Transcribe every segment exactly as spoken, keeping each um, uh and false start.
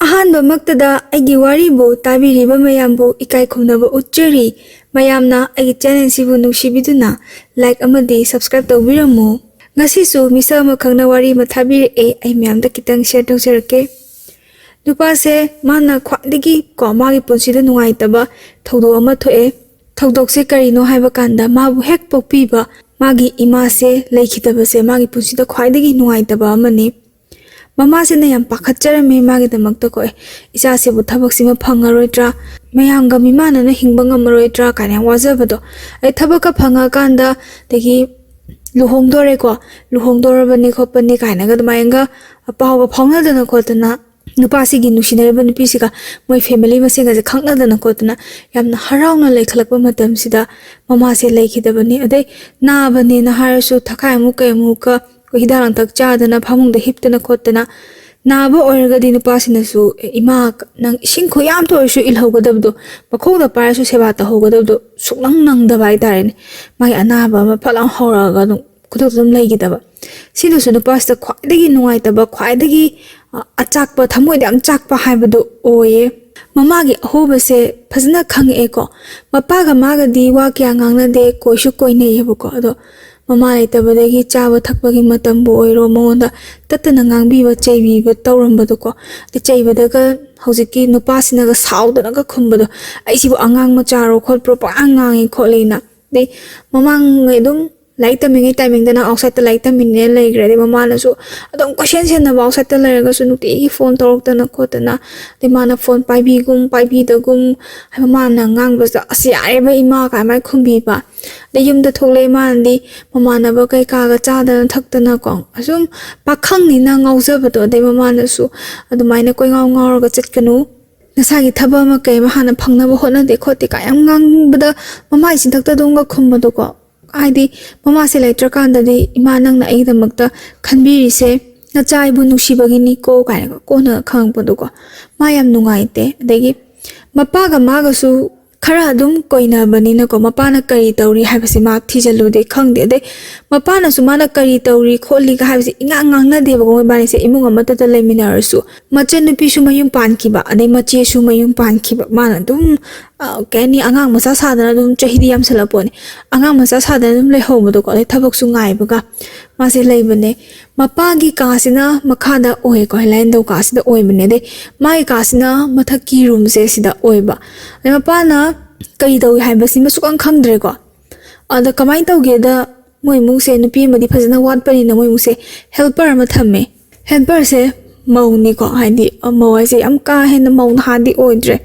ꯑꯍꯥꯟꯕꯃꯛꯇꯗ ꯑꯩꯒꯤ ꯋꯥꯔꯤꯕꯨ ꯇꯥꯕꯤꯔꯤꯕ ꯃꯌꯥꯝꯕꯨ ꯏꯀꯥꯏ ꯈꯨꯝꯅꯕ ꯎꯠꯆꯔꯤ꯫ ꯃꯌꯥꯝꯅ ꯑꯩꯒꯤ ꯆꯦꯅꯦꯜꯁꯤꯕꯨ ꯅꯨꯡꯁꯤꯕꯤꯗꯨꯅ ꯂꯥꯏꯛ ꯑꯃꯗꯤ ꯁꯕꯁꯀ꯭ꯔꯥꯏꯕ ꯇꯧꯕꯤꯔꯝꯃꯨ꯫ ꯉꯁꯤꯁꯨ ꯃꯤꯁꯛ ꯑꯃꯈꯛꯅ ꯋꯥꯔꯤ ꯑꯃ ꯊꯥꯕꯤꯔꯛꯑꯦ, ꯑꯩ ꯃꯌꯥꯝꯗ ꯈꯤꯇꯪ ꯁꯤꯌꯔ ꯇꯧꯖꯔꯛꯀꯦ꯫ ꯅꯨꯄꯥꯁꯦ ꯃꯥꯅ ꯈ꯭ꯋꯥꯏꯗꯒꯤ ꯀꯣ ꯃꯥꯒꯤ ꯄꯨꯟꯁꯤꯗ ꯅꯨꯡꯉꯥꯏꯇꯕ ꯊꯧꯗꯣꯛ ꯑꯃ ꯊꯣꯛꯑꯦ꯫ ꯊꯧꯗꯣꯛꯁꯦ ꯀꯔꯤꯅꯣ ꯍꯥꯏꯕ ꯀꯥꯟꯗ, ꯃꯥꯕꯨ ꯍꯦꯛ ꯄꯣꯛꯄꯤꯕ ꯃꯥꯒꯤ ꯏꯃꯥꯁꯦ ꯂꯩꯈꯤꯗꯕꯁꯦ ꯃꯥꯒꯤ ꯄꯨꯟꯁꯤꯗ ꯈ꯭ꯋꯥꯏꯗꯒꯤ ꯅꯨꯡꯉꯥꯏꯇꯕ ꯑꯃꯅꯤ꯫ ꯃꯃꯥꯁꯤꯅ ꯌꯥꯝ ꯄꯥꯈꯠꯆꯔꯝꯃꯤ ꯃꯥꯒꯤꯗꯃꯛꯇ ꯀꯣ, "ꯑꯦ, ꯏꯆꯥꯁꯤꯕꯨ ꯊꯕꯛꯁꯤꯃ ꯐꯪꯉꯔꯣꯏꯗ꯭ꯔꯥ, ꯃꯌꯥꯝꯒ ꯃꯤꯃꯥꯟꯅꯅ ꯍꯤꯡꯕ ꯉꯝꯃꯔꯣꯏꯗ꯭ꯔꯥ?" ꯀꯥꯏꯅ ꯌꯥꯝ ꯋꯥꯖꯕꯗꯣ꯫ ꯑꯩ ꯊꯕꯛꯀ ꯐꯪꯉꯀꯥꯟꯗ, ꯑꯗꯒꯤ ꯂꯨꯍꯣꯡꯗꯣꯔꯦꯀꯣ, ꯂꯨꯍꯣꯡꯗꯣꯔꯕꯅꯤ ꯈꯣꯠꯄꯅꯤ ꯀꯥꯏꯅꯒ ꯑꯗꯨꯃꯥꯏꯅꯒ ꯄꯥꯎꯒ ꯐꯥꯎꯅꯗꯅ ꯈꯣꯠꯇꯅ, ꯅꯨꯄꯥꯁꯤꯒꯤ ꯅꯨꯡꯁꯤꯅꯔꯤꯕ ꯅꯨꯄꯤꯁꯤꯒ ꯃꯣꯏ ꯐꯦꯃꯤꯂꯤ ꯃꯁꯦꯟꯒꯁꯦ ꯈꯪꯅꯗꯅ ꯈꯣꯠꯇꯅ ꯌꯥꯝꯅ ꯍꯔꯥꯎꯅ ꯂꯩꯈꯠꯂꯛꯄ ꯃꯇꯝꯁꯤꯗ ꯃꯃꯥꯁꯦ ꯂꯩꯈꯤꯗꯕꯅꯤ꯫ ꯑꯗꯩ ꯅꯥꯕꯅꯦꯅ ꯍꯥꯏꯔꯁꯨ ꯊꯈꯥꯏ ꯑꯃꯨꯛ ꯀꯩ ꯑꯃꯨꯛꯀ ꯑꯩꯈꯣꯏ ꯍꯤꯗꯥꯛ ꯂꯥꯡꯊꯛ ꯆꯥꯗꯅ ꯐꯃꯨꯡꯗ ꯍꯤꯞꯇꯅ ꯈꯣꯠꯇꯅ, ꯅꯥꯕ ꯑꯣꯏꯔꯒꯗꯤ ꯅꯨꯄꯥꯁꯤꯅꯁꯨ, "ꯑꯦ, ꯏꯃꯥ, ꯅꯪ ꯏꯁꯤꯡ ꯈꯨꯌꯥꯝꯇ ꯑꯣꯏꯔꯁꯨ ꯏꯜꯍꯧꯒꯗꯕꯗꯣ, ꯃꯈꯣꯡꯗ ꯄꯥꯏꯔꯁꯨ ꯁꯦꯕꯥ ꯇꯧꯍꯧꯒꯗꯕꯗꯣ ꯁꯨꯛꯅꯪ ꯅꯪꯗꯕ ꯍꯥꯏꯇꯥꯔꯦꯅꯦ"꯫ ꯃꯥꯒꯤ ꯑꯅꯥꯕ ꯑꯃ ꯐꯠ ꯂꯥꯎ ꯍꯧꯔꯛꯑꯒ ꯑꯗꯨꯝ ꯈꯨꯗꯛꯇ ꯑꯗꯨꯝ ꯂꯩꯈꯤꯗꯕ꯫ ꯁꯤꯅꯁꯨ ꯅꯨꯄꯥꯁꯤꯗ ꯈ꯭ꯋꯥꯏꯗꯒꯤ ꯅꯨꯡꯉꯥꯏꯇꯕ, ꯈ꯭ꯋꯥꯏꯗꯒꯤ, ꯑ, ꯑꯆꯥꯛꯄ, ꯊꯃꯣꯏꯗ ꯌꯥꯝ ꯆꯥꯛꯄ ꯍꯥꯏꯕꯗꯨ ꯑꯣꯏꯌꯦ꯫ ꯃꯃꯥꯒꯤ ꯑꯍꯣꯕꯁꯦ ꯐꯖꯅ ꯈꯪꯉꯛꯑꯦꯀꯣ꯫ ꯃꯄꯥꯒ ꯃꯥꯒꯗꯤ ꯋꯥ ꯀꯌꯥ ꯉꯥꯡꯅꯗꯦ, ꯀꯣꯏꯁꯨ ꯀꯣꯏꯅꯩꯌꯦꯕꯀꯣ꯫ ꯑꯗꯣ ꯃꯃꯥ ꯂꯩꯇꯕꯗꯒꯤ ꯆꯥꯕ ꯊꯛꯄꯒꯤ ꯃꯇꯝꯕꯨ ꯑꯣꯏꯔꯣ, ꯃꯉꯣꯟꯗ ꯇꯠꯇꯅ ꯉꯥꯡꯕꯤꯕ, ꯆꯩꯕꯤꯕ ꯇꯧꯔꯝꯕꯗꯣꯀꯣ꯫ ꯑꯗꯩ ꯆꯩꯕꯗꯒ ꯍꯧꯖꯤꯛꯀꯤ ꯅꯨꯄꯥꯁꯤꯅꯒ ꯁꯥꯎꯗꯅꯒ ꯈꯨꯝꯕꯗꯣ, "ꯑꯩꯁꯤꯕꯨ ꯑꯉꯥꯡ ꯃꯆꯥꯔꯣ ꯈꯣꯠꯄ꯭ꯔꯣ, ꯄꯉꯥꯡ ꯉꯥꯡꯉꯤ ꯈꯣꯠꯂꯤꯅ"꯫ ꯑꯗꯩ ꯃꯃꯥꯡꯉꯩ ꯑꯗꯨꯝ ꯂꯥꯏꯔꯤꯛ ꯇꯝꯃꯤꯉꯩ ꯇꯥꯏꯃꯤꯡꯗꯅ ꯑꯥꯎꯠꯁꯥꯏꯠꯇ ꯂꯥꯏꯔꯤꯛ ꯇꯝꯃꯤꯟꯅꯦ ꯂꯩꯈ꯭ꯔꯦ꯫ ꯑꯗꯩ ꯃꯃꯥꯅꯁꯨ ꯑꯗꯨꯝ ꯀꯣꯏꯁꯦꯟ ꯁꯦꯟꯅꯕ, ꯑꯥꯎꯠꯁꯥꯏꯠꯇ ꯂꯩꯔꯒꯁꯨ ꯅꯨꯡꯇꯤꯒꯤ ꯐꯣꯟ ꯇꯧꯔꯛꯇꯅ ꯈꯣꯠꯇꯅ꯫ ꯑꯗꯩ ꯃꯥꯅ ꯐꯣꯟ ꯄꯥꯏꯕꯤꯒꯨꯝ ꯄꯥꯏꯕꯤꯗꯒꯨꯝ, ꯍꯥꯏ, ꯃꯃꯥꯅ ꯉꯥꯡꯕꯁꯤꯗ, "ꯑꯁ, ꯌꯥꯔꯦꯕ ꯏꯃꯥ" ꯀꯥꯏ ꯃꯥꯏ ꯈꯨꯝꯕꯤꯕ꯫ ꯑꯗꯩ ꯌꯨꯝꯗ ꯊꯣꯛꯂꯛꯑꯦ, ꯃꯥꯅꯗꯤ ꯃꯃꯥꯟꯅꯕ ꯀꯩꯀꯥꯒ ꯆꯥꯗꯅ ꯊꯛꯇꯅꯀꯣ, ꯑꯁꯨꯝ ꯄꯥꯈꯪꯅꯤꯅ ꯉꯥꯎꯖꯕꯗꯣ꯫ ꯑꯗꯩ ꯃꯃꯥꯅꯁꯨ ꯑꯗꯨꯃꯥꯏꯅ ꯀꯣꯏꯉꯥꯎ ꯉꯥꯎꯔꯒ ꯆꯠꯀꯅꯨ, ꯅꯁꯥꯒꯤ ꯊꯕꯛ ꯑꯃ ꯀꯩ ꯑꯃ ꯍꯥꯟꯅ ꯐꯪꯅꯕ ꯍꯣꯠꯅꯗꯦ ꯈꯣꯠꯇꯦ ꯀꯥꯏ ꯌꯥꯝ ꯉꯥꯡꯕꯗ, ꯃꯃꯥꯏ ꯆꯤꯟꯊꯛꯇ ꯑꯗꯨꯝꯒ ꯈꯨꯝꯕꯗꯣꯀꯣ꯫ ꯍꯥꯏꯗꯤ ꯃꯃꯥꯁꯦ ꯂꯩꯇ꯭ꯔꯀꯥꯟꯗꯗꯤ, "ꯏꯃꯥ, ꯅꯪꯅ ꯑꯩꯒꯤꯗꯃꯛꯇ ꯈꯟꯕꯤꯔꯤꯁꯦ ꯅꯆꯥ ꯑꯩꯕꯨ ꯅꯨꯡꯁꯤꯕꯒꯤꯅꯤꯀꯣ" ꯀꯥꯏꯅꯒ ꯀꯣꯟꯅ ꯈꯪꯉꯛꯄꯗꯣꯀꯣ, ꯃꯥ ꯌꯥꯝ ꯅꯨꯡꯉꯥꯏꯇꯦ꯫ ꯑꯗꯒꯤ ꯃꯄꯥꯒ ꯃꯥꯒꯁꯨ ꯈꯔ ꯑꯗꯨꯝ ꯀꯣꯏꯅꯕꯅꯤꯅꯀꯣ, ꯃꯄꯥꯅ ꯀꯔꯤ ꯇꯧꯔꯤ ꯍꯥꯏꯕꯁꯦ ꯃꯥ ꯊꯤꯖꯤꯜꯂꯨꯗꯦ, ꯈꯪꯗꯦ꯫ ꯑꯗꯩ ꯃꯄꯥꯅꯁꯨ ꯃꯥꯅ ꯀꯔꯤ ꯇꯧꯔꯤ ꯈꯣꯠꯂꯤꯒ ꯍꯥꯏꯕꯁꯦ ꯏꯉꯥꯡ ꯉꯥꯡꯅꯗꯦꯕꯀꯣ, ꯃꯣꯏꯕꯥꯅꯤꯁꯦ ꯏꯃꯨꯡ ꯑꯃꯠꯇꯗ ꯂꯩꯃꯤꯟꯅꯔꯁꯨ꯫ ꯃꯆꯟꯅꯨꯄꯤꯁꯨ ꯃꯌꯨꯝ ꯄꯥꯟꯈꯤꯕ, ꯑꯗꯩ ꯃꯆꯦꯁꯨ ꯃꯌꯨꯝ ꯄꯥꯟꯈꯤꯕ꯫ ꯃꯥꯅ ꯑꯗꯨꯝ, ꯑ, ꯀꯩ ꯍꯥꯏꯅꯤ, ꯑꯉꯥꯡ ꯃꯆꯥ ꯁꯥꯗꯅ ꯑꯗꯨꯝ, ꯆꯍꯤꯗꯤ ꯌꯥꯝꯁꯜꯂꯛꯄꯣꯠꯅꯤ, ꯑꯉꯥꯡ ꯃꯆꯥ ꯁꯥꯗꯅ ꯑꯗꯨꯝ ꯂꯩꯍꯧꯕꯗꯣꯀꯣ꯫ ꯑꯗꯩ ꯊꯕꯛꯁꯨ ꯉꯥꯏꯕꯒ ꯃꯥꯁꯦ ꯂꯩꯕꯅꯦ꯫ ꯃꯄꯥꯒꯤ ꯀꯥꯁꯤꯅ ꯃꯈꯥꯗ ꯑꯣꯏꯀꯣ, ꯍꯦꯂꯦꯟꯗꯧ ꯀꯥꯁꯤꯗ ꯑꯣꯏꯕꯅꯦ꯫ ꯑꯗꯩ ꯃꯥꯒꯤ ꯀꯥꯁꯤꯅ ꯃꯊꯛꯀꯤ ꯔꯨꯝꯁꯦ ꯁꯤꯗ ꯑꯣꯏꯕ꯫ ꯑꯗꯩ ꯃꯄꯥꯅ ꯀꯔꯤ ꯇꯧꯏ ꯍꯥꯏꯕꯁꯤꯃ ꯁꯨꯛꯈꯪ ꯈꯪꯗ꯭ꯔꯦꯀꯣ꯫ ꯑꯗ ꯀꯃꯥꯏꯅ ꯇꯧꯒꯦꯗ, ꯃꯣꯏ ꯏꯃꯨꯡꯁꯦ ꯅꯨꯄꯤ ꯑꯃꯗꯤ ꯐꯖꯅ ꯋꯥꯠꯄꯅꯤꯅ ꯃꯣꯏ ꯏꯃꯨꯡꯁꯦ ꯍꯦꯜꯄꯔ ꯑꯃ ꯊꯝꯃꯦ꯫ ꯍꯦꯜꯄꯔꯁꯦ ꯃꯧꯅꯤꯀꯣ, ꯍꯥꯏꯗꯤ, ꯑ, ꯃꯧ ꯍꯥꯏꯁꯦ ꯌꯥꯝ ꯀꯥ ꯍꯦꯟꯅ ꯃꯧ ꯅꯍꯥꯗꯤ ꯑꯣꯏꯗ꯭ꯔꯦ꯫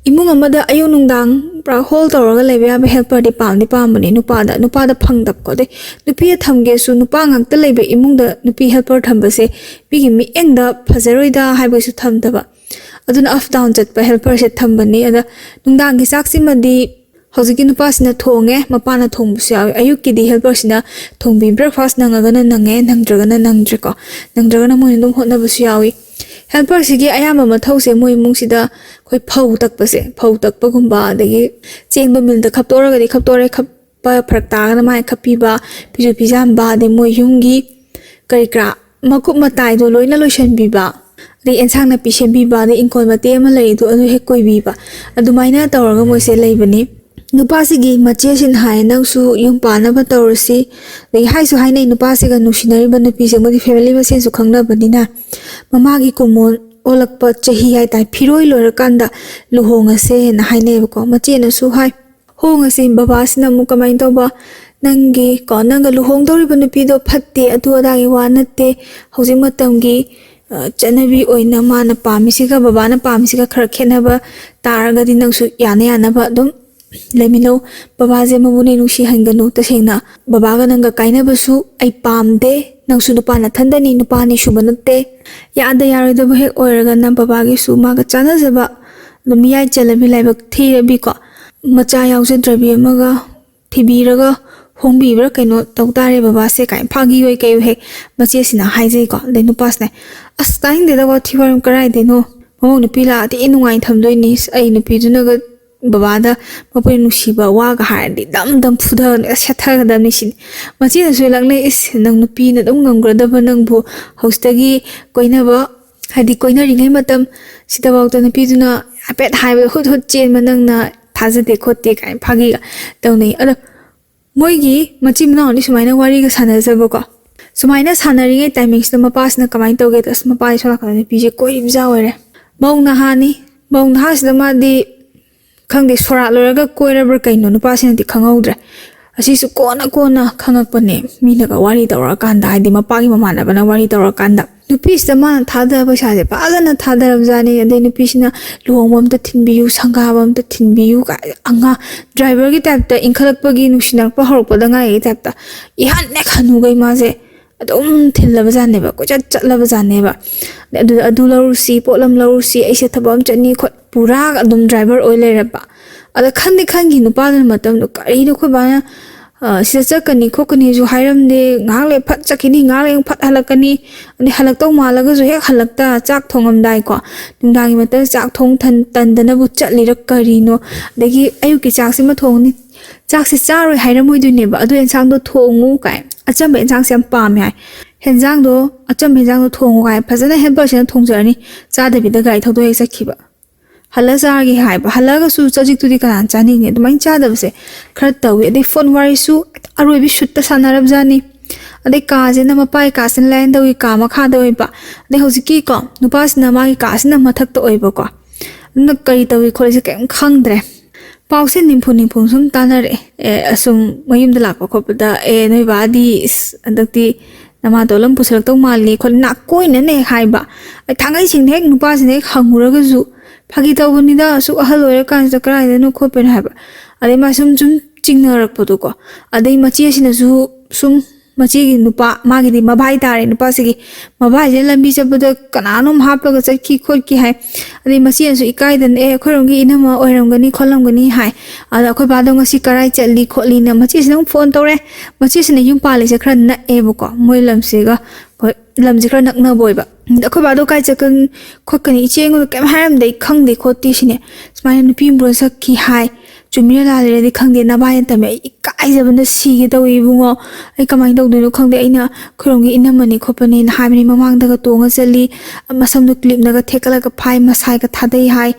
ꯏꯃꯨꯡ ꯑꯃꯗ ꯑꯌꯨꯛ ꯅꯨꯡꯗꯥꯡ ꯄꯨꯔꯥ ꯍꯣꯜ ꯇꯧꯔꯒ ꯂꯩꯕ ꯌꯥꯕ ꯍꯦꯜꯄꯔꯗꯤ ꯄꯥꯝꯗꯤ ꯄꯥꯝꯕꯅꯦ ꯅꯨꯄꯥꯗ, ꯅꯨꯄꯥꯗ ꯐꯪꯗꯕꯀꯣ꯫ ꯑꯗꯩ ꯅꯨꯄꯤ ꯊꯝꯒꯦꯁꯨ ꯅꯨꯄꯥ ꯉꯥꯛꯇ ꯂꯩꯕ ꯏꯃꯨꯡꯗ ꯅꯨꯄꯤ ꯍꯦꯜꯄꯔ ꯊꯝꯕꯁꯦ ꯃꯤꯒꯤ ꯃꯤꯠꯌꯦꯡꯗ ꯐꯖꯔꯣꯏꯗ ꯍꯥꯏꯕꯒꯤꯁꯨ ꯊꯝꯗꯕ꯫ ꯑꯗꯨꯅ ꯑꯞ ꯗꯥꯎꯟ ꯆꯠꯄ ꯍꯦꯜꯄꯔꯁꯦ ꯊꯝꯕꯅꯤ꯫ ꯑꯗ ꯅꯨꯡꯗꯥꯡꯒꯤ ꯆꯥꯛꯁꯤꯃꯗꯤ ꯍꯧꯖꯤꯛꯀꯤ ꯅꯨꯄꯥꯁꯤꯅ ꯊꯣꯡꯉꯦ, ꯃꯄꯥꯅ ꯊꯣꯡꯕꯁꯨ ꯌꯥꯎꯋꯤ꯫ ꯑꯌꯨꯛꯀꯤꯗꯤ ꯍꯦꯜꯄꯔꯁꯤꯅ ꯊꯣꯡꯕꯤ, ꯕ꯭ꯔꯦꯛꯐꯥꯁ ꯅꯪꯉꯒꯅ ꯅꯪꯉꯦ, ꯅꯪꯗ꯭ꯔꯒꯅ ꯅꯪꯗ꯭ꯔꯦꯀꯣ꯫ ꯅꯪꯗ꯭ꯔꯒꯅ ꯃꯣꯏꯅ ꯑꯗꯨꯝ ꯍꯣꯠꯅꯕꯁꯨ ꯌꯥꯎꯋꯤ꯫ ꯍꯦꯜꯄꯔꯁꯤꯒꯤ ꯑꯌꯥꯝꯕ ꯃꯊꯧꯁꯦ ꯃꯣꯏ ꯏꯃꯨꯡꯁꯤꯗ ꯑꯩꯈꯣꯏ ꯐꯧ ꯇꯛꯄꯁꯦ, ꯐꯧ ꯇꯛꯄꯒꯨꯝꯕ, ꯑꯗꯒꯤ ꯆꯦꯡꯗꯣ ꯃꯤꯜꯗ ꯈꯞꯇꯣꯛꯑꯒꯗꯤ ꯈꯞꯇꯣꯔꯦ, ꯈꯞꯄ ꯐꯔꯛ ꯇꯥꯔꯒꯅ ꯃꯥꯅ ꯈꯞꯄꯤꯕ, ꯐꯤꯁꯨ ꯐꯤꯖꯥꯝꯕ, ꯑꯗꯩ ꯃꯣꯏ ꯌꯨꯝꯒꯤ ꯀꯔꯤ ꯀꯔꯥ ꯃꯀꯨꯞ ꯃꯇꯥꯏꯗꯣ ꯂꯣꯏꯅ ꯂꯣꯏꯁꯤꯟꯕꯤꯕ, ꯑꯗꯩ ꯑꯦꯟꯁꯥꯡ ꯅꯥꯄꯤ ꯁꯦꯝꯕꯤꯕ, ꯑꯗꯩ ꯏꯪꯈꯣꯜ ꯃꯇꯦꯛ ꯑꯃ ꯂꯩꯔꯤꯗꯣ ꯑꯗꯨ ꯍꯦꯛ ꯀꯣꯏꯕꯤꯕ, ꯑꯗꯨꯃꯥꯏꯅ ꯇꯧꯔꯒ ꯃꯣꯏꯁꯦ ꯂꯩꯕꯅꯤ꯫ ꯅꯨꯄꯥꯁꯤꯒꯤ ꯃꯆꯦꯁꯤꯅ ꯍꯥꯏ, "ꯅꯪꯁꯨ ꯌꯨꯝ ꯄꯥꯟꯅꯕ ꯇꯧꯔꯁꯤ"꯫ ꯑꯗꯒꯤ ꯍꯥꯏꯁꯨ ꯍꯥꯏꯅꯩ, ꯅꯨꯄꯥꯁꯤꯒ ꯅꯨꯡꯁꯤꯅꯔꯤꯕ ꯅꯨꯄꯤꯁꯦ ꯃꯣꯏꯗꯤ ꯐꯦꯃꯤꯂꯤ ꯃꯁꯦꯟꯁꯨ ꯈꯪꯅꯕꯅꯤꯅ, ꯃꯃꯥꯒꯤ ꯀꯨꯃꯣꯟ ꯑꯣꯜꯂꯛꯄ ꯆꯍꯤ ꯍꯥꯏꯇꯥꯔꯦ, ꯐꯤꯔꯣꯏ ꯂꯣꯏꯔꯀꯥꯟꯗ ꯂꯨꯍꯣꯡꯉꯁꯦꯅ ꯍꯥꯏꯅꯩꯌꯦꯕꯀꯣ꯫ ꯃꯆꯦꯅꯁꯨ ꯍꯥꯏ, ꯍꯣꯡꯉꯁꯤ꯫ ꯕꯕꯥꯁꯤꯅ ꯑꯃꯨꯛ ꯀꯃꯥꯏꯅ ꯇꯧꯕ, ꯅꯪꯒꯤ ꯀꯣ, ꯅꯪꯒ ꯂꯨꯍꯣꯡꯗꯧꯔꯤꯕ ꯅꯨꯄꯤꯗꯣ ꯐꯠꯇꯦ, ꯑꯗꯨ ꯑꯗꯥꯒꯤ ꯋꯥ ꯅꯠꯇꯦ, ꯍꯧꯖꯤꯛ ꯃꯇꯝꯒꯤ, ꯑ, ꯆꯠꯅꯕꯤ ꯑꯣꯏꯅ ꯃꯥꯅ ꯄꯥꯝꯃꯤꯁꯤꯒ ꯕꯕꯥꯅ ꯄꯥꯝꯃꯤꯁꯤꯒ ꯈꯔ ꯈꯦꯠꯅꯕ ꯇꯥꯔꯒꯗꯤ ꯅꯪꯁꯨ ꯌꯥꯅ ꯌꯥꯅꯕ ꯑꯗꯨꯝ ꯂꯩꯃꯤꯟꯅꯧ꯫ ꯕꯕꯥꯁꯦ ꯃꯕꯨꯛꯅꯤꯡ ꯅꯨꯡꯁꯤꯍꯟꯒꯅꯨ꯫ ꯇꯁꯦꯡꯅ ꯕꯕꯥꯒ ꯅꯪꯒ ꯀꯥꯏꯅꯕꯁꯨ ꯑꯩ ꯄꯥꯝꯗꯦ꯫ ꯅꯪꯁꯨ ꯅꯨꯄꯥ ꯅꯊꯟꯗꯅꯤ, ꯅꯨꯄꯥ ꯑꯅꯤ ꯁꯨꯕ ꯅꯠꯇꯦ꯫ ꯌꯥꯗ ꯌꯥꯔꯣꯏꯗꯕ ꯍꯦꯛ ꯑꯣꯏꯔꯒꯅ ꯕꯕꯥꯒꯤꯁꯨ ꯃꯥꯒ ꯆꯥꯟꯅꯖꯕ ꯑꯗꯨꯝ ꯃꯤꯌꯥꯏ ꯆꯜꯂꯕꯤ ꯂꯥꯏꯕꯛ ꯊꯤꯔꯕꯤꯀꯣ, ꯃꯆꯥ ꯌꯥꯎꯖꯗ꯭ꯔꯕꯤ ꯑꯃꯒ ꯊꯤꯕꯤꯔꯒ ꯍꯣꯡꯕꯤꯕ꯭ꯔꯥ ꯀꯩꯅꯣ ꯇꯧ ꯇꯥꯔꯦ ꯕꯕꯥꯁꯦ ꯀꯥꯏꯅ ꯐꯥꯒꯤ ꯑꯣꯏ ꯀꯩ ꯑꯣꯏ ꯍꯦꯛ ꯃꯆꯦꯁꯤꯅ ꯍꯥꯏꯖꯩꯀꯣ꯫ ꯑꯗꯩ ꯅꯨꯄꯥꯁꯤꯅ, "ꯑꯁ, ꯇꯥꯅꯤꯡꯗꯦꯗ ꯋꯥꯊꯤ ꯋꯥꯔꯦꯝ, ꯀꯔꯥꯏꯗꯩꯅꯣ? ꯃꯃꯧ ꯅꯨꯄꯤ ꯂꯥꯛꯑꯗꯤ ꯑꯩ ꯅꯨꯡꯉꯥꯏꯅ ꯊꯝꯗꯣꯏꯅꯤ꯫ ꯑꯩ ꯅꯨꯄꯤꯗꯨꯅꯒ ꯕꯕꯥꯗ ꯃꯄꯨꯅ ꯅꯨꯡꯁꯤꯕ ꯋꯥꯒ ꯍꯥꯏꯔꯗꯤ ꯗꯝ ꯗꯝ ꯐꯨꯊ ꯁꯦꯠꯊꯒꯗꯕꯅꯤ ꯁꯤꯅꯤ꯫ ꯃꯆꯦꯅꯁꯨ ꯂꯛꯅꯩ, "ꯏꯁ, ꯅꯪ ꯅꯨꯄꯤꯅ ꯑꯗꯨꯝ ꯉꯝꯈ꯭ꯔꯗꯕ ꯅꯪꯕꯨ ꯍꯧꯖꯤꯛꯇꯒꯤ ꯀꯣꯏꯅꯕ, ꯍꯥꯏꯗꯤ ꯀꯣꯏꯅꯔꯤꯉꯩ ꯃꯇꯝ ꯁꯤꯗꯐꯥꯎꯗ ꯅꯨꯄꯤꯗꯨꯅ ꯍꯥꯏꯐꯦꯠ ꯍꯥꯏꯕꯗ ꯍꯨꯠ ꯍꯨꯠ ꯆꯦꯟꯕ ꯅꯪꯅ ꯊꯥꯖꯗꯦ ꯈꯣꯠꯇꯦ" ꯀꯥꯏꯅ ꯐꯥꯒꯤꯒ ꯇꯧꯅꯩ꯫ ꯑꯗꯣ ꯃꯣꯏꯒꯤ ꯃꯆꯤꯟ ꯃꯅꯥꯎꯅꯤ ꯁꯨꯃꯥꯏꯅ ꯋꯥꯔꯤꯒ ꯁꯥꯟꯅꯖꯕꯀꯣ꯫ ꯁꯨꯃꯥꯏꯅ ꯁꯥꯟꯅꯔꯤꯉꯩ ꯇꯥꯏꯃꯤꯡꯁꯤꯗ ꯃꯄꯥꯁꯤꯅ ꯀꯃꯥꯏꯅ ꯇꯧꯒꯦꯗ, ꯑꯁ, ꯃꯄꯥꯁꯤ ꯁꯣꯝ ꯅꯥꯀꯟꯗ ꯅꯨꯄꯤꯁꯦ ꯀꯣꯏꯔꯤꯕꯖꯥ ꯑꯣꯏꯔꯦ꯫ ꯃꯧ ꯅꯍꯥꯅꯤ꯫ ꯃꯧ ꯅꯍꯥꯁꯤꯗ ꯃꯥꯗꯤ ꯈꯪꯗꯦ, ꯁꯣꯔꯥꯠ ꯂꯣꯏꯔꯒ ꯀꯣꯏꯔꯕ꯭ꯔꯥ ꯀꯩꯅꯣ, ꯅꯨꯄꯥꯁꯤꯅꯗꯤ ꯈꯪꯍꯧꯗ꯭ꯔꯦ꯫ ꯑꯁꯤꯁꯨ ꯀꯣꯟꯅ ꯀꯣꯟꯅ ꯈꯪꯉꯛꯄꯅꯦ, ꯃꯤꯅꯒ ꯋꯥꯔꯤ ꯇꯧꯔꯛꯑꯀꯥꯟꯗ, ꯍꯥꯏꯗꯤ ꯃꯄꯥꯒꯤ ꯃꯃꯥꯟꯅꯕꯅ ꯋꯥꯔꯤ ꯇꯧꯔꯛꯑꯀꯥꯟꯗ꯫ ꯅꯨꯄꯤꯁꯤꯗ ꯃꯥꯅ ꯊꯥꯗꯕ ꯄꯩꯁꯥꯁꯦ ꯐꯖꯅ ꯊꯥꯗꯔꯕꯖꯥꯠꯅꯤ꯫ ꯑꯗꯩ ꯅꯨꯄꯤꯁꯤꯅ "ꯂꯨꯍꯣꯡꯕ ꯑꯝꯇ ꯊꯤꯟꯕꯤꯌꯨ, ꯁꯪꯒꯥꯕ ꯑꯝꯇ ꯊꯤꯟꯕꯤꯌꯨ" ꯀꯥꯏ, ꯑꯉꯥꯡ ꯗ꯭ꯔꯥꯏꯚꯔꯒꯤ ꯇꯥꯏꯞꯇ, ꯏꯟꯈꯠꯂꯛꯄꯒꯤ, ꯅꯨꯡꯁꯤꯅꯔꯛꯄ ꯍꯧꯔꯛꯄꯗ ꯉꯥꯏꯔꯤꯒꯤ ꯇꯥꯏꯞꯇ ꯏꯍꯥꯟ ꯍꯦꯛ ꯍꯟꯅꯨꯈꯩ ꯃꯥꯁꯦ ꯑꯗꯨꯝ ꯊꯤꯜꯂꯕꯖꯥꯠꯅꯦꯕ, ꯀꯣꯏꯆꯠ ꯆꯠꯂꯕꯖꯥꯠꯅꯦꯕ꯫ ꯑꯗꯨꯗ "ꯑꯗꯨ ꯂꯧꯔꯨꯁꯤ, ꯄꯣꯠꯂꯝ ꯂꯧꯔꯨꯁꯤ, ꯑꯩꯁꯦ ꯊꯕꯛ ꯑꯃ ꯆꯠꯅꯤ" ꯈꯣꯠ, ꯄꯨꯔꯥ ꯑꯗꯨꯝ ꯗ꯭ꯔꯥꯏꯚꯔ ꯑꯣꯏ ꯂꯩꯔꯕ꯫ ꯑꯗ ꯈꯟꯗꯤ ꯈꯟꯈꯤ ꯅꯨꯄꯥꯗꯨꯅ ꯃꯇꯝꯗꯣ, "ꯀꯔꯤꯅꯣ ꯑꯩꯈꯣꯏ ꯕꯥꯅ, ꯑ, ꯁꯤꯗ ꯆꯠꯀꯅꯤ ꯈꯣꯠꯀꯅꯤꯁꯨ ꯍꯥꯏꯔꯝꯗꯦ, ꯉꯥꯏꯍꯥꯛ ꯂꯩ ꯐꯠ ꯆꯠꯈꯤꯅꯤ, ꯉꯥꯏꯍꯥꯛ ꯂꯩ ꯐꯠ ꯍꯜꯂꯛꯀꯅꯤ, ꯑꯗꯩ ꯍꯜꯂꯛꯇꯧ ꯃꯥꯜꯂꯒꯁꯨ ꯍꯦꯛ ꯍꯜꯂꯛꯇ, ꯆꯥꯛ ꯊꯣꯡꯉꯝꯗꯥꯏꯀꯣ, ꯅꯨꯡꯗꯥꯡꯒꯤ ꯃꯇꯝꯗ ꯆꯥꯛ ꯊꯣꯡ ꯊꯟ-, ꯇꯟꯗꯅꯕꯨ ꯆꯠꯂꯤꯔ ꯀꯔꯤꯅꯣ, ꯑꯗꯒꯤ ꯑꯌꯨꯛꯀꯤ ꯆꯥꯛꯁꯤꯃ ꯊꯣꯡꯅꯤ, ꯆꯥꯛꯁꯤ ꯆꯥꯔꯣꯏ ꯍꯥꯏꯔꯝꯃꯣꯏꯗꯣꯏꯅꯦꯕ, ꯑꯗꯨ ꯑꯦꯟꯁꯥꯡꯗꯣ ꯊꯣꯡꯉꯨ" ꯀꯥꯏ, ꯑꯆꯝꯕ ꯑꯦꯟꯁꯥꯡꯁꯦ ꯌꯥꯝ ꯄꯥꯝꯃꯦ ꯍꯥꯏ꯫ "ꯍꯦꯟꯖꯥꯡꯗꯣ, ꯑꯆꯝꯕ ꯍꯦꯟꯖꯥꯡꯗꯣ ꯊꯣꯡꯉꯨ" ꯀꯥꯏ, ꯐꯖꯅ ꯍꯦꯜꯄꯔꯁꯤꯅ ꯊꯣꯡꯖꯔꯅꯤ, ꯆꯥꯗꯕꯤꯗ ꯒꯥꯔꯤ ꯊꯧꯗꯣꯛ ꯍꯦꯛ ꯆꯠꯈꯤꯕ꯫ "ꯍꯜꯂ ꯆꯥꯔꯒꯦ" ꯍꯥꯏꯕ, ꯍꯜꯂꯒꯁꯨ ꯆꯖꯤꯛꯇꯨꯗꯤ ꯀꯅꯥꯅ ꯆꯥꯅꯤꯡꯅꯤ? ꯑꯗꯨꯃꯥꯏꯅ ꯆꯥꯗꯕꯁꯦ ꯈꯔ ꯇꯧꯋꯤ꯫ ꯑꯗꯩ ꯐꯣꯟ ꯋꯥꯔꯤꯁꯨ ꯑꯔꯣꯏꯕꯤ ꯁꯨꯠꯇ ꯁꯥꯟꯅꯔꯕꯖꯥꯠꯅꯤ꯫ ꯑꯗꯩ ꯀꯥꯁꯤꯅ ꯃꯄꯥꯒꯤ ꯀꯥꯁꯤꯅ ꯂꯥꯏꯌꯦꯟꯗꯧꯒꯤ ꯀꯥ ꯃꯈꯥꯗ ꯑꯣꯏꯕ꯫ ꯑꯗꯩ ꯍꯧꯖꯤꯛꯀꯤꯀꯣ ꯅꯨꯄꯥꯁꯤꯅ ꯃꯥꯒꯤ ꯀꯥꯁꯤꯅ ꯃꯊꯛꯇ ꯑꯣꯏꯕꯀꯣ꯫ ꯑꯗꯨꯅ ꯀꯔꯤ ꯇꯧꯏ ꯈꯣꯠꯂꯤꯁꯦ ꯀꯔꯤꯝ ꯈꯪꯗ꯭ꯔꯦ꯫ ꯄꯥꯎꯁꯦ ꯅꯤꯝꯐꯨ ꯅꯤꯝꯐꯨ ꯁꯨꯝ ꯇꯥꯟꯅꯔꯛꯑꯦ꯫ ꯑꯦ, ꯑꯁꯨꯝ ꯃꯌꯨꯝꯗ ꯂꯥꯛꯄ ꯈꯣꯠꯄꯗ, "ꯑꯦ, ꯅꯣꯏ ꯕꯥꯗꯤ, ꯏꯁ, ꯍꯟꯗꯛꯇꯤ ꯅꯃꯥꯇꯣꯟ ꯑꯃ ꯄꯨꯁꯜꯂꯛꯇꯧ ꯃꯥꯜꯂꯤ" ꯈꯣꯠꯂꯤ, ꯅꯥꯀꯣꯏꯅꯅ ꯍꯦꯛ ꯍꯥꯏꯕ꯫ ꯑꯩ ꯊꯥꯡꯒꯩ ꯁꯦꯡꯅ ꯍꯦꯛ ꯅꯨꯄꯥꯁꯤꯅ ꯍꯦꯛ ꯍꯪꯉꯨꯔꯒꯁꯨ, "ꯐꯥꯒꯤ ꯇꯧꯕꯅꯤꯗ, ꯑꯁꯨꯛ ꯑꯍꯜ ꯑꯣꯏꯔꯀꯥꯟꯁꯤꯗ ꯀꯗꯥꯏꯗꯅꯣ" ꯈꯣꯠꯄꯅꯣ ꯍꯥꯏꯕ꯫ ꯑꯗꯩ ꯃꯥ ꯁꯨꯝ ꯁꯨꯝ ꯆꯤꯡꯅꯔꯛꯄꯗꯣꯀꯣ꯫ ꯑꯗꯩ ꯃꯆꯦꯁꯤꯅꯁꯨ ꯁꯨꯝ, ꯃꯆꯦꯒꯤ ꯅꯨꯄꯥ, ꯃꯥꯒꯤꯗꯤ ꯃꯕꯥꯏ ꯇꯥꯔꯦ ꯅꯨꯄꯥꯁꯤꯒꯤ꯫ ꯃꯕꯥꯏꯁꯤꯅ ꯂꯝꯕꯤ ꯆꯠꯄꯗ ꯀꯅꯥꯅꯣꯝ ꯍꯥꯞꯄꯒ ꯆꯠꯈꯤ ꯈꯣꯠꯈꯤ ꯍꯥꯏ꯫ ꯑꯗꯩ ꯃꯆꯦꯅꯁꯨ ꯏꯀꯥꯏꯗꯅ, "ꯑꯦ, ꯑꯩꯈꯣꯏꯔꯣꯝꯒꯤ ꯏꯅꯝꯃ ꯑꯣꯏꯔꯝꯒꯅꯤ ꯈꯣꯠꯂꯝꯒꯅꯤ" ꯍꯥꯏ꯫ ꯑꯗ ꯑꯩꯈꯣꯏ ꯕꯥꯗꯣ ꯉꯁꯤ ꯀꯔꯥꯏ ꯆꯠꯂꯤ ꯈꯣꯠꯂꯤꯅ ꯃꯆꯦꯁꯤꯅ ꯑꯃꯨꯛ ꯐꯣꯟ ꯇꯧꯔꯦ꯫ ꯃꯆꯦꯁꯤꯅ ꯌꯨꯝ ꯄꯥꯜꯂꯤꯁꯦ ꯈꯔ ꯅꯛꯑꯦꯕꯀꯣ, ꯃꯣꯏ ꯂꯝꯁꯤꯒ꯫ ꯍꯣꯏ, ꯂꯝꯁꯦ ꯈꯔ ꯅꯛꯅꯕ ꯑꯣꯏꯕ꯫ ꯑꯗ ꯑꯩꯈꯣꯏ ꯕꯥꯗꯣ ꯀꯥꯏ ꯆꯠꯀꯅꯤ ꯈꯣꯠꯀꯅꯤ, ꯏꯆꯦ ꯑꯩꯉꯣꯟꯗ ꯀꯩꯝ ꯍꯥꯏꯔꯝꯗꯦ, ꯑꯩ ꯈꯪꯗꯦ ꯈꯣꯠꯇꯦ ꯁꯤꯅꯦ꯫ ꯁꯨꯃꯥꯏꯅ ꯅꯨꯄꯤ ꯑꯃ ꯄꯨꯔ ꯆꯠꯈꯤ ꯍꯥꯏ, ꯆꯨꯝꯃꯤꯔ ꯂꯥꯜꯂꯤꯔꯗꯤ ꯈꯪꯗꯦ, ꯅꯚꯥꯏꯅ ꯇꯝꯃꯦ, ꯑꯩ ꯏꯀꯥꯏꯖꯕꯅ ꯁꯤꯒꯦ ꯇꯧꯏ ꯏꯕꯨꯡꯉꯣ꯫ ꯑꯩ ꯀꯃꯥꯏꯅ ꯇꯧꯗꯣꯏꯅꯣ ꯈꯪꯗꯦ꯫ ꯑꯩꯅ ꯑꯩꯈꯣꯏꯔꯣꯝꯒꯤ ꯏꯅꯝꯃꯅꯤ ꯈꯣꯠꯄꯅꯤꯅ ꯍꯥꯏꯕꯅꯤ, ꯃꯃꯥꯡꯗꯒ ꯇꯣꯡꯉ ꯆꯠꯂꯤ, ꯃꯁꯝꯗꯣ ꯀ꯭ꯂꯤꯞꯅꯒ ꯊꯦꯛꯀꯠꯂꯒ ꯐꯥꯏ, ꯃꯁꯥꯏꯒ ꯊꯥꯗꯩ ꯍꯥꯏ꯫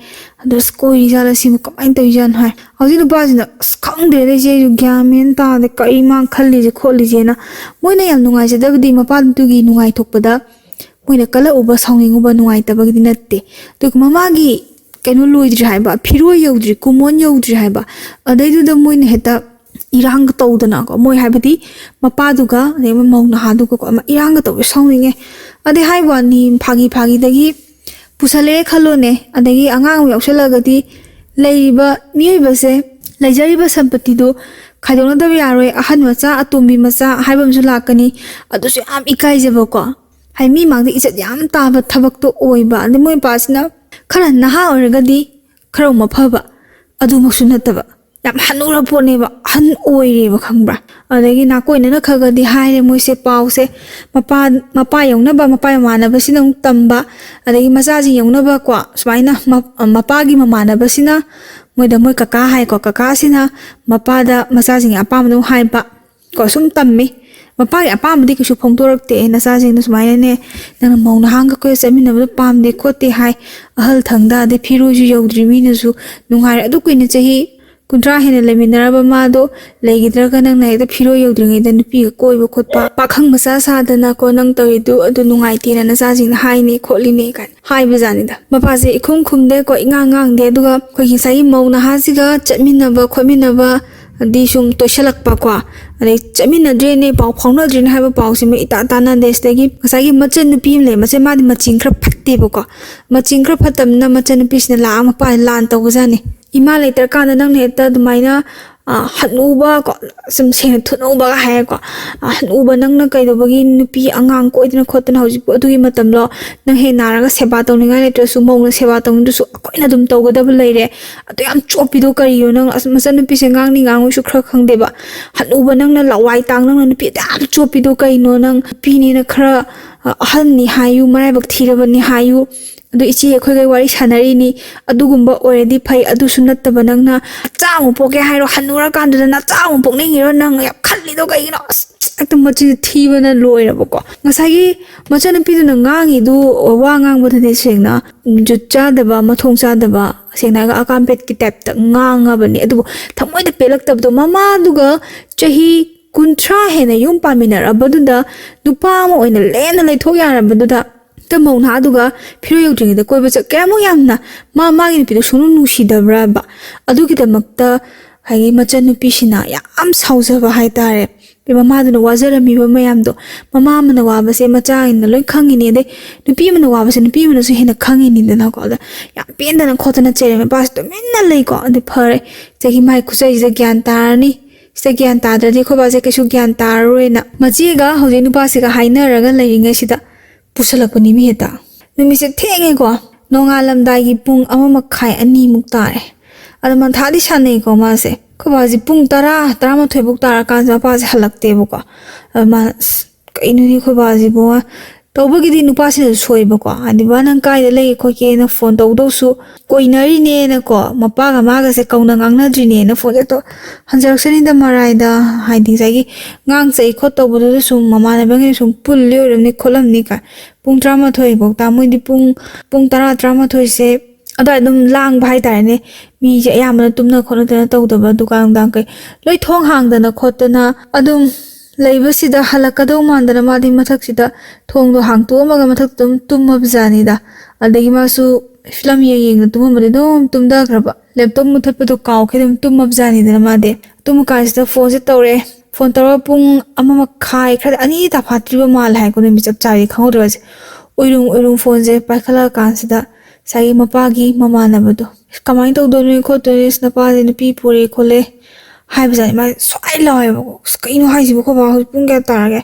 ꯑꯗꯣ ꯑꯁ, ꯀꯣꯏꯔꯤꯖꯥꯠꯂ ꯁꯤꯕꯨ, ꯀꯃꯥꯏꯅ ꯇꯧꯔꯤꯖꯥꯠꯅꯣ ꯍꯥꯏ꯫ ꯍꯧꯖꯤꯛ ꯅꯨꯄꯥꯁꯤꯅ ꯑꯁ ꯈꯪꯗ꯭ꯔꯦꯗ ꯏꯆꯦ, ꯑꯩꯁꯨ ꯒ꯭ꯌꯥꯟ ꯃꯦꯟ ꯇꯥꯗꯦ ꯀꯔꯤ ꯃꯥ ꯈꯜꯂꯤꯁꯦ ꯈꯣꯠꯂꯤꯁꯦꯅ꯫ ꯃꯣꯏꯅ ꯌꯥꯝ ꯅꯨꯡꯉꯥꯏꯖꯗꯕꯗꯤ ꯃꯄꯥꯗꯨꯒꯤ ꯅꯨꯡꯉꯥꯏꯊꯣꯛꯄꯗ ꯃꯣꯏꯅ ꯀꯜꯂꯛꯎꯕ, ꯁꯥꯎꯅꯤꯡꯉꯨꯕ, ꯅꯨꯡꯉꯥꯏꯇꯕꯒꯤꯗꯤ ꯅꯠꯇꯦ꯫ ꯑꯗꯨꯒ ꯃꯃꯥꯒꯤ ꯀꯩꯅꯣ ꯂꯣꯏꯗ꯭ꯔꯤ ꯍꯥꯏꯕ, ꯐꯤꯔꯣꯏ ꯌꯧꯗ꯭ꯔꯤ, ꯀꯨꯃꯣꯟ ꯌꯧꯗ꯭ꯔꯤ ꯍꯥꯏꯕ, ꯑꯗꯩꯗꯨꯗ ꯃꯣꯏꯅ ꯍꯦꯛꯇ ꯏꯔꯥꯡꯒ ꯇꯧꯗꯅꯀꯣ, ꯃꯣꯏ ꯍꯥꯏꯕꯗꯤ ꯃꯄꯥꯗꯨꯒ ꯑꯗꯩ ꯃꯧ ꯅꯍꯥꯗꯨꯒꯀꯣ ꯑꯃ ꯏꯔꯥꯡꯒ ꯇꯧꯕ ꯁꯥꯎꯅꯤꯡꯉꯦ꯫ ꯑꯗꯩ ꯍꯥꯏꯕ ꯋꯥꯅꯤ, ꯐꯥꯒꯤ ꯐꯥꯒꯤꯗꯒꯤ ꯄꯨꯁꯜꯂꯛꯑꯦ ꯈꯜꯂꯣꯅꯦ, ꯑꯗꯒꯤ ꯑꯉꯥꯡ ꯑꯃ ꯌꯥꯎꯁꯜꯂꯛꯑꯒꯗꯤ ꯂꯩꯔꯤꯕ ꯃꯤꯑꯣꯏꯕꯁꯦ, ꯂꯩꯖꯔꯤꯕ ꯁꯝꯄꯇꯤꯗꯨ ꯈꯥꯏꯗꯣꯛꯅꯗꯕ ꯌꯥꯔꯣꯏ꯫ ꯑꯍꯟ ꯃꯆꯥ, ꯑꯇꯣꯝꯕꯤ ꯃꯆꯥ ꯍꯥꯏꯕ ꯑꯃꯁꯨ ꯂꯥꯛꯀꯅꯤ꯫ ꯑꯗꯨꯁꯨ ꯌꯥꯝ ꯏꯀꯥꯏꯖꯕꯀꯣ, ꯍꯥꯏ ꯃꯤ ꯃꯥꯡꯗ ꯏꯖꯠ ꯌꯥꯝ ꯇꯥꯕ ꯊꯕꯛꯇꯣ ꯑꯣꯏꯕ꯫ ꯑꯗꯩ ꯃꯣꯏ ꯃꯄꯥꯁꯤꯅ ꯈꯔ ꯅꯍꯥ ꯑꯣꯏꯔꯒꯗꯤ ꯈꯔ ꯑꯃ ꯐꯕ, ꯑꯗꯨꯃꯛꯁꯨ ꯅꯠꯇꯕ, ꯌꯥꯝ ꯍꯟꯅꯨꯔ ꯄꯣꯠꯅꯦꯕ, ꯑꯍꯟ ꯑꯣꯏꯔꯦꯕ, ꯈꯪꯕ꯭ꯔꯥ? ꯑꯗꯒꯤ ꯅꯥꯀꯣꯏꯅꯅ ꯈꯔ ꯈꯔꯗꯤ ꯍꯥꯏꯔꯦ ꯃꯣꯏꯁꯦ ꯄꯥꯎꯁꯦ, ꯃꯄꯥ, ꯃꯄꯥ ꯌꯧꯅꯕ ꯃꯄꯥ ꯃꯃꯥꯟꯅꯕꯁꯤꯅ ꯑꯃꯨꯛ ꯇꯝꯕ, ꯑꯗꯒꯤ ꯃꯆꯥꯁꯤꯡ ꯌꯧꯅꯕꯀꯣ ꯁꯨꯃꯥꯏꯅ ꯃ-, ꯃꯄꯥꯒꯤ ꯃꯃꯥꯟꯅꯕꯁꯤꯅ ꯃꯣꯏꯗ, ꯃꯣꯏ ꯀꯀꯥ ꯍꯥꯏꯀꯣ, ꯀꯀꯥꯁꯤꯅ ꯃꯄꯥꯗ ꯃꯆꯥꯁꯤꯡꯒꯤ ꯑꯄꯥꯝꯕꯗꯣ ꯍꯥꯏꯕ ꯀꯣ, ꯁꯨꯝ ꯇꯝꯃꯤ꯫ ꯃꯄꯥꯒꯤ ꯑꯄꯥꯝꯕꯗꯤ ꯀꯩꯁꯨ ꯐꯣꯡꯗꯣꯔꯛꯇꯦ, ꯅꯆꯥꯁꯤꯡꯗꯣ ꯁꯨꯃꯥꯏꯅꯅꯦ, ꯅꯪꯅ ꯃꯧ ꯅꯍꯥꯒ ꯀꯣꯏ ꯆꯠꯃꯤꯟꯅꯕꯗꯣ ꯄꯥꯝꯗꯦ ꯈꯣꯠꯇꯦ ꯍꯥꯏ꯫ ꯑꯍꯜ ꯊꯪꯗ ꯑꯗꯩ ꯐꯤꯔꯣꯏꯁꯨ ꯌꯧꯗ꯭ꯔꯤ, ꯃꯤꯅꯁꯨ ꯅꯨꯡꯉꯥꯏꯔꯦ꯫ ꯑꯗꯨ ꯀꯨꯏꯅ ꯆꯍꯤ ꯀꯨꯟꯊ꯭ꯔꯥ ꯍꯦꯟꯅ ꯂꯩꯃꯤꯟꯅꯔꯕ ꯃꯥꯗꯣ ꯂꯩꯈꯤꯗ꯭ꯔꯒ ꯅꯪꯅ ꯍꯦꯛꯇ ꯐꯤꯔꯣꯏ ꯌꯧꯗ꯭ꯔꯤꯉꯩꯗ ꯅꯨꯄꯤꯒ ꯀꯣꯏꯕ ꯈꯣꯠꯄ, ꯄꯥꯈꯪ ꯃꯆꯥ ꯁꯥꯗꯅꯀꯣ ꯅꯪ ꯇꯧꯔꯤꯗꯨ ꯑꯗꯨ ꯅꯨꯡꯉꯥꯏꯇꯦꯅ ꯅꯆꯥꯁꯤꯡꯅ ꯍꯥꯏꯅꯤ ꯈꯣꯠꯂꯤꯅꯦ ꯀꯥꯏꯅ ꯍꯥꯏꯕꯖꯥꯠꯅꯤꯗ꯫ ꯃꯄꯥꯁꯦ ꯏꯈꯨꯝ ꯈꯨꯝꯗꯦꯀꯣ, ꯏꯉꯥꯡ ꯉꯥꯡꯗꯦ꯫ ꯑꯗꯨꯒ ꯑꯩꯈꯣꯏꯒꯤ ꯉꯁꯥꯏꯒꯤ ꯃꯧ ꯅꯍꯥꯁꯤꯒ ꯆꯠꯃꯤꯟꯅꯕ ꯈꯣꯠꯃꯤꯟꯅꯕ ꯑꯗꯤ ꯁꯨꯝ ꯇꯣꯏꯁꯜꯂꯛꯄꯀꯣ, ꯑꯗꯩ ꯆꯠꯃꯤꯟꯅꯗ꯭ꯔꯦꯅꯦ, ꯄꯥꯎ ꯐꯥꯎꯅꯗ꯭ꯔꯦꯅꯦ ꯍꯥꯏꯕ ꯄꯥꯎꯁꯤꯃ ꯏꯇꯥ ꯇꯥꯅꯗꯦ꯫ ꯁꯤꯗꯒꯤ ꯉꯁꯥꯏꯒꯤ ꯃꯆꯟ ꯅꯨꯄꯤ ꯑꯃ ꯂꯩ, ꯃꯆꯟ, ꯃꯥꯗꯤ ꯃꯆꯤꯡ ꯈꯔ ꯐꯠꯇꯦꯕꯀꯣ꯫ ꯃꯆꯤꯡ ꯈꯔ ꯐꯠꯇꯕꯅꯤꯅ ꯃꯆꯟ ꯅꯨꯄꯤꯁꯤꯅ ꯂꯥꯛꯑ ꯃꯄꯥꯁꯦ ꯂꯥꯟ ꯇꯧꯕꯖꯥꯠꯅꯤ꯫ "ꯏꯃꯥ ꯂꯩꯇ꯭ꯔꯀꯥꯟꯗ ꯅꯪꯅ ꯍꯦꯛꯇ ꯑꯗꯨꯃꯥꯏꯅ, ꯑ, ꯍꯟꯅꯨꯕ ꯀꯣ, ꯁꯨꯝ ꯁꯦꯡꯅ ꯊꯨꯅꯧꯕꯒ ꯍꯥꯏꯔꯦꯀꯣ꯫ ꯑ, ꯍꯟꯅꯨꯕ ꯅꯪꯅ ꯀꯩꯗꯧꯕꯒꯤ ꯅꯨꯄꯤ ꯑꯉꯥꯡ ꯀꯣꯏꯗꯅ ꯈꯣꯠꯇꯅ ꯍꯧꯖꯤꯛꯄꯨ ꯑꯗꯨꯒꯤ ꯃꯇꯝꯂꯣ? ꯅꯪ ꯍꯦꯛ ꯅꯥꯔꯒ ꯁꯦꯕꯥ ꯇꯧꯅꯤꯡꯉꯥꯏ ꯂꯩꯇ꯭ꯔꯁꯨ, ꯃꯧꯅ ꯁꯦꯕꯥ ꯇꯧꯅꯤꯡꯗ꯭ꯔꯁꯨ ꯑꯩꯈꯣꯏꯅ ꯑꯗꯨꯝ ꯇꯧꯒꯗꯕ ꯂꯩꯔꯦ꯫ ꯑꯗꯨ ꯌꯥꯝ ꯆꯣꯞꯄꯤꯗꯣ ꯀꯔꯤꯅꯣ? ꯅꯪ ꯑꯁ, ꯃꯆꯟꯅꯨꯄꯤꯁꯦ ꯉꯥꯡꯅꯤ ꯉꯥꯡꯉꯣꯏꯁꯨ ꯈꯔ ꯈꯪꯗꯦꯕ꯫ ꯍꯟꯅꯨꯕ ꯅꯪꯅ ꯂꯋꯥꯏ ꯇꯥꯡ, ꯅꯪꯅ ꯅꯨꯄꯤ ꯑꯗꯨ ꯌꯥꯝ ꯆꯣꯞꯄꯤꯗꯣ ꯀꯩꯅꯣ? ꯅꯪ ꯅꯨꯄꯤꯅꯦꯅ ꯈꯔ, ꯑ, ꯑꯍꯟꯅꯤ ꯍꯥꯏꯌꯨ, ꯃꯔꯥꯏꯕꯛ ꯊꯤꯔꯕꯅꯤ ꯍꯥꯏꯌꯨ, ꯑꯗꯨ ꯏꯆꯦ ꯑꯩꯈꯣꯏꯒ ꯋꯥꯔꯤ ꯁꯥꯟꯅꯔꯤꯅꯤ, ꯑꯗꯨꯒꯨꯝꯕ ꯑꯣꯏꯔꯗꯤ ꯐꯩ, ꯑꯗꯨꯁꯨ ꯅꯠꯇꯕ ꯅꯪꯅ ꯅꯆꯥ ꯑꯃꯨꯛ ꯄꯣꯛꯀꯦ ꯍꯥꯏꯔꯣ, ꯍꯟꯅꯨꯔꯀꯥꯟꯗꯨꯗ ꯅꯆꯥ ꯑꯃꯨꯛ ꯄꯣꯛꯅꯤꯡꯉꯤꯔꯣ, ꯅꯪ ꯌꯥꯝ ꯈꯜꯂꯤꯗꯣ ꯀꯩꯒꯤꯅꯣ? ꯑꯁ, ꯍꯦꯛꯇ ꯃꯆꯤꯟ ꯊꯤꯕꯅ ꯂꯣꯏꯔꯕꯀꯣ꯫ ꯉꯁꯥꯏꯒꯤ ꯃꯆꯟꯅꯨꯄꯤꯗꯨꯅ ꯉꯥꯡꯉꯤꯗꯨ, ꯋꯥ ꯉꯥꯡꯕꯗꯗꯤ ꯁꯦꯡꯅ ꯖꯨꯠ ꯆꯥꯗꯕ, ꯃꯊꯣꯡ ꯆꯥꯗꯕ, ꯁꯦꯡꯅ ꯍꯥꯏꯔꯒ ꯑꯀꯥꯝꯄꯦꯠꯀꯤ ꯇꯥꯏꯞꯇ ꯉꯥꯡꯉꯕꯅꯤ꯫ ꯑꯗꯨꯕꯨ ꯊꯃꯣꯏꯗ ꯄꯦꯜꯂꯛꯇꯕꯗꯣ, ꯃꯃꯥꯗꯨꯒ ꯆꯍꯤ ꯀꯨꯟꯊ꯭ꯔꯥ ꯍꯦꯟꯅ ꯌꯨꯝ ꯄꯥꯟꯃꯤꯟꯅꯔꯕꯗꯨꯗ ꯅꯨꯄꯥ ꯑꯃ ꯑꯣꯏꯅ ꯂꯦꯝꯅ ꯂꯩꯊꯣꯛ ꯌꯥꯔꯕꯗꯨꯗ, ꯍꯦꯛꯇ ꯃꯧ ꯅꯍꯥꯗꯨꯒ ꯐꯤꯔꯣꯏ ꯌꯧꯗ꯭ꯔꯤꯉꯩꯗ ꯀꯣꯏꯕ ꯆꯠ-, ꯀꯌꯥꯃꯨꯛ ꯌꯥꯝꯅ ꯃꯥ ꯃꯥꯒꯤ ꯅꯨꯄꯤꯗꯣ ꯁꯨꯡꯅꯨꯡ ꯅꯨꯡꯁꯤꯗꯕ꯭ꯔꯕ? ꯑꯗꯨꯒꯤꯗꯃꯛꯇ ꯍꯥꯏꯗꯤ ꯃꯆꯟꯅꯨꯄꯤꯁꯤꯅ ꯌꯥꯝ ꯁꯥꯎꯖꯕ ꯍꯥꯏꯇꯥꯔꯦ꯫ ꯃꯃꯥꯗꯨꯅ ꯋꯥꯖꯔꯝꯃꯤꯕ ꯃꯌꯥꯝꯗꯣ, ꯃꯃꯥ ꯑꯃꯅ ꯋꯥꯕꯁꯦ ꯃꯆꯥ ꯑꯃꯅ ꯂꯣꯏ ꯈꯪꯉꯤꯅꯤ, ꯑꯗꯩ ꯅꯨꯄꯤ ꯑꯃꯅ ꯋꯥꯕꯁꯦ ꯅꯨꯄꯤ ꯑꯃꯅꯁꯨ ꯍꯦꯟꯅ ꯈꯪꯉꯤꯅꯤꯗꯅꯀꯣ꯫ ꯑꯗ ꯌꯥꯝ ꯄꯦꯟꯗꯅ ꯈꯣꯠꯇꯅ ꯆꯩꯔꯝꯃꯦ꯫ ꯃꯄꯥꯁꯦ ꯇꯨꯃꯤꯟꯅ ꯂꯩꯀꯣ꯫ ꯑꯗꯨ ꯐꯔꯦ, ꯆꯍꯤ ꯃꯥꯏ ꯈꯨꯆꯩꯁꯤꯗ ꯒ꯭ꯌꯥꯟ ꯇꯥꯔꯅꯤ, ꯁꯤꯗ ꯒ꯭ꯌꯥꯟ ꯇꯥꯗ꯭ꯔꯗꯤ ꯑꯩꯈꯣꯏ ꯕꯥꯁꯦ ꯀꯩꯁꯨ ꯒ꯭ꯌꯥꯟ ꯇꯥꯔꯔꯣꯏꯅ ꯃꯆꯦꯒ ꯍꯧꯖꯤꯛ ꯅꯨꯄꯥꯁꯤꯒ ꯍꯥꯏꯅꯔꯒ ꯂꯩꯔꯤꯉꯩꯁꯤꯗ ꯄꯨꯁꯜꯂꯛꯄꯅꯤ ꯃꯤ ꯍꯦꯛꯇ꯫ ꯅꯨꯃꯤꯠꯁꯦ ꯊꯦꯡꯉꯦꯀꯣ, ꯅꯣꯡꯉꯥꯜꯂꯝꯗꯥꯏꯒꯤ ꯄꯨꯡ ꯑꯃ ꯃꯈꯥꯏ ꯑꯅꯤꯃꯨꯛ ꯇꯥꯔꯦ꯫ ꯑꯗꯣ ꯃꯟꯊꯥꯗꯤ ꯁꯥꯟꯅꯩꯀꯣ ꯃꯥꯁꯦ꯫ ꯑꯩꯈꯣꯏ ꯕꯥꯁꯦ ꯄꯨꯡ ꯇꯔꯥ, ꯇꯔꯥꯃꯥꯊꯣꯏ ꯐꯥꯎ ꯇꯥꯔꯀꯥꯟꯁꯤꯗ ꯃꯄꯥꯁꯦ ꯍꯜꯂꯛꯇꯦꯕꯀꯣ꯫ ꯑꯗꯣ ꯃꯥꯅ, "ꯑꯁ, ꯀꯩꯅꯣꯅꯦ ꯑꯩꯈꯣꯏ ꯕꯥꯁꯤꯕꯨ?" ꯇꯧꯕꯒꯤꯗꯤ ꯅꯨꯄꯥꯁꯤꯅꯁꯨ ꯁꯣꯏꯕꯀꯣ꯫ ꯍꯥꯏꯗꯤ, "ꯕꯥ, ꯅꯪ ꯀꯥꯏꯗ ꯂꯩꯒꯦ ꯈꯣꯠꯀꯦꯅ ꯐꯣꯟ ꯇꯧꯗꯧꯁꯨ ꯀꯣꯏꯅꯔꯤꯅꯦꯅꯀꯣ, ꯃꯄꯥꯒ ꯃꯥꯒꯁꯦ ꯀꯧꯅ ꯉꯥꯡꯅꯗ꯭ꯔꯤꯅꯦꯅ ꯐꯣꯟꯁꯦ ꯇꯧ-, ꯍꯟꯖꯔꯛꯁꯅꯤꯗ ꯃꯔꯥꯏꯗ", ꯍꯥꯏꯗꯤ ꯉꯁꯥꯏꯒꯤ ꯉꯥꯡ ꯆꯩ ꯈꯣꯠꯇꯧꯕꯗꯨꯗ ꯁꯨꯝ ꯃꯃꯥꯟꯅꯕꯉꯩ ꯁꯨꯝ ꯄꯨꯜꯂꯤ ꯑꯣꯏꯔꯝꯅꯤ ꯈꯣꯠꯂꯝꯅꯤ ꯀꯥꯏ꯫ ꯄꯨꯡ ꯇꯔꯥꯃꯥꯊꯣꯏ ꯐꯥꯎ ꯇꯥ-, ꯃꯣꯏꯗꯤ ꯄꯨꯡ, ꯄꯨꯡ ꯇꯔꯥ, ꯇꯔꯥꯃꯥꯊꯣꯏꯁꯦ ꯑꯗꯨꯋꯥꯏ ꯑꯗꯨꯝ ꯂꯥꯡꯕ ꯍꯥꯏꯇꯥꯔꯦꯅꯦ꯫ ꯃꯤꯁꯦ ꯑꯌꯥꯝꯕꯅ ꯇꯨꯝꯅ ꯈꯣꯠꯅꯗꯅ ꯇꯧꯗꯕ, ꯗꯨꯀꯥꯟ ꯅꯨꯡꯗꯥꯡ ꯀꯩ ꯂꯣꯏ ꯊꯣꯡ ꯍꯥꯡꯗꯅ ꯈꯣꯠꯇꯅ ꯑꯗꯨꯝ ꯂꯩꯕꯁꯤꯗ ꯍꯜꯂꯛꯀꯗꯧ ꯃꯥꯟꯗꯅ ꯃꯥꯗꯤ ꯃꯊꯛꯁꯤꯗ ꯊꯣꯡꯗꯣ ꯍꯥꯡꯇꯣꯛꯑꯝꯃꯒ ꯃꯊꯛꯇ ꯑꯗꯨꯝ ꯇꯨꯝꯃꯕꯖꯥꯠꯅꯤꯗ꯫ ꯑꯗꯒꯤ ꯃꯥꯁꯨ ꯐꯤꯂꯝ ꯌꯦꯡ ꯌꯦꯡꯅ ꯇꯨꯝꯃꯝꯕꯗꯤ ꯑꯗꯨꯝ ꯇꯨꯝꯊꯈ꯭ꯔꯕ꯫ ꯂꯦꯞꯇꯣꯞ ꯃꯨꯠꯊꯠꯄꯗꯣ ꯀꯥꯎꯈꯤꯗꯅ ꯇꯨꯝꯃꯕꯖꯥꯠꯅꯤꯗꯅ ꯃꯥꯗꯤ꯫ ꯇꯨꯝꯃ ꯀꯥꯟꯁꯤꯗ ꯐꯣꯟꯁꯦ ꯇꯧꯔꯦ꯫ ꯐꯣꯟ ꯇꯧꯔꯒ ꯄꯨꯡ ꯑꯃ ꯃꯈꯥꯏ, ꯈꯔ ꯑꯅꯤ ꯇꯥꯐꯥꯠꯇ꯭ꯔꯤꯕ ꯃꯥꯜꯂꯦ ꯍꯥꯏꯀꯣ, ꯅꯨꯃꯤꯠ ꯆꯞ ꯆꯥꯕꯤ ꯈꯪꯍꯧꯗ꯭ꯔꯕꯁꯦ꯫ ꯎꯏꯔꯨꯝ ꯎꯏꯔꯨꯝ ꯐꯣꯟꯁꯦ ꯄꯥꯏꯈꯠꯂꯛꯑ ꯀꯥꯟꯁꯤꯗ ꯉꯁꯥꯏꯒꯤ ꯃꯄꯥꯒꯤ ꯃꯃꯥꯟꯅꯕꯗꯣ, "ꯀꯃꯥꯏꯅ ꯇꯧꯗꯣꯏꯅꯣ ꯈꯣꯠꯇꯣꯏꯅꯣ, ꯏꯁ, ꯅꯄꯥꯁꯦ ꯅꯨꯄꯤ ꯄꯨꯔꯦ ꯈꯣꯠꯂꯦ" ꯍꯥꯏꯕꯖꯥꯠꯅꯤ꯫ ꯃꯥ ꯁ꯭ꯋꯥꯏ ꯂꯥꯎꯋꯦꯕꯀꯣ꯫ "ꯑꯁ, ꯀꯩꯅꯣ ꯍꯥꯏꯁꯤꯕꯨ, ꯑꯩꯈꯣꯏ ꯕꯥ ꯍꯧꯖꯤꯛ ꯄꯨꯡ ꯀꯌꯥ ꯇꯥꯔꯒꯦ?"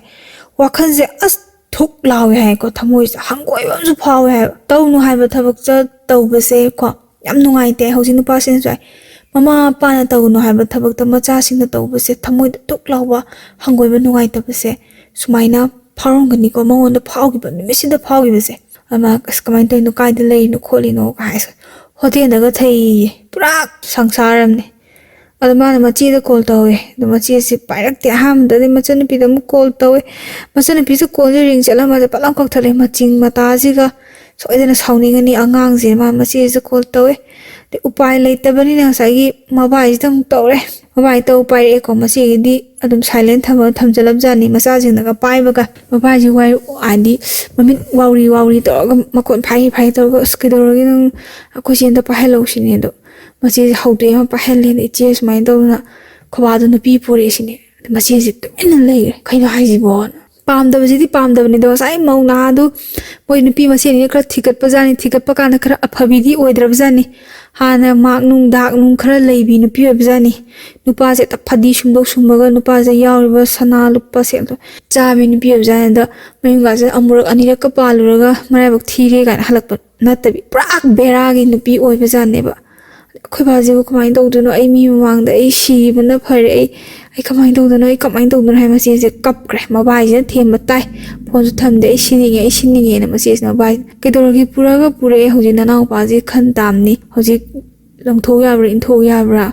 ꯋꯥꯈꯜꯁꯦ ꯑꯁ ꯊꯨꯛ ꯂꯥꯎꯋꯦ ꯍꯥꯏꯀꯣ, ꯊꯃꯣꯏꯁꯤꯗ ꯍꯪꯒꯣꯏꯕ ꯑꯃꯁꯨ ꯐꯥꯎꯋꯦ ꯍꯥꯏꯕ꯫ ꯇꯧꯅꯨ ꯍꯥꯏꯕ ꯊꯕꯛ ꯆꯠ-, ꯇꯧꯕꯁꯦ ꯀꯣ, ꯌꯥꯝ ꯅꯨꯡꯉꯥꯏꯇꯦ꯫ ꯍꯧꯖꯤꯛ ꯅꯨꯄꯥꯁꯤꯅꯁꯨ ꯍꯥꯏ, ꯃꯃꯥ ꯃꯄꯥꯅ ꯇꯧꯅꯨ ꯍꯥꯏꯕ ꯊꯕꯛꯇ ꯃꯆꯥꯁꯤꯡꯅ ꯇꯧꯕꯁꯦ, ꯊꯃꯣꯏꯗ ꯊꯨꯛ ꯂꯥꯎꯕ ꯍꯪꯒꯣꯏꯕ, ꯅꯨꯡꯉꯥꯏꯇꯕꯁꯦ ꯁꯨꯃꯥꯏꯅ ꯐꯥꯎꯔꯝꯒꯅꯤꯀꯣ, ꯃꯉꯣꯟꯗ ꯐꯥꯎꯈꯤꯕ, ꯅꯨꯃꯤꯠꯁꯤꯗ ꯐꯥꯎꯈꯤꯕꯁꯦ꯫ ꯑꯃ, "ꯑꯁ, ꯀꯃꯥꯏꯅ ꯇꯧꯔꯤꯅꯣ, ꯀꯥꯏꯗ ꯂꯩꯔꯤꯅꯣ ꯈꯣꯠꯂꯤꯅꯣ?" ꯀꯥꯏ, ꯍꯣꯇꯦꯜꯗꯒ ꯊꯩꯌꯦ, ꯄꯨꯔꯥ ꯁꯪꯁꯥꯔ ꯑꯃꯅꯤ꯫ ꯑꯗꯣ ꯃꯥꯅ ꯃꯆꯦꯗ ꯀꯣꯜ ꯇꯧꯋꯦ꯫ ꯑꯗꯣ ꯃꯆꯦꯁꯦ ꯄꯥꯏꯔꯛꯇꯦ꯫ ꯑꯍꯥꯟꯕꯗꯗꯤ ꯃꯆꯟꯅꯨꯄꯤꯗ ꯑꯃꯨꯛ ꯀꯣꯜ ꯇꯧꯋꯦ꯫ ꯃꯆꯟꯅꯨꯄꯤꯁꯨ ꯀꯣꯜꯁꯦ ꯔꯤꯡ ꯆꯠꯂꯝꯃꯁꯦ ꯄꯠ ꯂꯥꯎ ꯀꯛꯊꯠꯂꯦ꯫ ꯃꯆꯤꯡ ꯃꯇꯥꯁꯤꯒ ꯁꯣꯏꯗꯅ ꯁꯥꯎꯅꯤꯡꯉꯅꯤ ꯑꯉꯥꯡꯁꯦ꯫ ꯃꯥ ꯃꯆꯦꯁꯤꯗ ꯀꯣꯜ ꯇꯧꯋꯦ꯫ ꯑꯗꯩ ꯎꯄꯥꯏ ꯂꯩꯇꯕꯅꯤꯅ ꯉꯁꯥꯏꯒꯤ ꯃꯕꯥꯏꯁꯤꯗ ꯑꯃꯨꯛ ꯇꯧꯔꯦ꯫ ꯃꯕꯥꯏ ꯇꯧ ꯄꯥꯏꯔꯛꯑꯦꯀꯣ꯫ ꯃꯆꯦꯒꯤꯗꯤ ꯑꯗꯨꯝ ꯁꯥꯏꯂꯦꯟ ꯊꯝꯃꯒ ꯊꯝꯖꯜꯂꯕꯖꯥꯠꯅꯤ꯫ ꯃꯆꯥꯁꯤꯡꯅꯒ ꯄꯥꯏꯕꯒ ꯃꯕꯥꯏꯁꯤ ꯋꯥꯏ, ꯍꯥꯏꯗꯤ ꯃꯃꯤꯠ ꯋꯥꯎꯔꯤ ꯋꯥꯎꯔꯤ ꯇꯧꯔꯒ ꯃꯈꯣꯟ ꯐꯥꯏ ꯐꯥꯏ ꯇꯧꯔꯒ, "ꯑꯁ, ꯀꯩꯗꯧꯔꯒꯦ ꯅꯪ? ꯑꯩꯈꯣꯏ ꯆꯦ ꯑꯝꯇ ꯄꯥꯏꯍꯜꯂꯧꯁꯤꯅꯦ"꯫ ꯑꯗꯣ ꯃꯆꯦꯁꯦ ꯍꯧꯗꯣꯛꯑꯦ ꯑꯃ ꯄꯥꯏꯍꯜꯂꯦꯅ, "ꯏꯆꯦ ꯁꯨꯃꯥꯏꯅ ꯇꯧꯗꯅ ꯈꯣꯕꯥꯗꯣ ꯅꯨꯄꯤ ꯄꯣꯔꯛꯑꯦ" ꯁꯤꯅꯦ꯫ ꯑꯗ ꯃꯆꯦꯁꯦ ꯇꯨꯃꯤꯟꯅ ꯂꯩꯈ꯭ꯔꯦ꯫ "ꯀꯩꯅꯣ ꯍꯥꯏꯁꯤꯕꯣ?" ꯄꯥꯝꯗꯕꯁꯤꯗꯤ ꯄꯥꯝꯗꯕꯅꯤꯗꯣ, ꯉꯁꯥꯏ ꯃꯧ ꯅꯍꯥꯗꯨ ꯃꯣꯏ ꯅꯨꯄꯤ ꯃꯁꯦꯟꯅꯤꯅ ꯈꯔ ꯊꯤꯒꯠꯄꯖꯥꯠꯅꯤ꯫ ꯊꯤꯒꯠꯄ ꯀꯥꯟꯗ ꯈꯔ ꯑꯐꯕꯤꯗꯤ ꯑꯣꯏꯗ꯭ꯔꯕꯖꯥꯠꯅꯤ꯫ ꯍꯥꯟꯅ ꯃꯥꯛ ꯅꯨꯡ ꯗꯥꯛ ꯅꯨꯡ ꯈꯔ ꯂꯩꯕꯤ ꯅꯨꯄꯤ ꯑꯣꯏꯕꯖꯥꯠꯅꯤ꯫ ꯅꯨꯄꯥꯁꯦ ꯍꯦꯛꯇ ꯐꯗꯤ ꯁꯨꯝꯗꯣꯛ ꯁꯨꯝꯕꯒ, ꯅꯨꯄꯥꯁꯦ ꯌꯥꯎꯔꯤꯕ ꯁꯅꯥ ꯂꯨꯄꯥꯁꯦ ꯑꯗꯨꯝ ꯆꯥꯕꯤ ꯅꯨꯄꯤ ꯑꯣꯏꯕꯖꯥꯠꯅꯤ꯫ ꯑꯗ ꯃꯌꯨꯝꯒꯥꯁꯦ ꯑꯃꯨꯔꯛ ꯑꯅꯤꯔꯛꯀ ꯄꯥꯜꯂꯨꯔꯒ ꯃꯔꯥꯏꯕꯛ ꯊꯤꯔꯦ ꯀꯥꯏꯅ ꯍꯜꯂꯛꯄ ꯅꯠꯇꯕꯤ, ꯄꯨꯔꯥ ꯕꯦꯔꯥꯒꯤ ꯅꯨꯄꯤ ꯑꯣꯏꯕꯖꯥꯠꯅꯦꯕ꯫ ꯑꯩꯈꯣꯏ ꯕꯥꯁꯤꯕꯨ ꯀꯃꯥꯏꯅ ꯇꯧꯗꯣꯏꯅꯣ? ꯑꯩ ꯃꯤ ꯃꯃꯥꯡꯗ ꯑꯩ ꯁꯤꯕꯅ ꯐꯔꯦ꯫ ꯑꯩ, ꯑꯩ ꯀꯃꯥꯏꯅ ꯇꯧꯗꯣꯏꯅꯣ? ꯑꯩ ꯀꯃꯥꯏꯅ ꯇꯧꯗꯣꯏꯅꯣ?" ꯍꯥꯏ ꯃꯆꯦꯁꯦ ꯀꯞꯈ꯭ꯔꯦ꯫ ꯃꯕꯥꯏꯁꯤꯅ ꯊꯦꯝꯕ ꯇꯥꯏ꯫ ꯐꯣꯟꯁꯨ ꯊꯝꯗꯦ꯫ "ꯑꯩ ꯁꯤꯅꯤꯡꯉꯦ, ꯑꯩ ꯁꯤꯅꯤꯡꯉꯦꯅ" ꯃꯆꯦꯁꯤꯅ ꯃꯕꯥꯏ, "ꯀꯩꯗꯧꯔꯒꯦ? ꯄꯨꯔꯒ ꯄꯨꯔꯛꯑꯦ ꯍꯧꯖꯤꯛ꯫ ꯅꯅꯥꯎꯄꯥꯁꯦ ꯈꯟ ꯇꯥꯝꯅꯤ꯫ ꯍꯧꯖꯤꯛ ꯂꯪꯊꯣꯛ ꯌꯥꯕ꯭ꯔꯥ, ꯏꯟꯊꯣꯛ ꯌꯥꯕ꯭ꯔꯥ?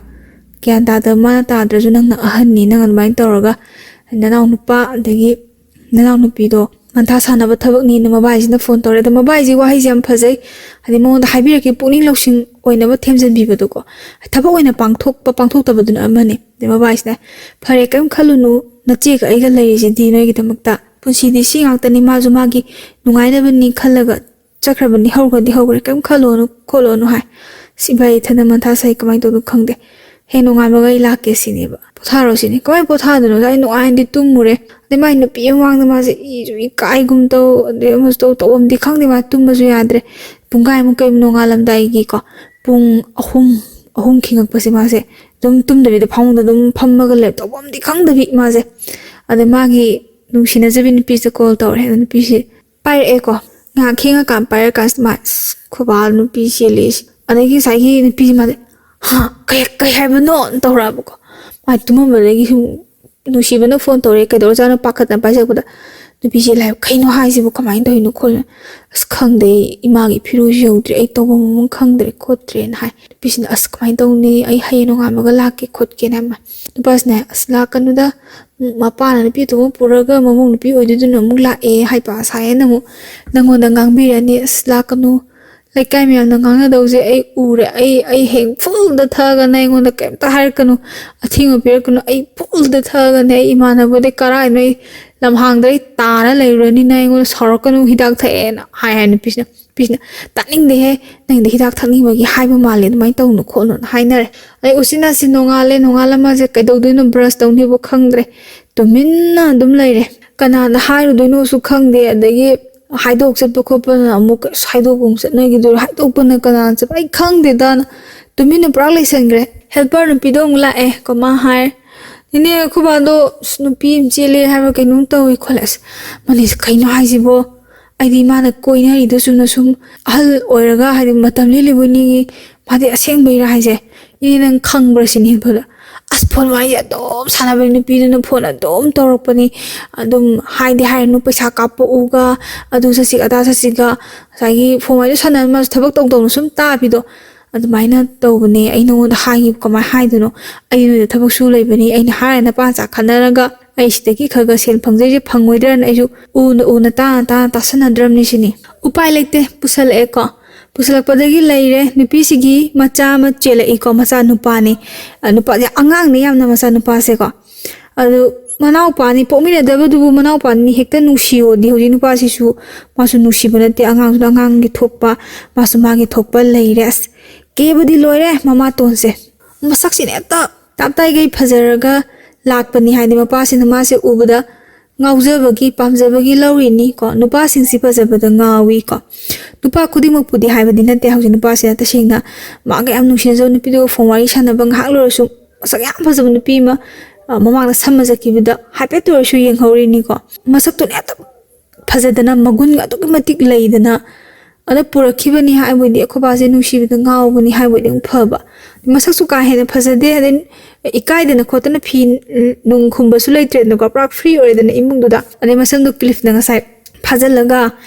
ꯒ꯭ꯌꯥꯟ ꯇꯥꯗꯕ, ꯃꯥꯅ ꯇꯥꯗ꯭ꯔꯁꯨ ꯅꯪꯅ ꯑꯍꯟꯅꯤ꯫ ꯅꯪ ꯑꯗꯨꯃꯥꯏꯅ ꯇꯧꯔꯒ ꯅꯅꯥꯎ ꯅꯨꯄꯥ ꯑꯗꯒꯤ ꯅꯅꯥꯎ ꯅꯨꯄꯤꯗꯣ ꯃꯟꯊꯥ ꯁꯥꯟꯅꯕ ꯊꯕꯛꯅꯤꯅ" ꯃꯕꯥꯏꯁꯤꯅ ꯐꯣꯟ ꯇꯧꯔꯦ꯫ ꯑꯗꯣ ꯃꯕꯥꯏꯁꯤ ꯋꯥꯍꯩꯁꯦ ꯌꯥꯝ ꯐꯖꯩ, ꯍꯥꯏꯗꯤ ꯃꯉꯣꯟꯗ ꯍꯥꯏꯕꯤꯔꯛꯀꯦ, ꯄꯨꯛꯅꯤꯡ ꯂꯧꯁꯤꯡ ꯑꯣꯏꯅꯕ ꯊꯦꯝꯖꯤꯟꯕꯤꯕꯗꯣꯀꯣ꯫ ꯊꯕꯛ ꯑꯣꯏꯅ ꯄꯥꯡꯊꯣꯛꯄ ꯄꯥꯡꯊꯣꯛꯇꯕꯗꯨꯅ ꯑꯃꯅꯤ꯫ ꯑꯗꯩ ꯃꯕꯥꯏꯁꯤꯅ, "ꯐꯔꯦ, ꯀꯔꯤꯝ ꯈꯜꯂꯨꯅꯨ, ꯅꯆꯦꯒ ꯑꯩꯒ ꯂꯩꯔꯤꯁꯤꯗꯤ ꯅꯣꯏꯒꯤꯗꯃꯛꯇ꯫ ꯄꯨꯟꯁꯤꯗꯤ ꯁꯤ ꯉꯥꯛꯇꯅꯤ, ꯃꯥꯁꯨ ꯃꯥꯒꯤ ꯅꯨꯡꯉꯥꯏꯅꯕꯅꯤ ꯈꯜꯂꯒ ꯆꯠꯈ꯭ꯔꯕꯅꯤ, ꯍꯧꯈ꯭ꯔꯗꯤ ꯍꯧꯈ꯭ꯔꯦ, ꯀꯔꯤꯝ ꯈꯜꯂꯨꯅꯨ ꯈꯣꯠꯂꯨꯅꯨ" ꯍꯥꯏ꯫ ꯁꯤ ꯚꯥꯏ ꯏꯊꯟꯗ ꯃꯊꯥ ꯁꯥꯏ, ꯀꯃꯥꯏꯅ ꯇꯧꯗꯣꯏꯅꯣ ꯈꯪꯗꯦ꯫ "ꯍꯌꯦꯡ ꯅꯣꯡꯉꯥꯟꯕꯒ ꯑꯩ ꯂꯥꯛꯀꯦ" ꯁꯤꯅꯦꯕ꯫ "ꯄꯣꯊꯥꯔꯣ" ꯁꯤꯅꯤ꯫ "ꯀꯃꯥꯏꯅ ꯄꯣꯊꯥꯗꯣꯏꯅꯣ? ꯑꯩ ꯅꯨꯡꯉꯥꯏꯅꯗꯤ ꯇꯨꯝꯃꯨꯔꯦ, ꯑꯗꯩ ꯃꯥꯏ ꯅꯨꯄꯤ ꯑꯃ ꯃꯃꯥꯡꯗ ꯃꯥꯁꯦ ꯏꯁꯨ ꯏꯀꯥꯏꯒꯨꯝ ꯇꯧ, ꯑꯗꯩ ꯑꯃꯁꯨ ꯇꯧ, ꯇꯧꯐꯝꯗꯤ ꯈꯪꯗꯦ, ꯃꯥ ꯇꯨꯝꯕꯁꯨ ꯌꯥꯗ꯭ꯔꯦ꯫ ꯄꯨꯡꯈꯥꯏꯃꯨꯛ ꯀꯩ ꯅꯣꯡꯉꯥꯜꯂꯝꯗꯥꯏꯒꯤꯀꯣ, ꯄꯨꯡ ꯑꯍꯨꯝ, ꯑꯍꯨꯝ ꯈꯤꯉꯛꯄꯁꯦ ꯃꯥꯁꯦ ꯑꯗꯨꯝ ꯇꯨꯝꯗꯕꯤꯗ ꯐꯃꯨꯡꯗ ꯑꯗꯨꯝ ꯐꯝꯃꯒ ꯂꯩ, ꯇꯧꯐꯝꯗꯤ ꯈꯪꯗꯕꯤ ꯃꯥꯁꯦ꯫ ꯑꯗ ꯃꯥꯒꯤ ꯅꯨꯡꯁꯤꯅꯖꯕꯤ ꯅꯨꯄꯤꯁꯦ ꯀꯣꯜ ꯇꯧꯔꯦ꯫ ꯑꯗ ꯅꯨꯄꯤꯁꯦ ꯄꯥꯏꯔꯛꯑꯦꯀꯣ꯫ ꯉꯥꯏꯍꯥꯛ ꯈꯤꯉꯀꯥꯟ ꯄꯥꯏꯔꯀꯥꯟꯁꯤꯗ ꯃꯥ, "ꯑꯁ, ꯈꯣꯕꯥ ꯅꯨꯄꯤ ꯆꯦꯜꯂꯛꯏꯁꯦ"꯫ ꯑꯗꯒꯤ ꯉꯁꯥꯏꯒꯤ ꯅꯨꯄꯤꯁꯦ ꯃꯥꯁꯦ, "ꯍꯥ? ꯀꯩ, ꯀꯩ ꯍꯥꯏꯕꯅꯣ?" ꯇꯧꯔꯛꯑꯕꯀꯣ꯫ ꯃꯥ ꯇꯨꯝꯃꯝꯕꯗꯒꯤ ꯁꯨꯝ ꯅꯨꯡꯁꯤꯕꯅ ꯐꯣꯟ ꯇꯧꯔꯛꯑꯦ, ꯀꯩꯗꯧꯔꯖꯥꯠꯅꯣ ꯄꯥꯈꯠꯇꯅ ꯄꯥꯏꯖꯔꯛꯄꯗ, ꯅꯨꯄꯤꯁꯦ ꯂꯥꯏ, "ꯀꯩꯅꯣ ꯍꯥꯏꯁꯤꯕꯨ, ꯀꯃꯥꯏꯅ ꯇꯧꯔꯤꯅꯣ ꯈꯣꯠꯂꯤꯅꯣ?" "ꯑꯁ, ꯈꯪꯗꯦ, ꯏꯃꯥꯒꯤ ꯐꯤꯔꯨꯁꯨ ꯌꯧꯗ꯭ꯔꯦ, ꯑꯩ ꯇꯧꯐꯝ ꯑꯃ ꯈꯪꯗ꯭ꯔꯦ" ꯈꯣꯠꯇ꯭ꯔꯦꯅ ꯍꯥꯏ꯫ ꯅꯨꯄꯤꯁꯤꯅ, "ꯑꯁ, ꯀꯃꯥꯏꯅ ꯇꯧꯅꯤ, ꯑꯩ ꯍꯌꯦꯡ ꯅꯣꯡꯉꯥꯟꯕꯒ ꯂꯥꯛꯀꯦ ꯈꯣꯠꯀꯦꯅ" ꯍꯥꯏ꯫ ꯅꯨꯄꯥꯁꯤꯅ, "ꯑꯁ, ꯂꯥꯛꯀꯅꯨꯗ, ꯃꯄꯥꯅ ꯅꯨꯄꯤ ꯑꯇꯣꯞꯄ ꯄꯨꯔꯒ ꯃꯃꯧ ꯅꯨꯄꯤ ꯑꯣꯏꯗꯣꯏꯗꯨꯅ ꯑꯃꯨꯛ ꯂꯥꯛꯑꯦ ꯍꯥꯏꯕ ꯁꯥꯏꯌꯦꯅ ꯑꯃꯨꯛ ꯅꯪꯉꯣꯟꯗ ꯉꯥꯡꯕꯤꯔꯅꯤ꯫ ꯑꯁ, ꯂꯥꯛꯀꯅꯨ, ꯂꯩꯀꯥꯏ ꯃꯌꯥꯝꯅ ꯉꯥꯡꯅꯗꯧꯁꯦ ꯑꯩ ꯎꯔꯦ꯫ ꯑꯩ, ꯑꯩ ꯍꯌꯦꯡ ꯐꯨꯜꯗ ꯊꯛꯑꯒꯅꯦ, ꯑꯩꯉꯣꯟꯗ ꯀꯩꯝꯇ ꯍꯥꯏꯔꯛꯀꯅꯨ, ꯑꯊꯤꯡꯕ ꯄꯤꯔꯛꯀꯅꯨ꯫ ꯑꯩ ꯐꯨꯜꯗ ꯊꯛꯑꯒꯅꯦ, ꯑꯩ ꯏꯃꯥꯟꯅꯕꯗꯩ ꯀꯔꯥꯏꯅꯣ, ꯑꯩ ꯂꯝꯍꯥꯡꯗ ꯑꯩ ꯇꯥꯔ ꯂꯩꯔꯨꯔꯅꯤꯅ ꯑꯩꯉꯣꯟꯗ ꯁꯥꯎꯔꯛꯀꯅꯨ, ꯍꯤꯗꯥꯛ ꯊꯛꯑꯦꯅ" ꯍꯥꯏ ꯍꯥꯏ ꯅꯨꯄꯤꯁꯤꯅ꯫ ꯅꯨꯄꯤꯁꯤꯅ, "ꯇꯥꯅꯤꯡꯗꯦꯍꯦ, ꯅꯪꯗꯤ ꯍꯤꯗꯥꯛ ꯊꯛꯅꯤꯡꯕꯒꯤ ꯍꯥꯏꯕ ꯃꯥꯜꯂꯦ, ꯑꯗꯨꯃꯥꯏꯅ ꯇꯧꯅꯨ ꯈꯣꯠꯅꯨꯅ" ꯍꯥꯏꯅꯔꯦ꯫ ꯑꯗꯩ ꯎꯆꯤꯟ ꯅꯥꯆꯤꯟ ꯅꯣꯡꯉꯥꯜꯂꯦ, ꯅꯣꯡꯉꯥꯜꯂ ꯃꯥꯁꯦ ꯀꯩꯗꯧꯗꯣꯏꯅꯣ, ꯕ꯭ꯔꯁ ꯇꯧꯅꯤꯕꯨ ꯈꯪꯗ꯭ꯔꯦ, ꯇꯨꯃꯤꯟꯅ ꯑꯗꯨꯝ ꯂꯩꯔꯦ꯫ ꯀꯅꯥꯗ ꯍꯥꯏꯔꯨꯗꯣꯏꯅꯣꯁꯨ ꯈꯪꯗꯦ꯫ ꯑꯗꯒꯤ ꯍꯥꯏꯗꯣꯛ ꯆꯠꯄ ꯈꯣꯠꯄꯅ ꯑꯃꯨꯛ ꯍꯥꯏꯗꯣꯛꯄ ꯑꯃꯨꯛ ꯆꯠꯅꯈꯤꯗꯣꯏꯔꯣ, ꯍꯥꯏꯗꯣꯛꯄꯅ ꯀꯅꯥꯅ ꯆꯠꯄ, ꯑꯩ ꯈꯪꯗꯦꯗꯅ ꯇꯨꯃꯤꯟꯅ ꯄꯨꯔꯥ ꯂꯩꯁꯟꯈ꯭ꯔꯦ꯫ ꯍꯦꯜꯄꯔ ꯅꯨꯄꯤꯗꯣ ꯑꯃꯨꯛ ꯂꯥꯛꯑꯦ꯫ ꯀꯃꯥꯏ ꯍꯥꯏ, "ꯏꯅꯦ, ꯑꯩꯈꯣꯏ ꯕꯥꯗꯣ, ꯑꯁ, ꯅꯨꯄꯤ ꯑꯃ ꯆꯦꯜꯂꯦ ꯍꯥꯏꯕ ꯀꯩꯅꯣꯝ ꯇꯧꯋꯤ ꯈꯣꯠꯂꯦ"꯫ ꯑꯁ, ꯃꯅꯤꯁ, ꯀꯩꯅꯣ ꯍꯥꯏꯁꯤꯕꯣ? ꯑꯩꯗꯤ ꯃꯥꯅ ꯀꯣꯏꯅꯔꯤꯗꯣ ꯆꯨꯝꯅ ꯁꯨꯝ ꯑꯍꯜ ꯑꯣꯏꯔꯒ, ꯍꯥꯏꯗꯤ, ꯃꯇꯝ ꯂꯦꯜꯂꯤꯕꯣꯏ ꯅꯤꯡꯉꯤ꯫ "ꯃꯥꯗꯤ ꯑꯁꯦꯡꯕꯩꯔꯥ ꯍꯥꯏꯁꯦ? ꯏꯅꯦ, ꯅꯪ ꯈꯪꯕ꯭ꯔꯥ?" ꯁꯤꯅꯤ ꯍꯦꯜꯄꯔꯗꯣ꯫ ꯑꯁ, ꯐꯣꯟ ꯋꯥꯔꯤꯁꯦ ꯑꯗꯨꯝ ꯁꯥꯟꯅꯕꯅꯤ, ꯅꯨꯄꯤꯗꯨꯅ ꯐꯣꯟ ꯑꯗꯨꯝ ꯇꯧꯔꯛꯄꯅꯤ꯫ ꯑꯗꯨꯝ ꯍꯥꯏꯗꯤ ꯍꯥꯏꯔꯅꯨ, ꯄꯩꯁꯥ ꯀꯥꯞꯄꯛꯎꯒ, ꯑꯗꯨ ꯆꯠꯁꯤꯒ ꯑꯗꯥ ꯆꯠꯁꯤꯒ, ꯉꯁꯥꯏꯒꯤ ꯐꯣꯟ ꯋꯥꯔꯤꯗꯣ ꯁꯥꯟꯅꯕ, ꯃꯥꯁꯨ ꯊꯕꯛ ꯇꯧ ꯇꯧꯅ ꯁꯨꯝ ꯇꯥꯕꯤꯗꯣ, ꯑꯗꯨꯃꯥꯏꯅ ꯇꯧꯕꯅꯦ꯫ ꯑꯩ ꯅꯉꯣꯟꯗ ꯍꯥꯏꯒꯤꯕ ꯀꯃꯥꯏꯅ ꯍꯥꯏꯗꯣꯏꯅꯣ? ꯑꯩ ꯅꯣꯏꯗ ꯊꯕꯛ ꯁꯨ ꯂꯩꯕꯅꯤ, ꯑꯩꯅ ꯍꯥꯏꯔ ꯅꯄꯥ ꯅꯆꯥ ꯈꯟꯅꯔꯒ ꯑꯩ ꯁꯤꯗꯒꯤ ꯈꯔ ꯈꯔ ꯁꯦꯟ ꯐꯪꯖꯩꯁꯦ ꯐꯪꯉꯣꯏꯗ꯭ꯔꯅ ꯑꯩꯁꯨ ꯎꯅ ꯎꯅ ꯇꯥꯅ ꯇꯥꯅ ꯇꯥꯁꯟꯅꯗ꯭ꯔꯕꯅꯤ ꯁꯤꯅꯤ꯫ ꯎꯄꯥꯏ ꯂꯩꯇꯦ, ꯄꯨꯁꯜꯂꯛꯑꯦꯀꯣ꯫ ꯄꯨꯁꯜꯂꯛꯄꯗꯒꯤ ꯂꯩꯔꯦ, ꯅꯨꯄꯤꯁꯤꯒꯤ ꯃꯆꯥ ꯑꯃ ꯆꯦꯜꯂꯛꯏꯀꯣ, ꯃꯆꯥ ꯅꯨꯄꯥꯅꯤ꯫ ꯑ, ꯅꯨꯄꯥꯁꯦ ꯑꯉꯥꯡꯅꯤ ꯌꯥꯝꯅ, ꯃꯆꯥ ꯅꯨꯄꯥꯁꯦꯀꯣ꯫ ꯑꯗꯨ ꯃꯅꯥꯎꯄꯥꯅꯤ, ꯄꯣꯛꯃꯤꯟꯅꯗꯕꯗꯨꯕꯨ ꯃꯅꯥꯎꯄꯥꯅꯤ ꯍꯦꯛꯇ ꯅꯨꯡꯁꯤꯌꯣꯗꯤ ꯍꯧꯖꯤꯛ ꯅꯨꯄꯥꯁꯤꯁꯨ, ꯃꯥꯁꯨ ꯅꯨꯡꯁꯤꯕ ꯅꯠꯇꯦ, ꯑꯉꯥꯡꯗꯨꯅ ꯑꯉꯥꯡꯒꯤ ꯊꯣꯛꯄ, ꯃꯥꯁꯨ ꯃꯥꯒꯤ ꯊꯣꯛꯄ ꯂꯩꯔꯦ꯫ ꯑꯁ, ꯀꯦꯕꯗꯤ ꯂꯣꯏꯔꯦ ꯃꯃꯥꯇꯣꯟꯁꯦ꯫ ꯃꯁꯛꯁꯤꯅ ꯍꯦꯛꯇ ꯇꯞꯇꯥꯏꯒꯩ ꯐꯖꯔꯒ ꯂꯥꯛꯄꯅꯤ, ꯍꯥꯏꯗꯤ ꯃꯄꯥꯁꯤꯅ ꯃꯥꯁꯦ ꯎꯕꯗ ꯉꯥꯎꯖꯕꯒꯤ, ꯄꯥꯝꯖꯕꯒꯤ ꯂꯧꯔꯤꯅꯤ ꯀꯣ꯫ ꯅꯨꯄꯥꯁꯤꯡꯁꯤ ꯐꯖꯕꯗ ꯉꯥꯎꯏ ꯀꯣ꯫ ꯅꯨꯄꯥ ꯈꯨꯗꯤꯡꯃꯛꯄꯨꯗꯤ ꯍꯥꯏꯕꯗꯤ ꯅꯠꯇꯦ꯫ ꯍꯧꯖꯤꯛ ꯅꯨꯄꯥꯁꯤꯅ ꯇꯁꯦꯡꯅ ꯃꯥꯒ ꯌꯥꯝ ꯅꯨꯡꯁꯤꯅꯖꯕ ꯅꯨꯄꯤꯗꯨꯒ ꯐꯣꯟ ꯋꯥꯔꯤ ꯁꯥꯟꯅꯕ ꯉꯥꯏꯍꯥꯛ ꯂꯣꯏꯔꯁꯨ, ꯃꯁꯛ ꯌꯥꯝ ꯐꯖꯕ ꯅꯨꯄꯤ ꯑꯃ, ꯑ, ꯃꯃꯥꯡꯗ ꯁꯝꯃ ꯆꯠꯈꯤꯕꯗ ꯍꯥꯏꯐꯦꯠꯇ ꯑꯣꯏꯔꯁꯨ ꯌꯦꯡꯍꯧꯔꯤꯅꯤꯀꯣ꯫ ꯃꯁꯛꯇꯨꯅ ꯍꯦꯛꯇ ꯐꯖꯗꯅ, ꯃꯒꯨꯟ ꯑꯗꯨꯛꯀꯤ ꯃꯇꯤꯛ ꯂꯩꯗꯅ, ꯑꯗ ꯄꯨꯔꯛꯈꯤꯕꯅꯤ ꯍꯥꯏꯕꯣꯏꯗꯤ, ꯑꯩꯈꯣꯏ ꯕꯥꯁꯦ ꯅꯨꯡꯁꯤꯕꯗ ꯉꯥꯎꯕꯅꯤ ꯍꯥꯏꯕꯣꯏꯗꯤ ꯑꯃꯨꯛ ꯐꯕ꯫ ꯃꯁꯛꯁꯨ ꯀꯥ ꯍꯦꯟꯅ ꯐꯖꯗꯦ, ꯑꯗꯩ ꯏꯀꯥꯏꯗꯅ ꯈꯣꯠꯇꯅ ꯐꯤ ꯅꯨꯡ ꯈꯨꯝꯕꯁꯨ ꯂꯩꯇ꯭ꯔꯦꯗꯅꯀꯣ, ꯄꯨꯔꯥ ꯐ꯭ꯔꯤ ꯑꯣꯏꯔꯦꯗꯅ ꯏꯃꯨꯡꯗꯨꯗ꯫ ꯑꯗꯩ ꯃꯁꯝꯗꯣ ꯀ꯭ꯂꯤꯞꯅ ꯉꯁꯥꯏ ꯐꯥꯖꯤꯜꯂꯒ,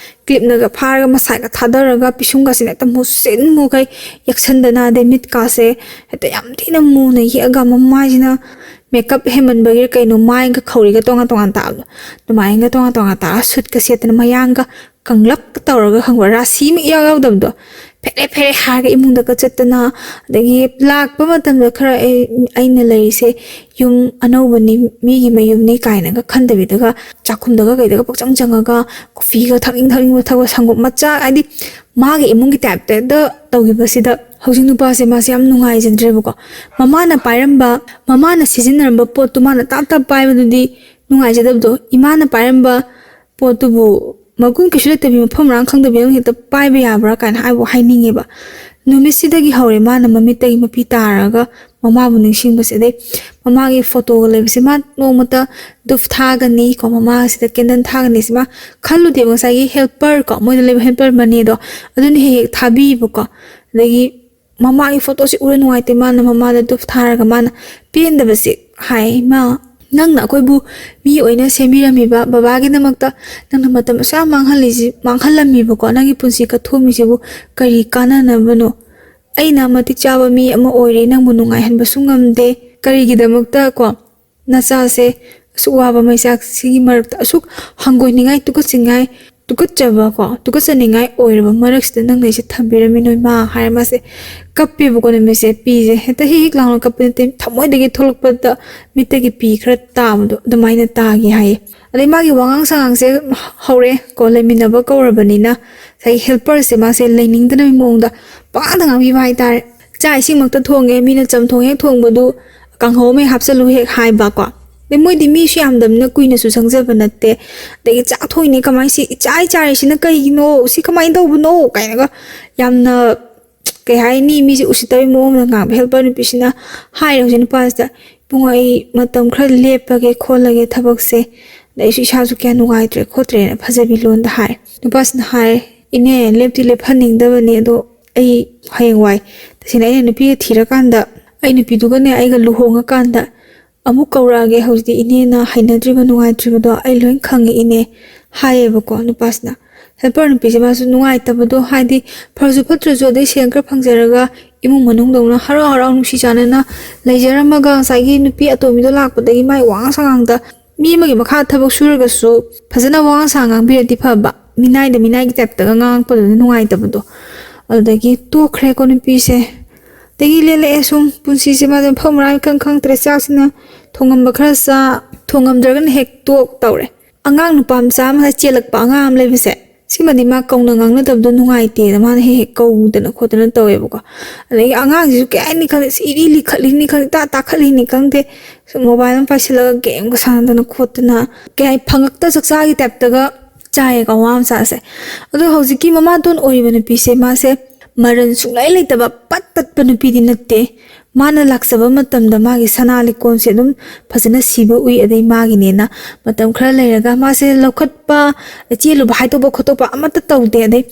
ꯀ꯭ꯂꯤꯞꯅꯒ ꯐꯥꯔꯒ, ꯃꯁꯥꯏꯒ ꯊꯥꯗꯔꯒ, ꯄꯤꯁꯨꯝꯒꯁꯤꯅ ꯍꯦꯛꯇ ꯃꯨꯁꯤꯟ ꯃꯨꯈꯩ ꯌꯦꯛꯁꯟꯗꯅ, ꯑꯗꯩ ꯃꯤꯠꯀꯥꯁꯦ ꯍꯦꯛꯇ ꯌꯥꯝ ꯊꯤꯅ ꯃꯨꯅ ꯌꯦꯛꯑꯒ, ꯃꯃꯥꯏꯁꯤꯅ ꯃꯦꯀꯞ ꯍꯦꯟꯃꯟꯕꯒꯤꯔ ꯀꯩꯅꯣ, ꯃꯥꯏꯒ ꯈꯧꯔꯤꯒ ꯇꯣꯉꯥꯟ ꯇꯣꯉꯥꯟ ꯇꯥꯕꯗꯣ, ꯑꯗꯨꯃꯥꯏꯅꯒ ꯇꯣꯉꯥꯟ ꯇꯣꯉꯥꯟ ꯇꯥꯔꯒ, ꯁꯨꯠꯀ ꯁꯦꯠꯇꯅ, ꯃꯌꯥꯡꯒ ꯀꯪꯂꯞ ꯇꯧꯔꯒ, ꯈꯪꯕ꯭ꯔꯥ, ꯔꯥꯁꯤꯃꯛ ꯏꯌꯥꯎ ꯌꯥꯎꯗꯕꯗꯣ, ꯐꯦꯔꯦ ꯐꯦꯔꯦ ꯍꯥꯏꯔꯒ ꯏꯃꯨꯡꯗꯒ ꯆꯠꯇꯅ, ꯑꯗꯒꯤ ꯂꯥꯛꯄ ꯃꯇꯝꯗ ꯈꯔ ꯑꯩ, ꯑꯩꯅ ꯂꯩꯔꯤꯁꯦ ꯌꯨꯝ ꯑꯅꯧꯕꯅꯤ, ꯃꯤꯒꯤ ꯃꯌꯨꯝꯅꯤ ꯀꯥꯏꯅꯒ ꯈꯟꯗꯕꯤꯗꯒ, ꯆꯥꯛꯈꯨꯝꯗꯒ ꯀꯩꯗꯒ ꯄꯛꯆꯪ ꯆꯪꯉꯒ, ꯀꯣꯐꯤꯒ ꯊꯛꯅꯤꯡ ꯊꯛꯅꯤꯡꯕ ꯊꯛꯄ, ꯁꯪꯒꯣꯝ ꯃꯆꯥ, ꯍꯥꯏꯗꯤ ꯃꯥꯒꯤ ꯏꯃꯨꯡꯒꯤ ꯇꯥꯏꯞꯇ ꯍꯦꯛꯇ ꯇꯧꯈꯤꯕꯁꯤꯗ, ꯍꯧꯖꯤꯛ ꯅꯨꯄꯥꯁꯦ ꯃꯥꯁꯦ ꯌꯥꯝ ꯅꯨꯡꯉꯥꯏꯖꯗ꯭ꯔꯦꯕꯀꯣ꯫ ꯃꯃꯥꯅ ꯄꯥꯏꯔꯝꯕ, ꯃꯃꯥꯅ ꯁꯤꯖꯤꯟꯅꯔꯝꯕ ꯄꯣꯠꯇꯨ ꯃꯥꯅ ꯇꯥꯞ ꯇꯥꯞ ꯄꯥꯏꯕꯗꯨꯗꯤ ꯅꯨꯡꯉꯥꯏꯖꯗꯕꯗꯣ, ꯏꯃꯥꯅ ꯄꯥꯏꯔꯝꯕ ꯄꯣꯠꯇꯨꯕꯨ ꯃꯒꯨꯟ ꯀꯩꯁꯨ ꯂꯩꯇꯕꯤ, ꯃꯐꯝ ꯃꯔꯥꯡ ꯈꯪꯗꯕꯤ ꯑꯃ ꯍꯦꯛꯇ ꯄꯥꯏꯕ ꯌꯥꯕ꯭ꯔꯥ ꯀꯥꯏꯅ ꯍꯥꯏꯕꯨ ꯍꯥꯏꯅꯤꯡꯉꯦꯕ꯫ ꯅꯨꯃꯤꯠꯁꯤꯗꯒꯤ ꯍꯧꯔꯦ ꯃꯥꯅ ꯃꯃꯤꯠꯇꯒꯤ ꯃꯄꯤ ꯇꯥꯔꯒ ꯃꯃꯥꯕꯨ ꯅꯤꯡꯁꯤꯡꯕꯁꯦ꯫ ꯑꯗꯩ ꯃꯃꯥꯒꯤ ꯐꯣꯇꯣꯒ ꯂꯩꯕꯁꯦ, ꯃꯥ ꯅꯣꯡꯃꯇ ꯙꯨꯞ ꯊꯥꯒꯅꯤ ꯀꯣ, ꯃꯃꯥꯁꯤꯗ ꯀꯦꯟꯗꯜ ꯊꯥꯒꯅꯤ ꯁꯤ ꯃꯥ ꯈꯜꯂꯨꯗꯦꯕ꯫ ꯉꯁꯥꯏꯒꯤ ꯍꯦꯜꯄꯔ ꯀꯣ, ꯃꯣꯏꯗ ꯂꯩꯕ ꯍꯦꯜꯄꯔ ꯃꯅꯦꯗꯣ, ꯑꯗꯨꯅ ꯍꯦꯛ ꯍꯦꯛ ꯊꯥꯕꯤꯕꯀꯣ꯫ ꯑꯗꯒꯤ ꯃꯃꯥꯒꯤ ꯐꯣꯇꯣꯁꯦ ꯎꯔ ꯅꯨꯡꯉꯥꯏꯇꯦ, ꯃꯥꯅ ꯃꯃꯥꯗ ꯙꯨꯞ ꯊꯥꯔꯒ ꯃꯥꯅ ꯄꯦꯟꯗꯕꯁꯦ ꯍꯥꯏ, "ꯏꯃꯥ, ꯅꯪꯅ ꯑꯩꯈꯣꯏꯕꯨ ꯃꯤ ꯑꯣꯏꯅ ꯁꯦꯝꯕꯤꯔꯝꯃꯤꯕ, ꯕꯕꯥꯒꯤꯗꯃꯛꯇ ꯅꯪꯅ ꯃꯇꯝ ꯑꯁꯨꯛ ꯌꯥꯝ ꯃꯥꯡꯍꯜꯂꯤꯁꯤ, ꯃꯥꯡꯍꯜꯂꯝꯃꯤꯕꯀꯣ, ꯅꯪꯒꯤ ꯄꯨꯟꯁꯤ ꯀꯠꯊꯣꯛꯑꯝꯃꯤꯁꯤꯕꯨ ꯀꯔꯤ ꯀꯥꯟꯅꯅꯕꯅꯣ? ꯑꯩꯅ ꯃꯇꯤꯛ ꯆꯥꯕ ꯃꯤ ꯑꯃ ꯑꯣꯏꯔꯦ, ꯅꯪꯕꯨ ꯅꯨꯡꯉꯥꯏꯍꯟꯕꯁꯨ ꯉꯝꯗꯦ, ꯀꯔꯤꯒꯤꯗꯃꯛꯇ ꯀꯣ ꯅꯆꯥꯁꯦ ꯑꯁꯨꯛ ꯋꯥꯕ ꯃꯩꯆꯥꯛꯁꯤꯒꯤ ꯃꯔꯛꯇ ꯑꯁꯨꯛ ꯍꯪꯒꯣꯏꯅꯤꯡꯉꯥꯏ, ꯇꯨꯀꯠꯆꯅꯤꯡꯉꯥꯏ, ꯇꯨꯀꯠꯆꯕ ꯀꯣ, ꯇꯨꯀꯠꯆꯅꯤꯡꯉꯥꯏ ꯑꯣꯏꯔꯕ ꯃꯔꯛꯁꯤꯗ ꯅꯪꯅ ꯑꯩꯁꯦ ꯊꯝꯕꯤꯔꯝꯃꯤꯅꯣ ꯏꯃꯥ?" ꯍꯥꯏꯔ ꯃꯥꯁꯦ ꯀꯞꯄꯦꯕꯀꯣ꯫ ꯅꯨꯃꯤꯠꯁꯦ ꯄꯤꯁꯦ ꯍꯦꯛꯇ ꯍꯤꯛ ꯍꯤꯛ ꯂꯥꯎꯅ ꯀꯞꯄ ꯅꯠꯇꯦ, ꯊꯃꯣꯏꯗꯒꯤ ꯊꯣꯛꯂꯛꯄꯗ ꯃꯤꯠꯇꯒꯤ ꯄꯤ ꯈꯔ ꯇꯥꯕꯗꯣ ꯑꯗꯨꯃꯥꯏꯅ ꯇꯥꯒꯤ ꯍꯥꯏꯌꯦ꯫ ꯑꯗꯩ ꯃꯥꯒꯤ ꯋꯥꯉꯥꯡ ꯁꯉꯥꯡꯁꯦ ꯍꯧꯔꯦ ꯀꯣ, ꯂꯩꯃꯤꯟꯅꯕ ꯀꯧꯔꯕꯅꯤꯅ ꯉꯁꯥꯏꯒꯤ ꯍꯦꯜꯄꯔꯁꯦ ꯃꯥꯁꯦ ꯂꯩꯅꯤꯡꯗꯅꯕꯒꯤ ꯃꯑꯣꯡꯗ ꯄꯉꯥꯡꯗ ꯉꯥꯡꯕꯤꯕ ꯍꯥꯏꯇꯥꯔꯦ꯫ ꯆꯥꯛ ꯏꯁꯤꯡꯃꯛꯇ ꯊꯣꯡꯉꯦ, ꯃꯤꯅ ꯆꯝꯊꯣꯡ ꯍꯦꯛ ꯊꯣꯡꯕꯗꯨ ꯀꯥꯡꯍꯧ ꯑꯃ ꯍꯦꯛ ꯍꯥꯞꯆꯜꯂꯨ ꯍꯦꯛ ꯍꯥꯏꯕꯀꯣ꯫ ꯑꯗꯩ ꯃꯣꯏꯗꯤ ꯃꯤꯁꯨ ꯌꯥꯝꯗꯕꯅꯤꯅ ꯀꯨꯏꯅꯁꯨ ꯆꯪꯖꯕ ꯅꯠꯇꯦ꯫ ꯑꯗꯒꯤ ꯆꯥꯛ ꯊꯣꯡꯉꯤꯅꯦ ꯀꯃꯥꯏꯅ ꯁꯤ ꯏꯆꯥꯏ ꯆꯥꯏꯔꯤꯁꯤꯅ ꯀꯩꯒꯤꯅꯣ, ꯁꯤ ꯀꯃꯥꯏꯅ ꯇꯧꯕꯅꯣ ꯀꯥꯏꯅꯒ ꯌꯥꯝꯅ, ꯀꯩ ꯍꯥꯏꯅꯤ, ꯃꯤꯁꯦ ꯎꯁꯤꯠꯇꯕꯒꯤ ꯃꯑꯣꯡꯗ ꯉꯥꯡꯕ ꯍꯦꯜꯄꯔ ꯅꯨꯄꯤꯁꯤꯅ ꯍꯥꯏꯔꯦ ꯍꯧꯖꯤꯛ ꯅꯨꯄꯥꯁꯤꯗ, "ꯏꯕꯨꯡꯉꯣ, ꯑꯩ ꯃꯇꯝ ꯈꯔ ꯂꯦꯞꯄꯒꯦ ꯈꯣꯠꯂꯒꯦ ꯊꯕꯛꯁꯦ, ꯑꯗ ꯑꯩꯁꯨ ꯏꯁꯥꯁꯨ ꯀꯌꯥ ꯅꯨꯡꯉꯥꯏꯇ꯭ꯔꯦ ꯈꯣꯠꯇ꯭ꯔꯦꯅ" ꯐꯖꯕꯤ ꯂꯣꯟꯗ ꯍꯥꯏ꯫ ꯅꯨꯄꯥꯁꯤꯅ ꯍꯥꯏ, "ꯏꯅꯦ, ꯂꯦꯞꯇꯤ ꯂꯦꯞꯍꯟꯅꯤꯡꯗꯕꯅꯦ, ꯑꯗꯣ ꯑꯩ ꯍꯌꯦꯡꯋꯥꯏ ꯇꯁꯦꯡꯅ ꯑꯩꯅ ꯅꯨꯄꯤꯒ ꯊꯤꯔꯀꯥꯟꯗ, ꯑꯩ ꯅꯨꯄꯤꯗꯨꯒꯅꯦ ꯑꯩꯒ ꯂꯨꯍꯣꯡꯉꯀꯥꯟꯗ ꯑꯃꯨꯛ ꯀꯧꯔꯛꯑꯒꯦ, ꯍꯧꯖꯤꯛꯇꯤ ꯏꯅꯦꯅ ꯍꯩꯅꯗ꯭ꯔꯤꯕ ꯅꯨꯡꯉꯥꯏꯇ꯭ꯔꯤꯕꯗꯣ ꯑꯩ ꯂꯣꯏ ꯈꯪꯉꯦ ꯏꯅꯦ", ꯍꯥꯏꯌꯦꯕꯀꯣ ꯅꯨꯄꯥꯁꯤꯅ꯫ ꯍꯦꯜꯄꯔ ꯅꯨꯄꯤꯁꯦ ꯃꯥꯁꯨ ꯅꯨꯡꯉꯥꯏꯇꯕꯗꯣ, ꯍꯥꯏꯗꯤ ꯐꯔꯁꯨ ꯐꯠꯇ꯭ꯔꯁꯨ ꯑꯗꯩ ꯁꯦꯟ ꯈꯔ ꯐꯪꯖꯔꯒ ꯏꯃꯨꯡ ꯃꯅꯨꯡꯗꯧꯅ ꯍꯔꯥꯎ ꯍꯔꯥꯎ ꯅꯨꯡꯁꯤ ꯆꯥꯟꯅꯅ ꯂꯩꯖꯔꯝꯃꯒ, ꯉꯁꯥꯏꯒꯤ ꯅꯨꯄꯤ ꯑꯇꯣꯝꯕꯤꯗꯣ ꯂꯥꯛꯄꯗꯒꯤ ꯃꯥꯏ ꯋꯥꯉꯥꯡ ꯁꯉꯥꯡꯗ, ꯃꯤ ꯑꯃꯒꯤ ꯃꯈꯥꯗ ꯊꯕꯛ ꯁꯨꯔꯒꯁꯨ ꯐꯖꯅ ꯋꯥꯉꯥꯡ ꯁꯉꯥꯡ ꯉꯥꯡꯕꯤꯔꯗꯤ ꯐꯕ, ꯃꯤꯅꯥꯏꯗ ꯃꯤꯅꯥꯏꯒꯤ ꯇꯥꯏꯞꯇꯒ ꯉꯥꯡꯉꯛꯄꯗꯨꯗꯤ ꯅꯨꯡꯉꯥꯏꯇꯕꯗꯣ꯫ ꯑꯗꯨꯗꯒꯤ ꯇꯣꯛꯈ꯭ꯔꯦꯀꯣ ꯅꯨꯄꯤꯁꯦ꯫ ꯑꯗꯒꯤ ꯂꯦꯜꯂꯛꯑꯦ ꯁꯨꯝ ꯄꯨꯟꯁꯤꯁꯦ, ꯃꯥꯁꯦ ꯃꯐꯝ ꯃꯔꯥꯡ ꯏꯈꯪ ꯈꯪꯗ꯭ꯔꯦ꯫ ꯆꯥꯛꯁꯤꯅ ꯊꯣꯡꯉꯝꯕ ꯈꯔ ꯆꯥ, ꯊꯣꯡꯉꯝꯗ꯭ꯔꯒꯅ ꯍꯦꯛ ꯇꯣꯛ ꯇꯧꯔꯦ꯫ ꯑꯉꯥꯡ ꯅꯨꯄꯥ ꯃꯆꯥ ꯑꯃ ꯆꯦꯜꯂꯛꯄ ꯑꯉꯥꯡ ꯑꯃ ꯂꯩꯕꯁꯦ, ꯁꯤꯃꯗꯤ ꯃꯥ ꯀꯧꯅ ꯉꯥꯡꯅꯗꯕꯗꯣ ꯅꯨꯡꯉꯥꯏꯇꯦꯅ ꯃꯥꯅ ꯍꯦꯛ ꯍꯦꯛ ꯀꯧꯗꯅ ꯈꯣꯠꯇꯅ ꯇꯧꯋꯦꯕꯀꯣ꯫ ꯑꯗꯒꯤ ꯑꯉꯥꯡꯁꯤꯁꯨ ꯀꯩ ꯍꯥꯏꯅꯤ ꯈꯪꯗꯦ, ꯁꯤ ꯏꯔꯤ ꯂꯤꯈꯠꯂꯤꯅꯤ ꯈꯪꯗꯦ, ꯇꯥ ꯇꯥꯈꯠꯂꯤꯅꯤ ꯈꯪꯗꯦ, ꯁꯨꯝ ꯃꯣꯕꯥꯏꯜ ꯑꯃ ꯄꯥꯏꯁꯤꯜꯂꯒ ꯒꯦꯝꯒ ꯁꯥꯟꯅꯗꯅ ꯈꯣꯠꯇꯅ, ꯀꯩ ꯍꯥꯏ, ꯐꯪꯉꯛꯇ ꯆꯥꯛꯆꯥꯒꯤ ꯇꯥꯏꯞꯇꯒ ꯆꯥꯏꯌꯦꯀꯣ ꯋꯥ ꯃꯆꯥꯁꯦ꯫ ꯑꯗꯣ ꯍꯧꯖꯤꯛꯀꯤ ꯃꯃꯥꯇꯣꯟ ꯑꯣꯏꯔꯤꯕ ꯅꯨꯄꯤꯁꯦ, ꯃꯥꯁꯦ ꯃꯔꯟ ꯁꯨꯡꯂꯩ ꯂꯩꯇꯕ ꯄꯠ ꯇꯠꯄ ꯅꯨꯄꯤꯗꯤ ꯅꯠꯇꯦ꯫ ꯃꯥꯅ ꯂꯥꯛꯆꯕ ꯃꯇꯝꯗ ꯃꯥꯒꯤ ꯁꯅꯥ ꯂꯤꯛꯀꯣꯟꯁꯦ ꯑꯗꯨꯝ ꯐꯖꯅ ꯁꯤꯕ ꯎꯏ, ꯑꯗꯩ ꯃꯥꯒꯤꯅꯦꯅ ꯃꯇꯝ ꯈꯔ ꯂꯩꯔꯒ ꯃꯥꯁꯦ ꯂꯧꯈꯠꯄ, ꯆꯦꯜꯂꯨꯕ, ꯍꯥꯏꯗꯣꯛꯄ ꯈꯣꯠꯇꯣꯛꯄ ꯑꯃꯠꯇ ꯇꯧꯗꯦ꯫ ꯑꯗꯩ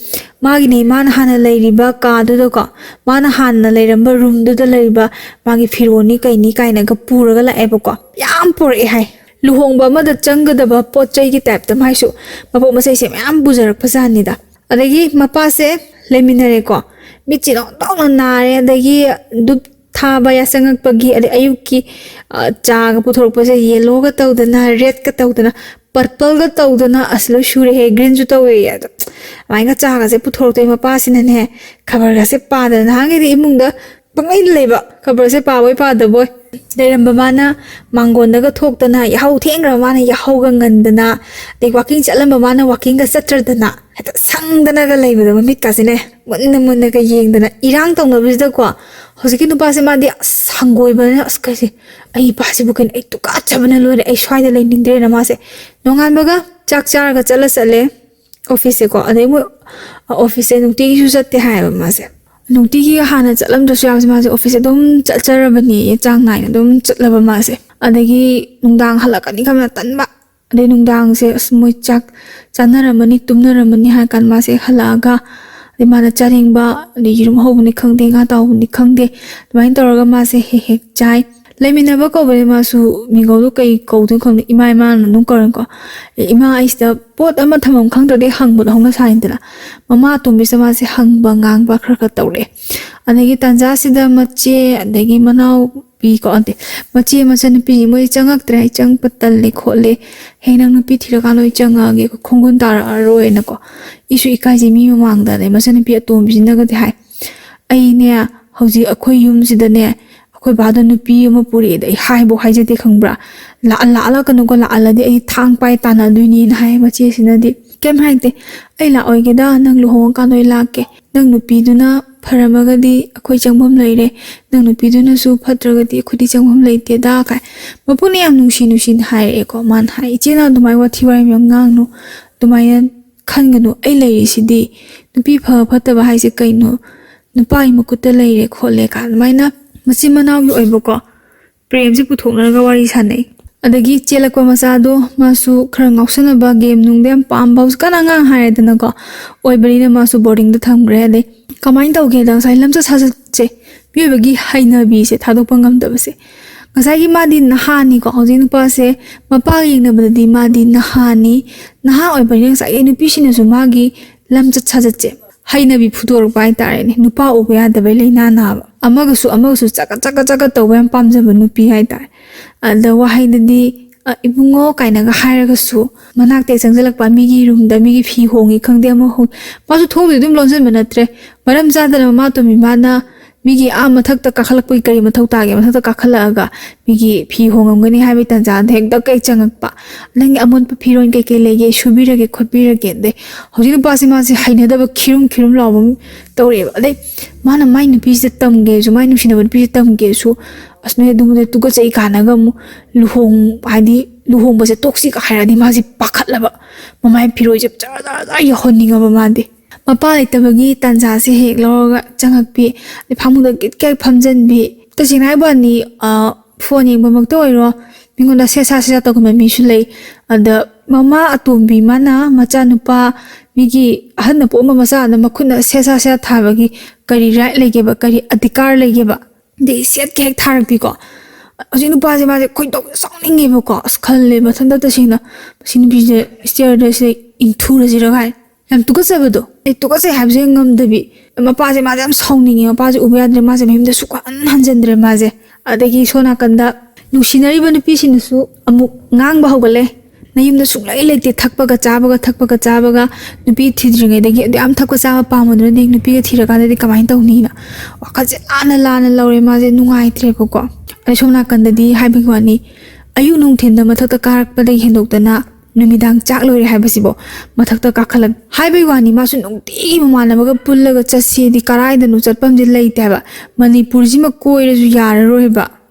ꯃꯥꯒꯤꯅꯦ, ꯃꯥꯅ ꯍꯥꯟꯅ ꯂꯩꯔꯤꯕ ꯀꯥꯗꯨꯗꯀꯣ, ꯃꯥꯅ ꯍꯥꯟꯅ ꯂꯩꯔꯝꯕ ꯔꯨꯝꯗꯨꯗ ꯂꯩꯔꯤꯕ ꯃꯥꯒꯤ ꯐꯤꯔꯣꯜꯅꯤ ꯀꯩꯅꯤ ꯀꯥꯏꯅꯒ ꯄꯨꯔꯒ ꯂꯥꯛꯑꯦꯕꯀꯣ꯫ ꯌꯥꯝ ꯄꯨꯔꯛꯑꯦ ꯍꯥꯏ, ꯂꯨꯍꯣꯡꯕ ꯑꯃꯗ ꯆꯪꯒꯗꯕ ꯄꯣꯠ ꯆꯩꯒꯤ ꯇꯥꯏꯞꯇ ꯃꯥꯏꯁꯨ ꯃꯄꯣꯠ ꯃꯆꯩꯁꯦ ꯃꯌꯥꯝ ꯄꯨꯖꯔꯛꯄ ꯖꯥꯠꯅꯤꯗ꯫ ꯑꯗꯒꯤ ꯃꯄꯥꯁꯦ ꯂꯩꯃꯤꯟꯅꯔꯦꯀꯣ, ꯃꯤꯠꯁꯦ ꯂꯣꯡꯗꯣꯛꯅ ꯅꯥꯔꯦ, ꯑꯗꯒꯤ ꯙꯨꯞ ꯊꯥꯕ ꯌꯥꯆꯪꯉꯛꯄꯒꯤ, ꯑꯗꯩ ꯑꯌꯨꯛꯀꯤ, ꯑ, ꯆꯥꯒ ꯄꯨꯊꯣꯔꯛꯄꯁꯦ, ꯌꯦꯜꯂꯣꯒ ꯇꯧꯗꯅ, ꯔꯦꯗꯀ ꯇꯧꯗꯅ, ꯄꯔꯄꯜꯒ ꯇꯧꯗꯅ, ꯑꯁ, ꯂꯣꯏ ꯁꯨꯔꯦꯍꯦ, ꯒ꯭ꯔꯤꯟꯁꯨ ꯇꯧꯋꯦꯌꯦ꯫ ꯑꯗꯣ ꯑꯗꯨꯃꯥꯏꯅꯒ ꯆꯥꯒꯁꯦ ꯄꯨꯊꯣꯔꯛꯇꯣꯏ, ꯃꯄꯥꯁꯤꯅꯅꯦ ꯈꯕꯔꯒꯁꯦ ꯄꯥꯗꯅ, ꯅꯍꯥꯟꯈꯩꯗꯤ ꯏꯃꯨꯡꯗ ꯄꯪꯂꯩꯗ ꯂꯩꯕ, ꯈꯕꯔꯁꯦ ꯄꯥꯕꯣꯏ ꯄꯥꯗꯕꯣꯏ ꯂꯩꯔꯝꯕ ꯃꯥꯅ ꯃꯥꯡꯒꯣꯟꯗꯒ ꯊꯣꯛꯇꯅ, ꯌꯥꯍꯧ ꯊꯦꯡꯈ꯭ꯔꯕ ꯃꯥꯅ ꯌꯥꯍꯧꯒ ꯉꯟꯗꯅ, ꯑꯗꯩ ꯋꯥꯀꯤꯡ ꯆꯠꯂꯝꯕ ꯃꯥꯅ ꯋꯥꯀꯤꯡꯒ ꯆꯠꯇ꯭ꯔꯗꯅ, ꯍꯦꯛꯇ ꯁꯪꯗꯅꯒ ꯂꯩꯕꯗꯣ, ꯃꯃꯤꯠꯀꯥꯁꯤꯅꯦ ꯃꯨꯟꯅ ꯃꯨꯟꯅꯒ ꯌꯦꯡꯗꯅ꯫ ꯏꯔꯥꯡ ꯇꯧꯅꯕꯁꯤꯗꯀꯣ, ꯍꯧꯖꯤꯛꯀꯤ ꯅꯨꯄꯥꯁꯦ, ꯃꯥꯗꯤ ꯑꯁ ꯍꯪꯒꯣꯏꯕꯅ, "ꯑꯁ, ꯀꯩꯁꯦ, ꯑꯩ ꯏꯄꯥꯁꯤꯕꯨ ꯀꯩꯅꯣ, ꯑꯩ ꯇꯨꯀꯠꯆꯕꯅ ꯂꯣꯏꯔꯦ, ꯑꯩ ꯁ꯭ꯋꯥꯏꯗ ꯂꯩꯅꯤꯡꯗ꯭ꯔꯦꯅ", ꯃꯥꯁꯦ ꯅꯣꯡꯉꯥꯟꯕꯒ ꯆꯥꯛ ꯆꯥꯔꯒ ꯆꯠꯂ ꯆꯠꯂꯦ ꯑꯣꯐꯤꯁꯁꯦꯀꯣ꯫ ꯑꯗꯩ ꯃꯣꯏ ꯑꯣꯐꯤꯁꯁꯦ ꯅꯨꯡꯇꯤꯒꯤꯁꯨ ꯆꯠꯇꯦ ꯍꯥꯏꯌꯦꯕ ꯃꯥꯁꯦ꯫ ꯅꯨꯡꯇꯤꯒꯤ ꯍꯥꯟꯅ ꯆꯠꯂꯝꯗ꯭ꯔꯁꯨ ꯌꯥꯕꯁꯦ, ꯃꯥꯁꯦ ꯑꯣꯐꯤꯁ ꯑꯗꯨꯝ ꯆꯠꯆꯔꯕꯅꯦ, ꯆꯥꯡ ꯅꯥꯏꯅ ꯑꯗꯨꯝ ꯆꯠꯂꯕ ꯃꯥꯁꯦ꯫ ꯑꯗꯒꯤ ꯅꯨꯡꯗꯥꯡ ꯍꯜꯂꯛꯀꯅꯤ ꯈꯟꯕꯗ ꯇꯟꯕ, ꯑꯗꯩ ꯅꯨꯡꯗꯥꯡꯁꯦ ꯑꯁ ꯃꯣꯏ ꯆꯥꯛ ꯆꯥꯅꯔꯝꯃꯅꯤ, ꯇꯨꯝꯅꯔꯝꯃꯅꯤ ꯍꯥꯏꯔ ꯀꯥꯟꯗ ꯃꯥꯁꯦ ꯍꯜꯂꯛꯑꯒ, ꯑꯗꯩ ꯃꯥꯅ ꯆꯥꯅꯤꯡꯕ, ꯑꯗꯩ ꯌꯦꯔꯨꯝ ꯍꯧꯕꯅꯤ ꯈꯪꯗꯦ, ꯉꯥ ꯇꯥꯎꯕꯅꯤ ꯈꯪꯗꯦ, ꯑꯗꯨꯃꯥꯏꯅ ꯇꯧꯔꯒ ꯃꯥꯁꯦ ꯍꯦꯛ ꯍꯦꯛ ꯆꯥꯏ꯫ ꯂꯩꯃꯤꯟꯅꯕ ꯀꯧꯕꯁꯦ ꯃꯥꯁꯨ ꯃꯤꯡꯒꯧꯗꯣ ꯀꯩ ꯀꯧꯗꯣꯏꯅꯣ ꯈꯪꯗꯦ, ꯏꯃꯥ ꯏꯃꯥꯅ ꯑꯗꯨꯝ ꯀꯧꯔꯦꯀꯣ꯫ "ꯑꯦ, ꯏꯃꯥ, ꯑꯩ ꯁꯤꯗ ꯄꯣꯠ ꯑꯃ ꯊꯝꯐꯝ ꯈꯪꯗ꯭ꯔꯗꯤ ꯍꯪꯕꯗꯣ ꯍꯧꯅ ꯁꯥꯅꯤꯗꯅ"꯫ ꯃꯃꯥ ꯑꯇꯣꯝꯕꯤꯁꯤꯗ ꯃꯥꯁꯦ ꯍꯪꯕ ꯉꯥꯡꯕ ꯈꯔ ꯈꯔ ꯇꯧꯔꯛꯑꯦ꯫ ꯑꯗꯒꯤ ꯇꯥꯟꯖꯥꯁꯤꯗ ꯃꯆꯦ, ꯑꯗꯒꯤ ꯃꯅꯥꯎꯄꯤ ꯀꯣ, ꯅꯠꯇꯦ, ꯃꯆꯦ ꯃꯆꯟꯅꯨꯄꯤ, "ꯃꯣꯏ ꯆꯪꯉꯛꯇ꯭ꯔꯦ, ꯑꯩ ꯆꯪꯉꯛꯄ ꯇꯜꯂꯦ ꯈꯣꯠꯂꯦ, ꯍꯌꯦꯡ ꯅꯪ ꯅꯨꯄꯤ ꯊꯤꯔꯀꯥꯟꯗ ꯑꯣꯏ ꯆꯪꯉꯛꯑꯒꯦ, ꯈꯣꯡꯒꯨꯟ ꯇꯥꯔꯛꯑꯔꯣꯏꯅꯀꯣ"꯫ ꯏꯁꯨ ꯏꯀꯥꯏꯖꯩ ꯃꯤ ꯃꯃꯥꯡꯗ꯫ ꯑꯗꯩ ꯃꯆꯟꯅꯨꯄꯤ ꯑꯇꯣꯝꯕꯤꯁꯤꯅꯒꯗꯤ ꯍꯥꯏ, "ꯑꯩꯅꯦ ꯍꯧꯖꯤꯛ ꯑꯩꯈꯣꯏ ꯌꯨꯝꯁꯤꯗꯅꯦ, ꯑꯩꯈꯣꯏ ꯕꯥꯗꯣ ꯅꯨꯄꯤ ꯑꯃ ꯄꯨꯔꯛꯑꯦꯗ ꯑꯩ ꯍꯥꯏꯕꯧ ꯍꯥꯏꯖꯗꯦ ꯈꯪꯕ꯭ꯔꯥ? ꯂꯥꯛ-, ꯂꯥꯛꯍꯜꯂꯛꯀꯅꯨꯀꯣ, ꯂꯥꯛꯍꯜꯂꯗꯤ ꯑꯩ ꯊꯥꯡ ꯄꯥꯏ ꯇꯥꯟꯅꯗꯣꯏꯅꯦꯅ" ꯍꯥꯏ ꯃꯆꯦꯁꯤꯅꯗꯤ꯫ "ꯀꯩꯝ ꯍꯥꯏꯗꯦ, ꯑꯩ ꯂꯥꯛꯑꯣꯏꯒꯦꯗ, ꯅꯪ ꯂꯨꯍꯣꯡꯉꯀꯥꯟꯗ ꯑꯣꯏ ꯂꯥꯛꯀꯦ꯫ ꯅꯪ ꯅꯨꯄꯤꯗꯨꯅ ꯐꯔꯝꯃꯒꯗꯤ ꯑꯩꯈꯣꯏ ꯆꯪꯐꯝ ꯂꯩꯔꯦ, ꯅꯪ ꯅꯨꯄꯤꯗꯨꯅꯁꯨ ꯐꯠꯇ꯭ꯔꯒꯗꯤ ꯑꯩꯈꯣꯏꯗꯤ ꯆꯪꯐꯝ ꯂꯩꯇꯦꯗ" ꯀꯥꯏ꯫ ꯃꯄꯨꯅ ꯌꯥꯝ ꯅꯨꯡꯁꯤ ꯅꯨꯡꯁꯤꯅ ꯍꯥꯏꯔꯛꯑꯦꯀꯣ꯫ ꯃꯥꯅ ꯍꯥꯏ, "ꯏꯆꯦꯅ ꯑꯗꯨꯃꯥꯏꯅ ꯋꯥꯊꯤ ꯋꯥꯔꯦꯝ ꯌꯥꯝ ꯉꯥꯡꯅꯨ, ꯑꯗꯨꯃꯥꯏꯅ ꯈꯟꯒꯅꯨ, ꯑꯩ ꯂꯩꯔꯤꯁꯤꯗꯤ꯫ ꯅꯨꯄꯤ ꯐꯕ ꯐꯠꯇꯕ ꯍꯥꯏꯁꯦ ꯀꯩꯅꯣ? ꯅꯨꯄꯥꯒꯤ ꯃꯈꯨꯠꯇ ꯂꯩꯔꯦ ꯈꯣꯠꯂꯦ" ꯀꯥꯏ ꯑꯗꯨꯃꯥꯏꯅ ꯃꯆꯤꯟ ꯃꯅꯥꯎꯒꯤ ꯑꯣꯏꯕꯀꯣ ꯄ꯭ꯔꯦꯝꯁꯦ ꯄꯨꯊꯣꯛꯅꯔꯒ ꯋꯥꯔꯤ ꯁꯥꯟꯅꯩ꯫ ꯑꯗꯒꯤ ꯆꯦꯜꯂꯛꯄ ꯃꯆꯥꯗꯣ ꯃꯥꯁꯨ ꯈꯔ ꯉꯥꯎꯁꯟꯅꯕ, ꯒꯦꯝ ꯅꯨꯡꯗ ꯌꯥꯝ ꯄꯥꯝꯕ, ꯍꯧꯖꯤꯛꯀꯥꯟ ꯑꯉꯥꯡ ꯍꯥꯏꯔꯦꯗꯅꯀꯣ, ꯑꯣꯏꯕꯅꯤꯅ ꯃꯥꯁꯨ ꯕꯣꯔꯗꯤꯡꯗ ꯊꯝꯈ꯭ꯔꯦ꯫ ꯑꯗꯩ ꯀꯃꯥꯏꯅ ꯇꯧꯒꯦꯗ, ꯉꯁꯥꯏ ꯂꯝꯆꯠ ꯁꯥꯖꯠꯁꯦ, ꯃꯤꯑꯣꯏꯕꯒꯤ ꯍꯩꯅꯕꯤꯁꯦ ꯊꯥꯗꯣꯛꯄ ꯉꯝꯗꯕꯁꯦ꯫ ꯉꯁꯥꯏꯒꯤ ꯃꯥꯗꯤ ꯅꯍꯥꯅꯤꯀꯣ, ꯍꯧꯖꯤꯛ ꯅꯨꯄꯥꯁꯦ ꯃꯄꯥꯒ ꯌꯦꯡꯅꯕꯗꯗꯤ ꯃꯥꯗꯤ ꯅꯍꯥꯅꯤ꯫ ꯅꯍꯥ ꯑꯣꯏꯕꯅꯤꯅ ꯉꯁꯥꯏꯒꯤ ꯅꯨꯄꯤꯁꯤꯡꯅꯁꯨ ꯃꯥꯒꯤ ꯂꯝꯆꯠ ꯁꯥꯖꯠꯁꯦ, ꯍꯩꯅꯕꯤ ꯐꯨꯗꯣꯔꯛꯄ ꯍꯥꯏꯇꯥꯔꯦꯅꯦ꯫ ꯅꯨꯄꯥ ꯎꯕ ꯌꯥꯗꯕꯩ ꯂꯩꯅꯥ ꯅꯥꯕ, ꯑꯃꯒꯁꯨ ꯑꯃꯒꯁꯨ ꯆꯒꯠ ꯆꯒꯠ ꯆꯒꯠ ꯇꯧꯕ ꯌꯥꯝ ꯄꯥꯝꯖꯕ ꯅꯨꯄꯤ ꯍꯥꯏꯇꯥꯔꯦ꯫ ꯑꯗ ꯋꯥꯍꯩꯗꯗꯤ, "ꯑ, ꯏꯕꯨꯡꯉꯣ" ꯀꯥꯏꯅꯒ ꯍꯥꯏꯔꯒꯁꯨ, ꯃꯅꯥꯛꯇ ꯍꯦꯛ ꯆꯪꯁꯤꯜꯂꯛꯄ, ꯃꯤꯒꯤ ꯔꯨꯝꯗ ꯃꯤꯒꯤ ꯐꯤ ꯍꯣꯡꯉꯤ ꯈꯪꯗꯦ, ꯑꯃ ꯍꯣꯡ-, ꯃꯥꯁꯨ ꯊꯣꯡꯗꯨꯗꯤ ꯑꯗꯨꯝ ꯂꯣꯟꯁꯤꯟꯕ ꯅꯠꯇ꯭ꯔꯦ꯫ ꯃꯔꯝ ꯆꯥꯗꯅ ꯃꯃꯥ ꯇꯣꯝꯕꯤ ꯃꯥꯅ ꯃꯤꯒꯤ ꯑꯥ ꯃꯊꯛꯇ ꯀꯥꯈꯠꯂꯛꯄꯒꯤ ꯀꯔꯤ ꯃꯊꯧ ꯇꯥꯒꯦ? ꯃꯊꯛꯇ ꯀꯥꯈꯠꯂꯛꯑꯒ ꯃꯤꯒꯤ ꯐꯤ ꯍꯣꯡꯉꯝꯒꯅꯤ ꯍꯥꯏꯕꯒꯤ ꯇꯥꯟꯖꯥꯗ ꯍꯦꯛꯇ ꯀꯩ ꯆꯪꯉꯛꯄ, "ꯅꯪꯒꯤ ꯑꯃꯣꯠꯄ ꯐꯤꯔꯣꯜ ꯀꯩꯀꯩ ꯂꯩꯒꯦ? ꯁꯨꯕꯤꯔꯒꯦ ꯈꯣꯠꯄꯤꯔꯒꯦ"꯫ ꯑꯗꯩ ꯍꯧꯖꯤꯛ ꯅꯨꯄꯥꯁꯦ ꯃꯥꯁꯦ ꯍꯩꯅꯗꯕ ꯈꯤꯔꯨꯝ ꯈꯤꯔꯨꯝ ꯂꯥꯎꯕ ꯑꯃ ꯇꯧꯔꯛꯑꯦꯕ꯫ ꯑꯗꯩ ꯃꯥꯅ ꯃꯥꯏ ꯅꯨꯄꯤꯁꯤꯗ ꯇꯝꯒꯦꯁꯨ, ꯃꯥꯏ ꯅꯨꯡꯁꯤꯅꯕ ꯅꯨꯄꯤꯁꯤꯗ ꯇꯝꯒꯦꯁꯨ, "ꯑꯁ, ꯅꯣꯏ ꯑꯗꯨꯝꯕꯗ ꯇꯨꯀꯠꯆꯩ" ꯀꯥꯟꯅꯒ ꯑꯃꯨꯛ ꯂꯨꯍꯣꯡ-, ꯍꯥꯏꯗꯤ ꯂꯨꯍꯣꯡꯕꯁꯦ ꯇꯣꯛꯁꯤꯒ ꯍꯥꯏꯔꯗꯤ ꯃꯥꯁꯦ ꯄꯥꯈꯠꯂꯕ, ꯃꯃꯥꯏ ꯐꯤꯔꯣꯜꯁꯦ ꯖꯔ ꯖꯔ ꯖꯔ ꯌꯧꯍꯟꯅꯤꯡꯉꯕ ꯃꯥꯗꯤ꯫ ꯃꯄꯥ ꯂꯩꯇꯕꯒꯤ ꯇꯥꯟꯖꯥꯁꯦ ꯍꯦꯛ ꯂꯧꯔꯒ ꯆꯪꯉꯛꯄꯤ, ꯑꯗꯩ ꯐꯃꯨꯡꯗ ꯀꯤꯠ ꯀꯦꯠ ꯐꯝꯖꯟꯕꯤ꯫ ꯇꯁꯦꯡꯅ ꯍꯥꯏꯕ ꯋꯥꯅꯤ, ꯑ, ꯐꯣꯟ ꯌꯦꯡꯕꯃꯛꯇ ꯑꯣꯏꯔꯣ, ꯃꯤꯉꯣꯟꯗ ꯁꯦꯁꯥ ꯁꯦꯁꯥ ꯇꯧꯒꯟꯕ ꯃꯤꯁꯨ ꯂꯩ꯫ ꯑꯗ ꯃꯃꯥ ꯑꯇꯣꯝꯕꯤ ꯃꯥꯅ ꯃꯆꯥꯅꯨꯄꯥ, ꯃꯤꯒꯤ ꯑꯍꯟꯅ ꯄꯣꯛꯑꯝꯕ ꯃꯆꯥꯗ ꯃꯈꯨꯠꯅ ꯁꯦꯁꯥ ꯁꯦꯁꯥ ꯊꯥꯕꯒꯤ ꯀꯔꯤ right ꯂꯩꯒꯦꯕ, ꯀꯔꯤ ꯑꯙꯤꯀꯥꯔ ꯂꯩꯒꯦꯕ? ꯑꯗꯩ ꯁꯦꯠꯀ ꯍꯦꯛ ꯊꯥꯔꯛꯄꯤꯀꯣ꯫ ꯍꯧꯖꯤꯛ ꯅꯨꯄꯥꯁꯦ ꯃꯥꯁꯦ ꯈꯣꯏꯗꯧ ꯁꯥꯎꯅꯤꯡꯉꯦꯕꯀꯣ꯫ ꯑꯁ, ꯈꯜꯂꯦ ꯃꯊꯟꯇ ꯇꯁꯦꯡꯅ, "ꯃꯁꯤ ꯅꯨꯄꯤꯁꯦ stairꯗ ꯁꯤꯗ ꯏꯟꯊꯨꯔꯁꯤꯔ?" ꯀꯥꯏ ꯌꯥꯝ ꯇꯨꯀꯠꯆꯕꯗꯣ꯫ ꯑꯩ ꯇꯨꯀꯠꯆꯩ ꯍꯥꯏꯕꯁꯦ ꯉꯝꯗꯕꯤ꯫ ꯃꯄꯥꯁꯦ ꯃꯥꯁꯦ ꯌꯥꯝ ꯁꯥꯎꯅꯤꯡꯉꯦ꯫ ꯃꯄꯥꯁꯦ ꯎꯕ ꯌꯥꯗ꯭ꯔꯦ꯫ ꯃꯥꯁꯦ ꯃꯌꯨꯝꯗ ꯁꯨꯛꯍꯟ ꯍꯟꯖꯤꯟꯗ꯭ꯔꯦ ꯃꯥꯁꯦ꯫ ꯑꯗꯒꯤ ꯁꯣꯝ ꯅꯥꯀꯟꯗ ꯅꯨꯡꯁꯤꯅꯔꯤꯕ ꯅꯨꯄꯤꯁꯤꯅꯁꯨ ꯑꯃꯨꯛ ꯉꯥꯡꯕ ꯍꯧꯒꯠꯂꯦ꯫ "ꯅꯌꯨꯝꯗ ꯁꯨꯡꯂꯩ ꯂꯩꯇꯦ ꯊꯛꯄꯒ ꯆꯥꯕꯒ, ꯊꯛꯄꯒ ꯆꯥꯕꯒ, ꯅꯨꯄꯤ ꯊꯤꯗ꯭ꯔꯤꯉꯩꯗꯒꯤ ꯑꯗꯨ ꯌꯥꯝ ꯊꯛꯄ ꯆꯥꯕ ꯄꯥꯝꯃꯗꯨꯅꯗꯤ ꯅꯨꯄꯤꯒ ꯊꯤꯔꯀꯥꯟꯗꯗꯤ ꯀꯃꯥꯏꯅ ꯇꯧꯅꯤꯅ?" ꯋꯥꯈꯜꯁꯦ ꯂꯥꯟꯅ ꯂꯥꯟꯅ ꯂꯧꯔꯦ꯫ ꯃꯥꯁꯦ ꯅꯨꯡꯉꯥꯏꯇ꯭ꯔꯦꯕꯀꯣ꯫ ꯑꯗꯩ ꯁꯣꯝ ꯅꯥꯀꯟꯗꯗꯤ ꯍꯥꯏꯕꯒꯤ ꯋꯥꯅꯤ, ꯑꯌꯨꯛ ꯅꯨꯡꯊꯤꯟꯗ ꯃꯊꯛꯇ ꯀꯥꯔꯛꯄꯗꯒꯤ ꯍꯦꯟꯗꯣꯛꯇꯅ ꯅꯨꯃꯤꯗꯥꯡ ꯆꯥꯛ ꯂꯣꯏꯔꯦ ꯍꯥꯏꯕꯁꯤꯕꯣ ꯃꯊꯛꯇ ꯀꯥꯈꯠꯂꯛ ꯍꯥꯏꯕꯒꯤ ꯋꯥꯅꯤ꯫ ꯃꯥꯁꯨ ꯅꯨꯡꯇꯤꯒꯤ ꯃꯃꯥꯟꯅꯕꯒ ꯄꯨꯜꯂꯒ ꯆꯠꯁꯤꯗꯤ ꯀꯔꯥꯏꯗꯅꯣ ꯆꯠꯐꯝꯁꯦ ꯂꯩꯇꯦ ꯍꯥꯏꯕ꯫ ꯃꯅꯤꯄꯨꯔꯁꯤꯃ ꯀꯣꯏꯔꯁꯨ ꯌꯥꯔꯔꯣꯏꯕ꯫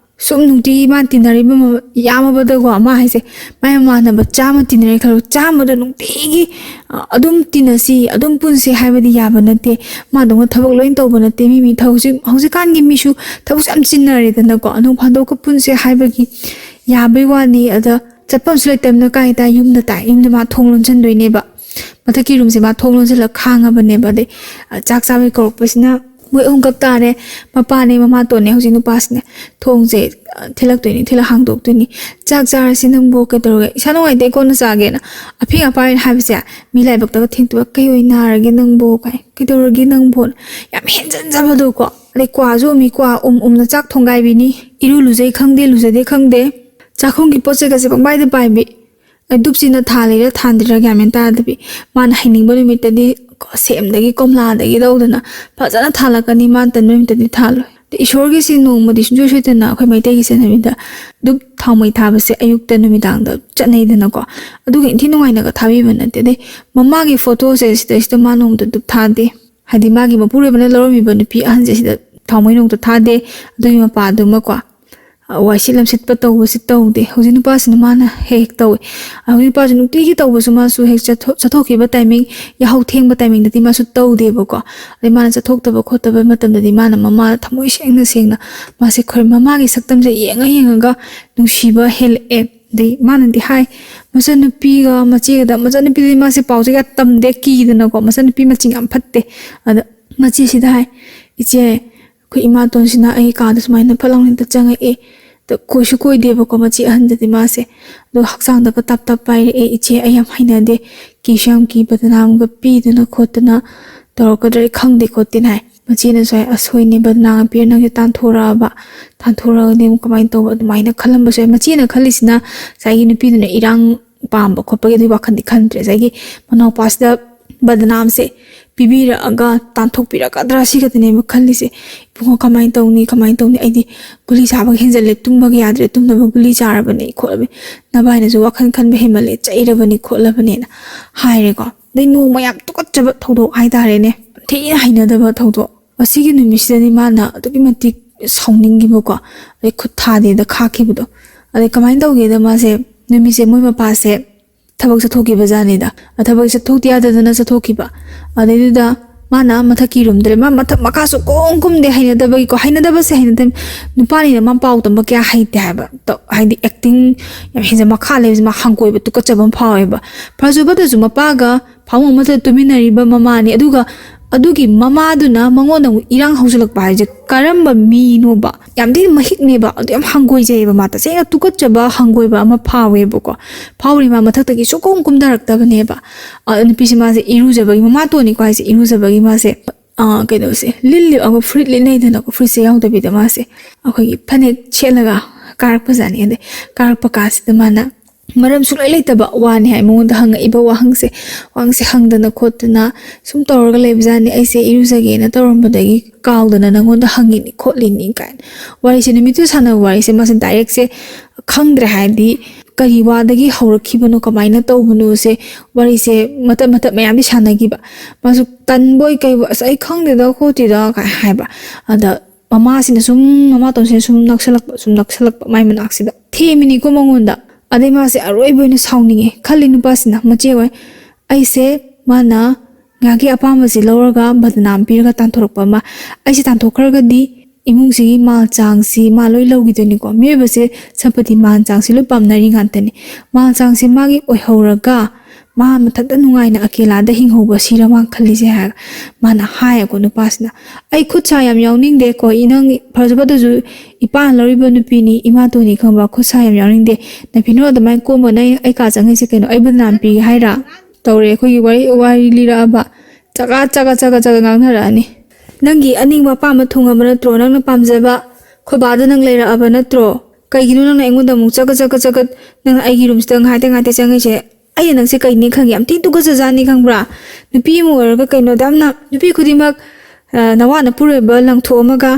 ꯁꯨꯝ ꯅꯨꯡꯇꯤꯒꯤ ꯃꯥꯅ ꯇꯤꯟꯅꯔꯤꯕ ꯃ-, ꯌꯥꯝꯃꯕꯗꯀꯣ, ꯃꯥ ꯍꯥꯏꯁꯦ, ꯃꯥꯏ ꯃꯃꯥꯟꯅꯕ ꯆꯥꯝꯃ ꯇꯤꯟꯅꯔꯦ ꯈꯜꯂꯣ, ꯆꯥꯝꯃꯗꯣ ꯅꯨꯡꯇꯤꯒꯤ, ꯑ, ꯑꯗꯨꯝ ꯇꯤꯟꯅꯁꯤ, ꯑꯗꯨꯝ ꯄꯨꯟꯁꯤ ꯍꯥꯏꯕꯗꯤ ꯌꯥꯕ ꯅꯠꯇꯦ꯫ ꯃꯥꯗꯧꯅ ꯊꯕꯛ ꯂꯣꯏ ꯇꯧꯕ ꯅꯠꯇꯦ꯫ ꯃꯤ, ꯃꯤ ꯊꯕꯛꯁꯤ, ꯍꯧꯖꯤꯛꯀꯥꯟꯒꯤ ꯃꯤꯁꯨ ꯊꯕꯛꯁꯦ ꯌꯥꯝ ꯆꯤꯟꯅꯔꯦꯗꯅꯀꯣ꯫ ꯅꯣꯡ ꯐꯥꯗꯣꯛꯀ ꯄꯨꯟꯁꯦ ꯍꯥꯏꯕꯒꯤ ꯌꯥꯕꯩ ꯋꯥꯅꯤ꯫ ꯑꯗ ꯆꯠꯐꯝꯁꯨ ꯂꯩꯇꯕꯅ ꯀꯥꯏ ꯇꯥꯏ? ꯌꯨꯝꯗ ꯇꯥꯏ꯫ ꯌꯨꯝꯗ ꯃꯥ ꯊꯣꯡ ꯂꯣꯟꯁꯤꯟꯗꯣꯏꯅꯦꯕ꯫ ꯃꯊꯛꯀꯤ ꯔꯨꯝꯁꯦ ꯃꯥ ꯊꯣꯡ ꯂꯣꯟꯁꯤꯜꯂꯒ ꯈꯥꯡꯉꯕꯅꯦꯕ꯫ ꯑꯗꯩ, ꯑ, ꯆꯥꯛ ꯆꯥꯕꯒꯤ ꯀꯧꯔꯛꯄꯁꯤꯅ ꯃꯣꯏ ꯑꯍꯨꯝꯈꯛ ꯇꯥꯔꯦ꯫ ꯃꯄꯥꯅꯦ, ꯃꯃꯥꯇꯣꯟꯅꯦ, ꯍꯧꯖꯤꯛ ꯅꯨꯄꯥꯁꯤꯅꯦ꯫ ꯊꯣꯡꯁꯦ, ꯑ, ꯊꯤꯜꯂꯛꯇꯣꯏꯅꯤ, ꯊꯤꯜꯂ ꯍꯥꯡꯗꯣꯛꯇꯣꯏꯅꯤ꯫ "ꯆꯥꯛ ꯆꯥꯔꯁꯤ, ꯅꯪꯕꯨ ꯀꯩꯗꯧꯔꯒꯦ?" "ꯏꯁꯥ ꯅꯨꯡꯉꯥꯏꯇꯦ, ꯀꯣꯟꯅ ꯆꯥꯒꯦꯅ" ꯑꯐꯤꯡ ꯑꯐꯥꯏ ꯍꯥꯏꯕꯁꯦ꯫ ꯃꯤ ꯂꯥꯏꯕꯛꯇꯒ ꯊꯦꯡꯇꯣꯛꯑ, "ꯀꯩ ꯑꯣꯏ ꯅꯥꯔꯒꯦ ꯅꯪꯕꯨ?" ꯀꯥꯏ, "ꯀꯩꯗꯧꯔꯒꯦ ꯅꯪꯕꯨ?" ꯌꯥꯝ ꯍꯦꯟꯖꯟꯖꯕꯗꯣꯀꯣ꯫ ꯑꯗꯩ ꯀ꯭ꯋꯥꯁꯨ ꯎꯝꯃꯤ, ꯀ꯭ꯋꯥ ꯎꯝ ꯎꯝꯅ ꯆꯥꯛ ꯊꯣꯡꯒꯥꯏꯕꯤꯅꯤ꯫ ꯏꯔꯨ ꯂꯨꯖꯩ ꯈꯪꯗꯦ, ꯂꯨꯖꯗꯦ ꯈꯪꯗꯦ꯫ ꯆꯥꯛꯈꯨꯝꯒꯤ ꯄꯣꯠ ꯆꯩꯒꯁꯦ ꯄꯪꯄꯥꯏꯗ ꯄꯥꯏꯕꯤ꯫ ꯑꯗꯩ ꯗꯨꯞꯁꯤꯅ ꯊꯥꯜꯂꯤꯔ ꯊꯥꯟꯗ꯭ꯔꯤꯔ ꯒ꯭ꯌꯥꯟ ꯃꯦꯟ ꯇꯥꯗꯕꯤ꯫ ꯃꯥꯅ ꯍꯩꯅꯤꯡꯕ ꯅꯨꯃꯤꯠꯇꯗꯤ ꯁꯦꯝꯗꯒꯤ ꯀꯣꯝꯂꯥꯗꯒꯤ ꯂꯧꯗꯅ ꯐꯖꯅ ꯊꯥꯜꯂꯛꯀꯅꯤ, ꯃꯥꯅ ꯇꯟꯕ ꯅꯨꯃꯤꯠꯇꯗꯤ ꯊꯥꯜꯂꯣꯏ꯫ ꯑꯗꯩ ꯏꯁꯣꯔꯒꯤꯁꯤ ꯅꯣꯡꯃꯗꯤ ꯁꯨꯡꯁꯣꯏ ꯁꯣꯏꯗꯅ ꯑꯩꯈꯣꯏ ꯃꯩꯇꯩꯒꯤ ꯆꯠꯅꯕꯤꯗ ꯗꯨꯞ ꯊꯥꯎ ꯃꯩ ꯊꯥꯕꯁꯦ ꯑꯌꯨꯛꯇ ꯅꯨꯃꯤꯗꯥꯡꯗ ꯆꯠꯅꯩꯗꯅꯀꯣ꯫ ꯑꯗꯨꯒ ꯏꯟꯊꯤ ꯅꯨꯡꯉꯥꯏꯅꯒ ꯊꯥꯕꯤꯕ ꯅꯠꯇꯦ꯫ ꯑꯗꯩ ꯃꯃꯥꯒꯤ ꯐꯣꯇꯣꯁꯦ ꯁꯤꯗꯩꯁꯤꯗ ꯃꯥ ꯅꯣꯡꯃꯗ ꯗꯨꯞ ꯊꯥꯗꯦ꯫ ꯍꯥꯏꯗꯤ ꯃꯥꯒꯤ ꯃꯄꯨꯔꯣꯏꯕꯅ ꯂꯧꯔꯝꯃꯤꯕ ꯅꯨꯄꯤ ꯑꯍꯟꯁꯦ ꯁꯤꯗ ꯊꯥꯎ ꯃꯩ ꯅꯣꯡꯃꯇ ꯊꯥꯗꯦ꯫ ꯑꯗꯨꯒꯤ ꯃꯄꯥꯗꯨꯃꯀꯣ꯫ ꯋꯥꯏꯁꯤꯠ ꯂꯝꯁꯤꯠꯄ ꯇꯧꯕꯁꯤ ꯇꯧꯗꯦ꯫ ꯍꯧꯖꯤꯛ ꯅꯨꯄꯥꯁꯤꯅ ꯃꯥꯅ ꯍꯦꯛ ꯍꯦꯛ ꯇꯧꯋꯦ꯫ ꯍꯧꯖꯤꯛ ꯅꯨꯄꯥꯁꯤ ꯅꯨꯡꯇꯤꯒꯤ ꯇꯧꯕꯁꯨ ꯃꯥꯁꯨ ꯍꯦꯛ ꯆꯠꯊꯣꯛ- ꯆꯠꯊꯣꯛꯈꯤꯕ ꯇꯥꯏꯃꯤꯡ, ꯌꯥꯍꯧ ꯊꯦꯡꯕ ꯇꯥꯏꯃꯤꯡꯗꯗꯤ ꯃꯥꯁꯨ ꯇꯧꯗꯦꯕꯀꯣ꯫ ꯑꯗꯩ ꯃꯥꯅ ꯆꯠꯊꯣꯛꯇꯕ ꯈꯣꯠꯇꯕ ꯃꯇꯝꯗꯗꯤ ꯃꯥꯅ ꯃꯃꯥ ꯊꯃꯣꯏ ꯁꯦꯡꯅ ꯁꯦꯡꯅ ꯃꯥꯁꯦ ꯈꯔ ꯃꯃꯥꯒꯤ ꯁꯛꯇꯝꯁꯦ ꯌꯦꯡꯉ ꯌꯦꯡꯉꯒ ꯅꯨꯡꯁꯤꯕ ꯍꯦꯜꯂꯛꯑꯦ꯫ ꯑꯗꯩ ꯃꯥꯅꯗꯤ ꯍꯥꯏ, ꯃꯆꯟꯅꯨꯄꯤꯒ ꯃꯆꯦꯒꯗ, ꯃꯆꯟꯅꯨꯄꯤꯗꯗꯤ ꯃꯥꯁꯦ ꯄꯥꯎꯁꯦ ꯀꯌꯥ ꯇꯝꯗꯦ, ꯀꯤꯗꯅꯀꯣ, ꯃꯆꯟꯅꯨꯄꯤ ꯃꯆꯤꯡ ꯌꯥꯝ ꯐꯠꯇꯦ꯫ ꯑꯗ ꯃꯆꯦꯁꯤꯗ ꯍꯥꯏ, "ꯏꯆꯦ, ꯑꯩꯈꯣꯏ ꯏꯃꯥꯇꯣꯟꯁꯤꯅ ꯑꯩ ꯀꯥꯗ ꯁꯨꯃꯥꯏꯅ ꯐꯠ ꯂꯥꯎꯅ ꯍꯦꯛꯇ ꯆꯪꯉꯛꯑꯦ꯫ ꯑꯗ ꯀꯣꯏꯁꯨ ꯀꯣꯏꯗꯦꯕꯀꯣ ꯃꯆꯦ ꯑꯍꯟꯗꯗꯤ ꯃꯥꯁꯦ꯫ ꯑꯗꯣ ꯍꯛꯆꯥꯡꯗꯒ ꯇꯞ ꯇꯞ ꯄꯥꯏꯔꯛꯑꯦ꯫ ꯏꯆꯦ, ꯑꯩ ꯌꯥꯝ ꯍꯩꯅꯗꯦ꯫ ꯀꯤꯁꯨ ꯌꯥꯝ ꯀꯤ, ꯕꯗꯅꯥꯝꯒ ꯄꯤꯗꯅ ꯈꯣꯠꯇꯅ ꯇꯧꯔꯛꯀꯗ꯭ꯔꯥ ꯑꯩ ꯈꯪꯗꯦ ꯈꯣꯠꯇꯦꯅ" ꯍꯥꯏ꯫ ꯃꯆꯦꯅꯁꯨ ꯍꯥꯏ, "ꯑꯁꯣꯏꯅꯦ, ꯕꯗꯅꯥꯝ ꯄꯤꯔ ꯅꯪꯁꯦ ꯇꯥꯟꯊꯣꯔꯛꯑꯕ, ꯇꯥꯟꯊꯣꯔꯛꯑꯒꯗꯤ ꯑꯃꯨꯛ ꯀꯃꯥꯏꯅ ꯇꯧꯕ?" ꯑꯗꯨꯃꯥꯏꯅ ꯈꯜꯂꯝꯕꯁꯨ ꯌꯥꯏ꯫ ꯃꯆꯦꯅ ꯈꯜꯂꯤꯁꯤꯅ ꯉꯁꯥꯏꯒꯤ ꯅꯨꯄꯤꯗꯨꯅ ꯏꯔꯥꯡ ꯄꯥꯝꯕ ꯈꯣꯠꯄꯒꯤ ꯑꯗꯨꯒꯤ ꯋꯥꯈꯜꯗꯤ ꯈꯟꯗ꯭ꯔꯦ꯫ ꯉꯁꯥꯏꯒꯤ ꯃꯅꯥꯎꯄꯥꯁꯤꯗ ꯕꯗꯅꯥꯝꯁꯦ ꯄꯤꯕꯤꯔꯛꯑꯒ ꯇꯥꯟꯊꯣꯛꯄꯤꯔꯛꯀꯗ꯭ꯔꯥ ꯁꯤ ꯈꯛꯇꯅꯦꯕ ꯈꯜꯂꯤꯁꯦ꯫ "ꯏꯕꯨꯡꯉꯣ, ꯀꯃꯥꯏꯅ ꯇꯧꯅꯤ, ꯀꯃꯥꯏꯅ ꯇꯧꯅꯤ? ꯑꯩꯗꯤ ꯒꯨꯂꯤ ꯆꯥꯕꯒꯤ ꯍꯦꯟꯖꯜꯂꯦ, ꯇꯨꯝꯕꯒ ꯌꯥꯗ꯭ꯔꯦ, ꯇꯨꯝꯅꯕ ꯒꯨꯂꯤ ꯆꯥꯔꯕꯅꯦ ꯈꯣꯠꯂꯕꯅꯦ, ꯅꯚꯥꯏꯅꯁꯨ ꯋꯥꯈꯜ ꯈꯟꯕ ꯍꯦꯟꯃꯜꯂꯦ, ꯆꯩꯔꯕꯅꯤ ꯈꯣꯠꯂꯕꯅꯦꯅ" ꯍꯥꯏꯔꯦꯀꯣ꯫ ꯑꯗꯩ ꯅꯣꯡꯃ ꯌꯥꯝ ꯇꯨꯀꯠꯆꯕ ꯊꯧꯗꯣꯛ ꯍꯥꯏꯇꯥꯔꯦꯅꯦ, ꯌꯥꯝ ꯊꯤꯅ ꯍꯩꯅꯗꯕ ꯊꯧꯗꯣꯛ꯫ ꯑꯁꯤꯒꯤ ꯅꯨꯃꯤꯠꯁꯤꯗꯗꯤ ꯃꯥꯅ ꯑꯗꯨꯛꯀꯤ ꯃꯇꯤꯛ ꯁꯥꯎꯅꯤꯡꯈꯤꯕꯀꯣ, ꯑꯗꯩ ꯈꯨꯠ ꯊꯥꯗꯦꯗ ꯈꯥꯛꯈꯤꯕꯗꯣ꯫ ꯑꯗꯩ ꯀꯃꯥꯏꯅ ꯇꯧꯒꯦꯗ, ꯃꯥꯁꯦ ꯅꯨꯃꯤꯠꯁꯦ ꯃꯣꯏ ꯃꯄꯥꯁꯦ ꯊꯕꯛ ꯆꯠꯊꯣꯛꯈꯤꯕ ꯖꯥꯠꯅꯤꯗ꯫ ꯑ, ꯊꯕꯛ ꯆꯠꯊꯣꯛꯇ ꯌꯥꯗꯗꯅ ꯆꯠꯊꯣꯛꯈꯤꯕ꯫ ꯑꯗꯩꯗꯨꯗ ꯃꯥꯅ ꯃꯊꯛꯀꯤ ꯔꯨꯝꯗ ꯂꯩ-, ꯃꯥ ꯃꯊꯛ ꯃꯈꯥꯁꯨ ꯀꯨꯝ ꯀꯨꯝꯗꯦ, ꯍꯩꯅꯗꯕꯒꯤꯀꯣ꯫ ꯍꯩꯅꯗꯕꯁꯦ ꯍꯩꯅꯗꯕ, ꯅꯨꯄꯥꯅꯤꯅ ꯃꯥ ꯄꯥꯎ ꯇꯝꯕ ꯀꯌꯥ ꯍꯩꯇꯦ ꯍꯥꯏꯕ꯫ ꯇ-, ꯍꯥꯏꯗꯤ ꯑꯦꯛꯇꯤꯡ ꯌꯥꯝ ꯍꯦꯟꯖ-, ꯃꯈꯥ ꯂꯩꯕꯁꯦ ꯃꯥ ꯍꯪꯒꯣꯏꯕ, ꯇꯨꯀꯠꯆꯕ ꯑꯃ ꯐꯥꯎꯋꯦꯕ꯫ ꯐꯔꯁꯨ ꯐꯠꯇ꯭ꯔꯁꯨ ꯃꯄꯥꯒ ꯐꯃꯨꯡ ꯑꯃꯗ ꯇꯨꯃꯤꯟꯅꯔꯤꯕ ꯃꯃꯥꯅꯤ꯫ ꯑꯗꯨꯒ ꯑꯗꯨꯒꯤ ꯃꯃꯥꯗꯨꯅ ꯃꯉꯣꯟꯗ ꯑꯃꯨꯛ ꯏꯔꯥꯡ ꯍꯧꯖꯤꯜꯂꯛꯄ ꯍꯥꯏꯁꯦ ꯀꯔꯝꯕ ꯃꯤꯅꯣꯕ? ꯌꯥꯝ ꯊꯤꯅ ꯃꯍꯤꯛꯅꯦꯕ, ꯑꯗꯨ ꯌꯥꯝ ꯍꯪꯒꯣꯏꯖꯩꯑꯕ꯫ ꯃꯥ ꯇꯁꯦꯡꯅ ꯇꯨꯀꯠꯆꯕ, ꯍꯪꯒꯣꯏꯕ ꯑꯃ ꯐꯥꯎꯋꯦꯕꯀꯣ꯫ ꯐꯥꯎꯔꯤ ꯃꯥ ꯃꯊꯛꯇꯒꯤ ꯁꯨꯛꯀꯨꯝ ꯀꯨꯝꯊꯔꯛꯇꯕꯅꯦꯕ꯫ ꯑ, ꯅꯨꯄꯤꯁꯦ ꯃꯥꯁꯦ ꯏꯔꯨꯖꯕꯒꯤ, ꯃꯃꯥ ꯇꯣꯟꯅꯤꯀꯣ ꯍꯥꯏꯁꯦ, ꯏꯔꯨꯖꯕꯒꯤ ꯃꯥꯁꯦ, ꯑ, ꯀꯩꯅꯣꯁꯦ, ꯂꯤꯜꯂꯤꯕ, ꯑꯩꯈꯣꯏ ꯐꯨꯔꯤꯠ ꯂꯤꯠꯅꯩꯗꯅꯀꯣ, ꯐꯨꯔꯤꯠꯁꯦ ꯌꯥꯎꯗꯕꯤꯗ ꯃꯥꯁꯦ ꯑꯩꯈꯣꯏꯒꯤ ꯐꯅꯦꯛ ꯁꯦꯠꯂꯒ ꯀꯥꯔꯛꯄꯖꯥꯠꯅꯤ꯫ ꯑꯗꯩ ꯀꯥꯔꯛꯄ ꯀꯥꯟꯁꯤꯗ ꯃꯥꯅ ꯃꯔꯝ ꯁꯨꯡꯂꯩ ꯂꯩꯇꯕ ꯋꯥꯅꯤ ꯍꯥꯏ, ꯃꯉꯣꯟꯗ ꯍꯪꯉꯛꯏꯕ ꯋꯥꯍꯪꯁꯦ, ꯋꯥꯍꯪꯁꯦ ꯍꯪꯗꯅ ꯈꯣꯠꯇꯅ ꯁꯨꯝ ꯇꯧꯔꯒ ꯂꯩꯕꯖꯥꯠꯅꯤ꯫ "ꯑꯩꯁꯦ ꯏꯔꯨꯖꯒꯦꯅ ꯇꯧꯔꯝꯕꯗꯒꯤ ꯀꯥꯎꯗꯅ ꯅꯪꯉꯣꯟꯗ ꯍꯪꯉꯤꯅꯤ ꯈꯣꯠꯂꯤꯅꯤ" ꯀꯥꯏꯅ꯫ ꯋꯥꯔꯤꯁꯦ, ꯅꯨꯃꯤꯠꯇꯨ ꯁꯥꯟꯅꯕ ꯋꯥꯔꯤꯁꯦ ꯃꯥꯁꯦ ꯗꯥꯏꯔꯦꯛꯁꯦ ꯈꯪꯗ꯭ꯔꯦ, ꯍꯥꯏꯗꯤ ꯀꯔꯤ ꯋꯥꯗꯒꯤ ꯍꯧꯔꯛꯈꯤꯕꯅꯣ, ꯀꯃꯥꯏꯅ ꯇꯧꯕꯅꯣꯁꯦ, ꯋꯥꯔꯤꯁꯦ ꯃꯇꯠ ꯃꯇꯠ ꯃꯌꯥꯝꯗꯤ ꯁꯥꯟꯅꯈꯤꯕ꯫ ꯃꯥꯁꯨ ꯇꯟꯕꯣꯏ ꯀꯩꯕꯣꯏ, "ꯑꯁ, ꯑꯩ ꯈꯪꯗꯦꯗ ꯈꯣꯠꯇꯦꯗ" ꯀꯥꯏ ꯍꯥꯏꯕ꯫ ꯑꯗ ꯃꯃꯥꯁꯤꯅ ꯁꯨꯝ, ꯃꯃꯥꯇꯣꯟꯁꯤꯅ ꯁꯨꯝ ꯅꯛꯁꯜꯂꯛꯄ, ꯁꯨꯝ ꯅꯛꯁꯜꯂꯛꯄ ꯃꯥꯏ ꯃꯅꯥꯛꯁꯤꯗ ꯊꯦꯝꯃꯤꯅꯤꯀꯣ ꯃꯉꯣꯟꯗ꯫ ꯑꯗꯩ ꯃꯥꯁꯦ ꯑꯔꯣꯏꯕ ꯑꯣꯏꯅ ꯁꯥꯎꯅꯤꯡꯉꯦ꯫ ꯈꯜꯂꯤ ꯅꯨꯄꯥꯁꯤꯅ, "ꯃꯆꯦ ꯍꯣꯏ, ꯑꯩꯁꯦ ꯃꯥꯅ ꯉꯥꯏꯍꯥꯛꯀꯤ ꯑꯄꯥꯝꯕꯁꯤ ꯂꯧꯔꯒ ꯕꯗꯅꯥꯝ ꯄꯤꯔꯒ ꯇꯥꯟꯊꯣꯔꯛꯄ ꯑꯃ, ꯑꯩꯁꯦ ꯇꯥꯟꯊꯣꯛꯈ꯭ꯔꯒꯗꯤ ꯏꯃꯨꯡꯁꯤꯒꯤ ꯃꯥꯜ ꯆꯥꯡꯁꯤ ꯃꯥ ꯂꯣꯏ ꯂꯧꯈꯤꯗꯣꯏꯅꯤꯀꯣ꯫ ꯃꯤꯑꯣꯏꯕꯁꯦ ꯁꯝꯄꯇꯤ ꯃꯥꯜ ꯆꯥꯡꯁꯤ ꯂꯣꯏ ꯄꯥꯝꯅꯔꯤ ꯉꯥꯛꯇꯅꯤ꯫ ꯃꯥꯜ ꯆꯥꯡꯁꯤ ꯃꯥꯒꯤ ꯑꯣꯏꯍꯧꯔꯒ ꯃꯥ ꯃꯊꯟꯇ ꯅꯨꯡꯉꯥꯏꯅ ꯑꯀꯦꯂꯥꯗ ꯍꯤꯡꯍꯧꯕ ꯁꯤꯔ ꯃꯥ ꯈꯜꯂꯤꯁꯦ?" ꯍꯥꯏꯔꯒ ꯃꯥꯅ ꯍꯥꯏꯌꯦꯀꯣ ꯅꯨꯄꯥꯁꯤꯅ꯫ "ꯑꯩ ꯈꯨꯠ ꯁꯥ ꯌꯥꯝ ꯌꯥꯎꯅꯤꯡꯗꯦꯀꯣ, ꯏ-, ꯅꯪ ꯐꯖ ꯐꯠꯇ꯭ꯔꯁꯨ ꯏꯄꯥꯅ ꯂꯧꯔꯤꯕ ꯅꯨꯄꯤꯅꯤ, ꯏꯃꯥꯇꯣꯟꯅꯤ ꯈꯪꯕ, ꯈꯨꯠ ꯁꯥ ꯌꯥꯝ ꯌꯥꯎꯅꯤꯡꯗꯦ꯫ ꯅꯐꯤꯅꯣ ꯑꯗꯨꯃꯥꯏꯅ ꯀꯣꯝꯕ ꯅꯪ ꯑꯩ ꯀꯥ ꯆꯪꯉꯛꯏꯁꯦ ꯀꯩꯅꯣ? ꯑꯩ ꯕꯗꯅꯥꯝ ꯄꯤꯒꯦ ꯍꯥꯏꯔꯥ?" ꯇꯧꯔꯦ ꯑꯩꯈꯣꯏꯒꯤ ꯋꯥꯔꯤ, ꯋꯥꯔꯤ ꯂꯤꯔꯛꯑꯕ꯫ ꯆꯒꯠ ꯆꯒꯠ ꯆꯒꯠ ꯆꯒꯠ ꯉꯥꯡꯅꯔꯛꯑꯅꯤ꯫ "ꯅꯪꯒꯤ ꯑꯅꯤꯡꯕ ꯑꯄꯥꯝꯕ ꯊꯨꯡꯉꯕ ꯅꯠꯇ꯭ꯔꯣ? ꯅꯪꯅ ꯄꯥꯝꯖꯕ ꯈꯣꯏꯕꯥꯗ ꯅꯪ ꯂꯩꯔꯛꯑꯕ ꯅꯠꯇ꯭ꯔꯣ? ꯀꯩꯒꯤꯅꯣ ꯅꯪꯅ ꯑꯩꯉꯣꯟꯗ ꯑꯃꯨꯛ ꯆꯒꯠ ꯆꯒꯠ ꯆꯒꯠ ꯅꯪꯅ ꯑꯩꯒꯤ ꯔꯨꯝꯁꯤꯗ ꯉꯥꯏꯇ ꯉꯥꯏꯇ ꯆꯪꯉꯛꯏꯁꯦ? ꯑꯩꯅ ꯅꯪꯁꯦ ꯀꯩꯅꯦ ꯈꯪꯒꯦ? ꯌꯥꯝ ꯊꯤꯅ ꯇꯨꯀꯠꯆꯖꯥꯠꯅꯤ ꯈꯪꯕ꯭ꯔꯥ? ꯅꯨꯄꯤ ꯑꯃ ꯑꯣꯏꯔꯒ ꯀꯩꯅꯣꯗ ꯌꯥꯝꯅ ꯅꯨꯄꯤ ꯈꯨꯗꯤꯡꯃꯛ, ꯑ, ꯅꯋꯥꯅ ꯄꯨꯔꯣꯏꯕ ꯂꯪꯊꯣꯛꯑꯝꯃꯒ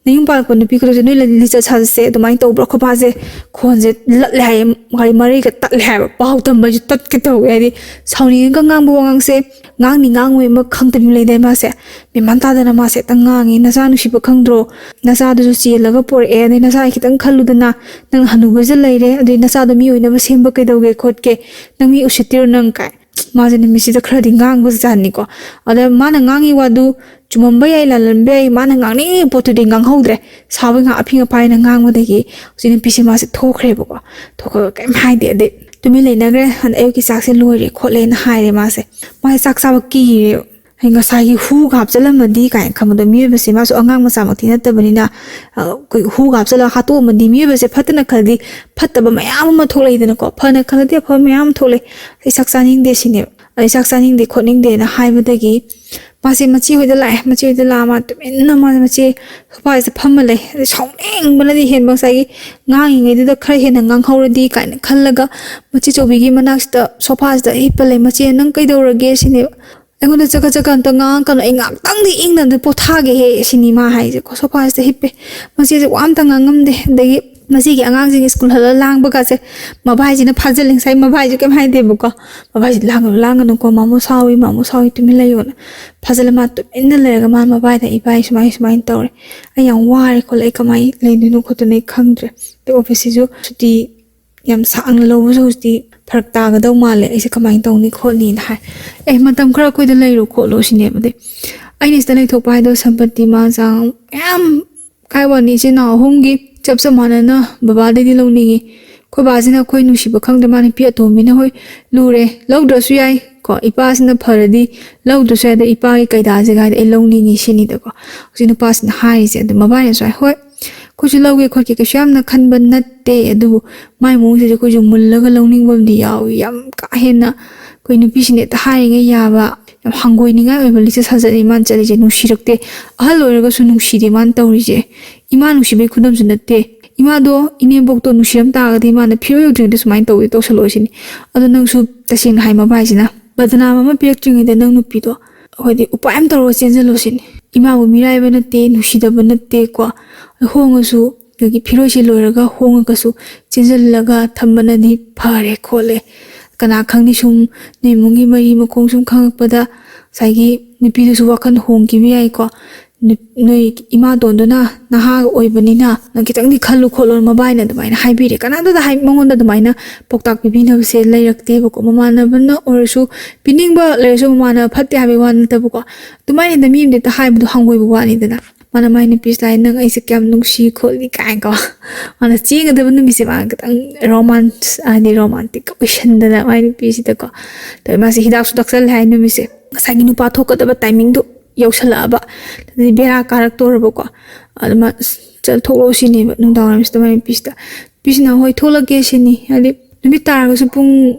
ꯅꯌꯨꯝ ꯄꯥꯜꯂꯛꯄ ꯅꯨꯄꯤ ꯈꯨꯗꯤꯡꯁꯦ ꯅꯣꯏ ꯂꯤꯆꯠ ꯁꯥꯖꯠꯁꯦ ꯑꯗꯨꯃꯥꯏꯅ ꯇꯧꯕ꯭ꯔꯥ?" ꯈꯣꯏꯕꯥꯁꯦ ꯈꯣꯟꯁꯦ ꯂꯠꯂꯦ ꯍꯥꯏꯌꯦ, ꯃꯔꯩ, ꯃꯔꯩꯒ ꯇꯠꯂꯦ ꯍꯥꯏꯕ꯫ ꯄꯥꯎ ꯇꯝꯕꯁꯨ ꯇꯠꯀꯦ ꯇꯧꯋꯦ꯫ ꯍꯥꯏꯗꯤ ꯁꯥꯎꯅꯤꯡꯉꯒ ꯉꯥꯡꯕ ꯋꯥꯉꯥꯡꯁꯦ ꯉꯥꯡꯅꯤ ꯉꯥꯡꯉꯣꯏ ꯑꯃ ꯈꯪꯗꯕꯤ ꯂꯩꯗꯥꯏ ꯃꯥꯁꯦ꯫ ꯃꯦꯃꯥꯟ ꯇꯥꯗꯅ ꯃꯥꯁꯦ ꯍꯦꯛꯇ ꯉꯥꯡꯉꯤ꯫ "ꯅꯆꯥ ꯅꯨꯡꯁꯤꯕ ꯈꯪꯗ꯭ꯔꯣ? ꯅꯆꯥꯗꯨꯁꯨ ꯆꯦꯜꯂꯒ ꯄꯣꯔꯛꯑꯦ꯫ ꯑꯗꯩ ꯅꯆꯥ ꯈꯤꯇꯪ ꯈꯜꯂꯨꯗꯅ, ꯅꯪ ꯍꯅꯨꯕꯁꯦ ꯂꯩꯔꯦ꯫ ꯑꯗꯩ ꯅꯆꯥꯗꯣ ꯃꯤ ꯑꯣꯏꯅꯕ ꯁꯦꯝꯕ ꯀꯩꯗꯧꯒꯦ ꯈꯣꯠꯀꯦ? ꯅꯪ ꯃꯤ ꯎꯁꯤꯠꯇꯤꯔꯣ ꯅꯪ?" ꯀꯥꯏ꯫ ꯃꯥꯁꯦ ꯅꯨꯃꯤꯠꯁꯤꯗ ꯈꯔꯗꯤ ꯉꯥꯡꯕꯖꯥꯠꯅꯤꯀꯣ꯫ ꯑꯗ ꯃꯥꯅ ꯉꯥꯡꯉꯤ ꯋꯥꯗꯨ ꯆꯨꯝꯃꯝꯕ ꯌꯥꯏ, ꯂꯥꯜꯂꯝꯕ ꯌꯥꯏ, ꯃꯥꯅ ꯉꯥꯡꯅꯤꯡꯉꯤ ꯄꯣꯠꯇꯨꯗꯤ ꯉꯥꯡꯍꯧꯗ꯭ꯔꯦ꯫ ꯁꯥꯎꯕꯩ ꯉꯥꯛ ꯑꯐꯤꯡ ꯑꯐꯥꯏꯅ ꯉꯥꯡꯕꯗꯒꯤ ꯍꯧꯖꯤꯛ ꯅꯨꯄꯤꯁꯦ ꯃꯥꯁꯦ ꯊꯣꯛꯈ꯭ꯔꯦꯕꯀꯣ꯫ ꯊꯣꯛꯈ꯭ꯔꯒ ꯀꯩꯝ ꯍꯥꯏꯗꯦ꯫ ꯑꯗꯩ ꯇꯨꯃꯤꯟ ꯂꯩꯅꯈ꯭ꯔꯦ꯫ ꯑꯗ ꯑꯌꯨꯛꯀꯤ ꯆꯥꯛꯁꯦ ꯂꯣꯏꯔꯦ ꯈꯣꯠꯂꯦꯅ ꯍꯥꯏꯔꯦ ꯃꯥꯁꯦ꯫ ꯃꯥꯁꯦ ꯆꯥꯛ ꯆꯥꯕ ꯀꯤꯔꯦ꯫ ꯑꯩ ꯉꯁꯥꯏꯒꯤ ꯍꯨꯒ ꯍꯥꯞꯆꯜꯂꯝꯃꯗꯤ ꯀꯥꯏꯅ ꯈꯟꯕꯗꯣ, ꯃꯤꯑꯣꯏꯕꯁꯦ ꯃꯥꯁꯨ ꯑꯉꯥꯡ ꯃꯆꯥꯃꯛꯇꯤ ꯅꯠꯇꯕꯅꯤꯅ, ꯑ, ꯑꯩꯈꯣꯏ ꯍꯨꯒ ꯍꯥꯞꯆꯜꯂꯒ ꯍꯥꯠꯇꯣꯛꯑꯝꯃꯗꯤ ꯃꯤꯑꯣꯏꯕꯁꯦ ꯐꯠꯇꯅ ꯈꯜꯂꯗꯤ ꯐꯠꯇꯕ ꯃꯌꯥꯝ ꯑꯃ ꯊꯣꯛꯂꯛꯏꯗꯅꯀꯣ, ꯐꯅ ꯈꯜꯂꯗꯤ ꯑꯐꯕ ꯃꯌꯥꯝ ꯑꯃ ꯊꯣꯛꯂꯛꯑꯦ꯫ "ꯑꯩ ꯆꯥꯛ ꯆꯥꯅꯤꯡꯗꯦ" ꯁꯤꯅꯦꯕ꯫ "ꯑꯩ ꯆꯥꯛ ꯆꯥꯅꯤꯡꯗꯦ ꯈꯣꯠꯅꯤꯡꯗꯦꯅ" ꯍꯥꯏꯕꯗꯒꯤ ꯃꯥꯁꯦ ꯃꯆꯦ ꯍꯣꯏꯗ ꯂꯥꯛꯑꯦ꯫ ꯃꯆꯦ ꯍꯣꯏꯗ ꯂꯥꯛꯑ ꯃꯥ ꯇꯨꯃꯤꯟꯅ ꯃꯥꯁꯦ ꯃꯆꯦ ꯁꯣꯐꯥꯁꯤꯗ ꯐꯝꯃ ꯂꯩ꯫ ꯑꯗꯩ ꯁꯥꯎꯅꯤꯡꯕꯅꯗꯤ ꯍꯦꯟꯕ, ꯉꯁꯥꯏꯒꯤ ꯉꯥꯡꯉꯤꯉꯩꯗꯨꯗ ꯈꯔ ꯍꯦꯟꯅ ꯉꯥꯡꯍꯧꯔꯗꯤ ꯀꯥꯏꯅ ꯈꯜꯂꯒ ꯃꯆꯦ ꯆꯧꯕꯤꯒꯤ ꯃꯅꯥꯛꯁꯤꯗ ꯁꯣꯐꯥꯁꯤꯗ ꯍꯤꯞꯄ ꯂꯩ꯫ "ꯃꯆꯦ, ꯅꯪ ꯀꯩꯗꯧꯔꯒꯦ?" ꯁꯤꯅꯦꯕ꯫ "ꯑꯩꯉꯣꯟꯗ ꯆꯀꯠ ꯆꯀꯠ ꯑꯝꯇ ꯉꯥꯡꯉꯛꯀꯅꯨ, ꯑꯩ ꯉꯥꯛꯇꯪꯗꯤ ꯏꯪꯅ ꯑꯝꯇ ꯄꯣꯊꯥꯒꯦꯍꯦ" ꯁꯤꯅꯤ ꯃꯥ ꯍꯥꯏꯁꯦꯀꯣ꯫ ꯁꯣꯐꯥꯁꯤꯗ ꯍꯤꯞꯄꯦ꯫ ꯃꯆꯦꯁꯦ ꯋꯥ ꯑꯝꯇ ꯉꯥꯡꯉꯝꯗꯦ꯫ ꯑꯗꯒꯤ ꯃꯁꯤꯒꯤ ꯑꯉꯥꯡꯁꯤꯡ ꯁ꯭ꯀꯨꯜ ꯍꯜꯂ ꯂꯥꯡꯕꯒꯁꯦ ꯃꯕꯥꯏꯁꯤꯅ ꯐꯥꯖꯤꯜꯂꯤ꯫ ꯉꯁꯥꯏ ꯃꯕꯥꯏꯁꯨ ꯀꯩꯝ ꯍꯥꯏꯗꯦꯕꯀꯣ, ꯃꯕꯥꯏꯁꯤ "ꯂꯥꯡꯒꯅꯨ, ꯂꯥꯡꯒꯅꯨꯀꯣ, ꯃꯥꯃꯣ ꯁꯥꯎꯏ, ꯃꯥꯃꯣ ꯁꯥꯎꯏ, ꯇꯨꯃꯤꯟ ꯂꯩꯌꯣꯅ" ꯐꯥꯖꯤꯜꯂ ꯃꯥ ꯇꯨꯃꯤꯟꯅ ꯂꯩꯔꯒ ꯃꯥꯅ ꯃꯕꯥꯏꯗ "ꯏꯕꯥꯏ ꯁꯨꯃꯥꯏ ꯁꯨꯃꯥꯏꯅ ꯇꯧꯔꯦ, ꯑꯩ ꯌꯥꯝ ꯋꯥꯔꯦ ꯈꯣꯠꯂꯦ, ꯑꯩ ꯀꯃꯥꯏꯅ ꯂꯩꯗꯣꯏꯅꯣ ꯈꯣꯠꯇꯣꯏꯅꯣ ꯑꯩ ꯈꯪꯗ꯭ꯔꯦ, ꯑꯗꯩ ꯑꯣꯐꯤꯁꯁꯤꯁꯨ ꯁꯨꯇꯤ ꯌꯥꯝ ꯁꯥꯡꯅ ꯂꯧꯕꯁꯨ ꯍꯧꯖꯤꯛꯇꯤ ꯐꯔꯛ ꯇꯥꯒꯗꯧ ꯃꯥꯜꯂꯦ, ꯑꯩꯁꯦ ꯀꯃꯥꯏꯅ ꯇꯧꯅꯤ ꯈꯣꯠꯅꯤꯅ" ꯍꯥꯏ꯫ "ꯑꯦ, ꯃꯇꯝ ꯈꯔ ꯑꯩꯈꯣꯏꯗ ꯂꯩꯔꯨ ꯈꯣꯠꯂꯨ" ꯁꯤꯅꯦꯕ꯫ ꯑꯗꯩ ꯑꯩꯅ ꯁꯤꯗ ꯂꯩꯊꯣꯛꯄ ꯍꯥꯏꯗꯣ ꯁꯝꯄꯇꯤ ꯃꯥ ꯆꯥꯡ ꯃꯌꯥꯝ ꯀꯥꯏ ꯋꯥꯅꯤ, ꯏꯆꯤꯟ ꯏꯅꯥꯎ ꯑꯍꯨꯝꯒꯤ ꯆꯞ ꯆꯞ ꯃꯥꯟꯅꯅ ꯕꯕꯥꯗꯩꯗꯤ ꯂꯧꯅꯤꯡꯉꯤ꯫ ꯑꯩꯈꯣꯏ ꯕꯥꯁꯤꯅ ꯑꯩꯈꯣꯏ ꯅꯨꯡꯁꯤꯕ ꯈꯪꯗ꯭ꯔꯦ, ꯃꯥ ꯅꯨꯄꯤ ꯑꯇꯣꯝꯕꯤꯅ ꯍꯣꯏ ꯂꯨꯔꯦ, ꯂꯧꯗ꯭ꯔꯁꯨ ꯌꯥꯏ ꯀꯣ, ꯏꯄꯥꯁꯤꯅ ꯐꯔꯗꯤ ꯂꯧꯗ꯭ꯔꯁꯨ ꯌꯥꯏ, ꯑꯗꯣ ꯏꯄꯥꯒꯤ ꯀꯩꯗꯥꯁꯦ ꯀꯥꯏꯗ ꯑꯩ ꯂꯧꯅꯤꯡꯉꯤ ꯁꯤꯅꯤꯗꯀꯣ ꯍꯧꯖꯤꯛ ꯅꯨꯄꯥꯁꯤꯅ ꯍꯥꯏꯔꯤꯁꯦ꯫ ꯑꯗꯣ ꯃꯕꯥꯅꯤꯅꯁꯨ ꯍꯥꯏ, "ꯍꯣꯏ, ꯑꯩꯈꯣꯏꯁꯨ ꯂꯧꯒꯦ ꯈꯣꯠꯀꯦ ꯀꯩꯁꯨ ꯌꯥꯝꯅ ꯈꯟꯕ ꯅꯠꯇꯦ, ꯑꯗꯨꯕꯨ ꯃꯥꯏ ꯃꯑꯣꯡꯁꯤꯗꯤ ꯑꯩꯈꯣꯏꯁꯨ ꯃꯨꯜꯂꯒ ꯂꯧꯅꯤꯡꯕ ꯑꯃꯗꯤ ꯌꯥꯎꯏ, ꯌꯥꯝ ꯀꯥ ꯍꯦꯟꯅ ꯑꯩꯈꯣꯏ ꯅꯨꯄꯤꯁꯤꯡꯅ ꯍꯦꯛꯇ ꯍꯥꯏꯔꯤꯉꯩ ꯌꯥꯕ, ꯌꯥꯝ ꯍꯪꯒꯣꯏꯅꯤꯡꯉꯥꯏ ꯑꯣꯏꯕ ꯂꯤꯆꯠ ꯁꯥꯖꯠꯅꯤ ꯃꯥꯅ ꯆꯠꯂꯤꯁꯦ꯫ ꯅꯨꯡꯁꯤꯔꯛꯇꯦ, ꯑꯍꯜ ꯑꯣꯏꯔꯒꯁꯨ ꯅꯨꯡꯁꯤꯗꯦ ꯃꯥꯅ ꯇꯧꯔꯤꯁꯦ, ꯏꯃꯥ ꯅꯨꯡꯁꯤꯕꯩ ꯈꯨꯗꯝꯁꯨ ꯅꯠꯇꯦ꯫ ꯏꯃꯥꯗꯣ, ꯏꯅꯦꯝꯕꯣꯛꯇꯣ ꯅꯨꯡꯁꯤꯔꯝ ꯇꯥꯔꯒꯗꯤ ꯃꯥꯅ ꯐꯤꯔꯣꯏ ꯎꯗ꯭ꯔꯤꯉꯩꯗ ꯁꯨꯃꯥꯏꯅ ꯇꯧꯕꯤ ꯇꯧꯁꯜꯂꯛꯑꯣ ꯁꯤꯅꯤ꯫ ꯑꯗꯣ ꯅꯪꯁꯨ ꯇꯁꯦꯡꯅ ꯍꯥꯏ ꯃꯕꯥꯏꯁꯤꯅ ꯕꯗꯅꯥꯝ ꯑꯃ ꯄꯤꯔꯛꯇ꯭ꯔꯤꯉꯩꯗ ꯅꯪ ꯅꯨꯄꯤꯗꯣ ꯑꯩꯈꯣꯏꯗꯤ ꯎꯄꯥꯏ ꯑꯃ ꯇꯧꯔꯒ ꯆꯦꯟꯁꯤꯜꯂꯣ ꯁꯤꯅꯤ꯫ ꯏꯃꯥꯕꯨ ꯃꯤꯔꯥꯏꯕ ꯅꯠꯇꯦ, ꯅꯨꯡꯁꯤꯗꯕ ꯅꯠꯇꯦꯀꯣ꯫ ꯍꯣꯡꯉꯁꯨ, ꯑꯗꯒꯤ ꯐꯤꯔꯣꯏꯁꯦ ꯂꯣꯏꯔꯒ ꯍꯣꯡꯉꯒꯁꯨ ꯆꯦꯟꯁꯤꯜꯂꯒ ꯊꯝꯕꯅꯗꯤ ꯐꯔꯦ ꯈꯣꯠꯂꯦ꯫ ꯀꯅꯥ ꯈꯪꯅꯤ, ꯁꯨꯝ ꯅꯣꯏ ꯏꯃꯨꯡꯒꯤ ꯃꯔꯤ ꯃꯈꯣꯡ ꯁꯨꯝ ꯈꯪꯉꯛꯄꯗ ꯉꯁꯥꯏꯒꯤ ꯅꯨꯄꯤꯗꯨꯁꯨ ꯋꯥꯈꯜ ꯍꯣꯡꯈꯤꯕ ꯌꯥꯏꯀꯣ꯫ ꯅꯨ-, ꯅꯣꯏ ꯏꯃꯥꯇꯣꯟꯗꯨꯅ ꯅꯍꯥ ꯑꯣꯏꯕꯅꯤꯅ ꯅꯪ ꯈꯤꯇꯪꯗꯤ ꯈꯜꯂꯨ ꯈꯣꯠꯂꯣ" ꯃꯕꯥꯏꯅ ꯑꯗꯨꯃꯥꯏꯅ ꯍꯥꯏꯕꯤꯔꯦ꯫ ꯀꯅꯥꯗꯨꯗ ꯍꯥꯏ, ꯃꯉꯣꯟꯗ ꯑꯗꯨꯃꯥꯏꯅ ꯄꯥꯎꯇꯥꯛ ꯄꯤꯕꯤꯅꯕꯁꯦ ꯂꯩꯔꯛꯇꯦꯕꯀꯣ꯫ ꯃꯃꯥꯟꯅꯕꯅ ꯑꯣꯏꯔꯁꯨ ꯄꯤꯅꯤꯡꯕ ꯂꯩꯔꯁꯨ ꯃꯃꯥꯟꯅꯕ ꯐꯠꯇꯦ ꯍꯥꯏꯕꯒꯤ ꯋꯥ ꯅꯠꯇꯕꯀꯣ꯫ ꯑꯗꯨꯃꯥꯏꯅ ꯍꯦꯛꯇ ꯃꯤ ꯑꯃꯗ ꯍꯦꯛꯇ ꯍꯥꯏꯕꯗꯣ ꯍꯪꯒꯣꯏꯕ ꯋꯥꯅꯤꯗꯅ꯫ ꯃꯥꯅ ꯃꯥꯏ ꯅꯨꯄꯤꯁꯤꯗ ꯍꯥꯏ, "ꯅꯪ ꯑꯩꯁꯦ ꯀꯌꯥꯝ ꯅꯨꯡꯁꯤ ꯈꯣꯠꯂꯤ" ꯀꯥꯏꯅꯀꯣ꯫ ꯃꯥꯅ ꯆꯦꯟꯒꯗꯕ ꯅꯨꯃꯤꯠꯁꯦ ꯃꯥꯅ ꯈꯤꯇꯪ ꯔꯣꯃꯥꯟꯁ, ꯍꯥꯏꯗꯤ ꯔꯣꯃꯥꯟꯇꯤꯛ ꯑꯣꯏꯁꯟꯗꯅ ꯃꯥꯏ ꯅꯨꯄꯤꯁꯤꯗꯀꯣ꯫ ꯑꯗꯩ ꯃꯥꯁꯦ ꯍꯤꯗꯥꯛꯁꯨ ꯊꯛꯆꯜꯂꯦ ꯍꯥꯏ ꯅꯨꯃꯤꯠꯁꯦ꯫ ꯉꯁꯥꯏꯒꯤ ꯅꯨꯄꯥ ꯊꯣꯛꯀꯗꯕ ꯇꯥꯏꯃꯤꯡꯗꯣ ꯌꯧꯁꯜꯂꯛꯑꯕ꯫ ꯑꯗꯨꯗꯤ ꯕꯦꯔꯥ ꯀꯥꯔꯛꯇꯧꯔꯕꯀꯣ꯫ ꯑꯗꯨ ꯃꯥ, "ꯑꯁ, ꯆꯠꯊꯣꯛꯂꯛꯑꯣ" ꯁꯤꯅꯦꯕ ꯅꯨꯡꯗꯥꯡ ꯋꯥꯏꯔꯝꯁꯤꯗ ꯃꯥꯏ ꯅꯨꯄꯤꯁꯤꯅ꯫ ꯅꯨꯄꯤꯁꯤꯅ, "ꯍꯣꯏ, ꯊꯣꯛꯂꯛꯀꯦ" ꯁꯤꯅꯤ꯫ ꯍꯥꯏꯗꯤ ꯅꯨꯃꯤꯠ ꯇꯥꯔꯒꯁꯨ ꯄꯨꯡ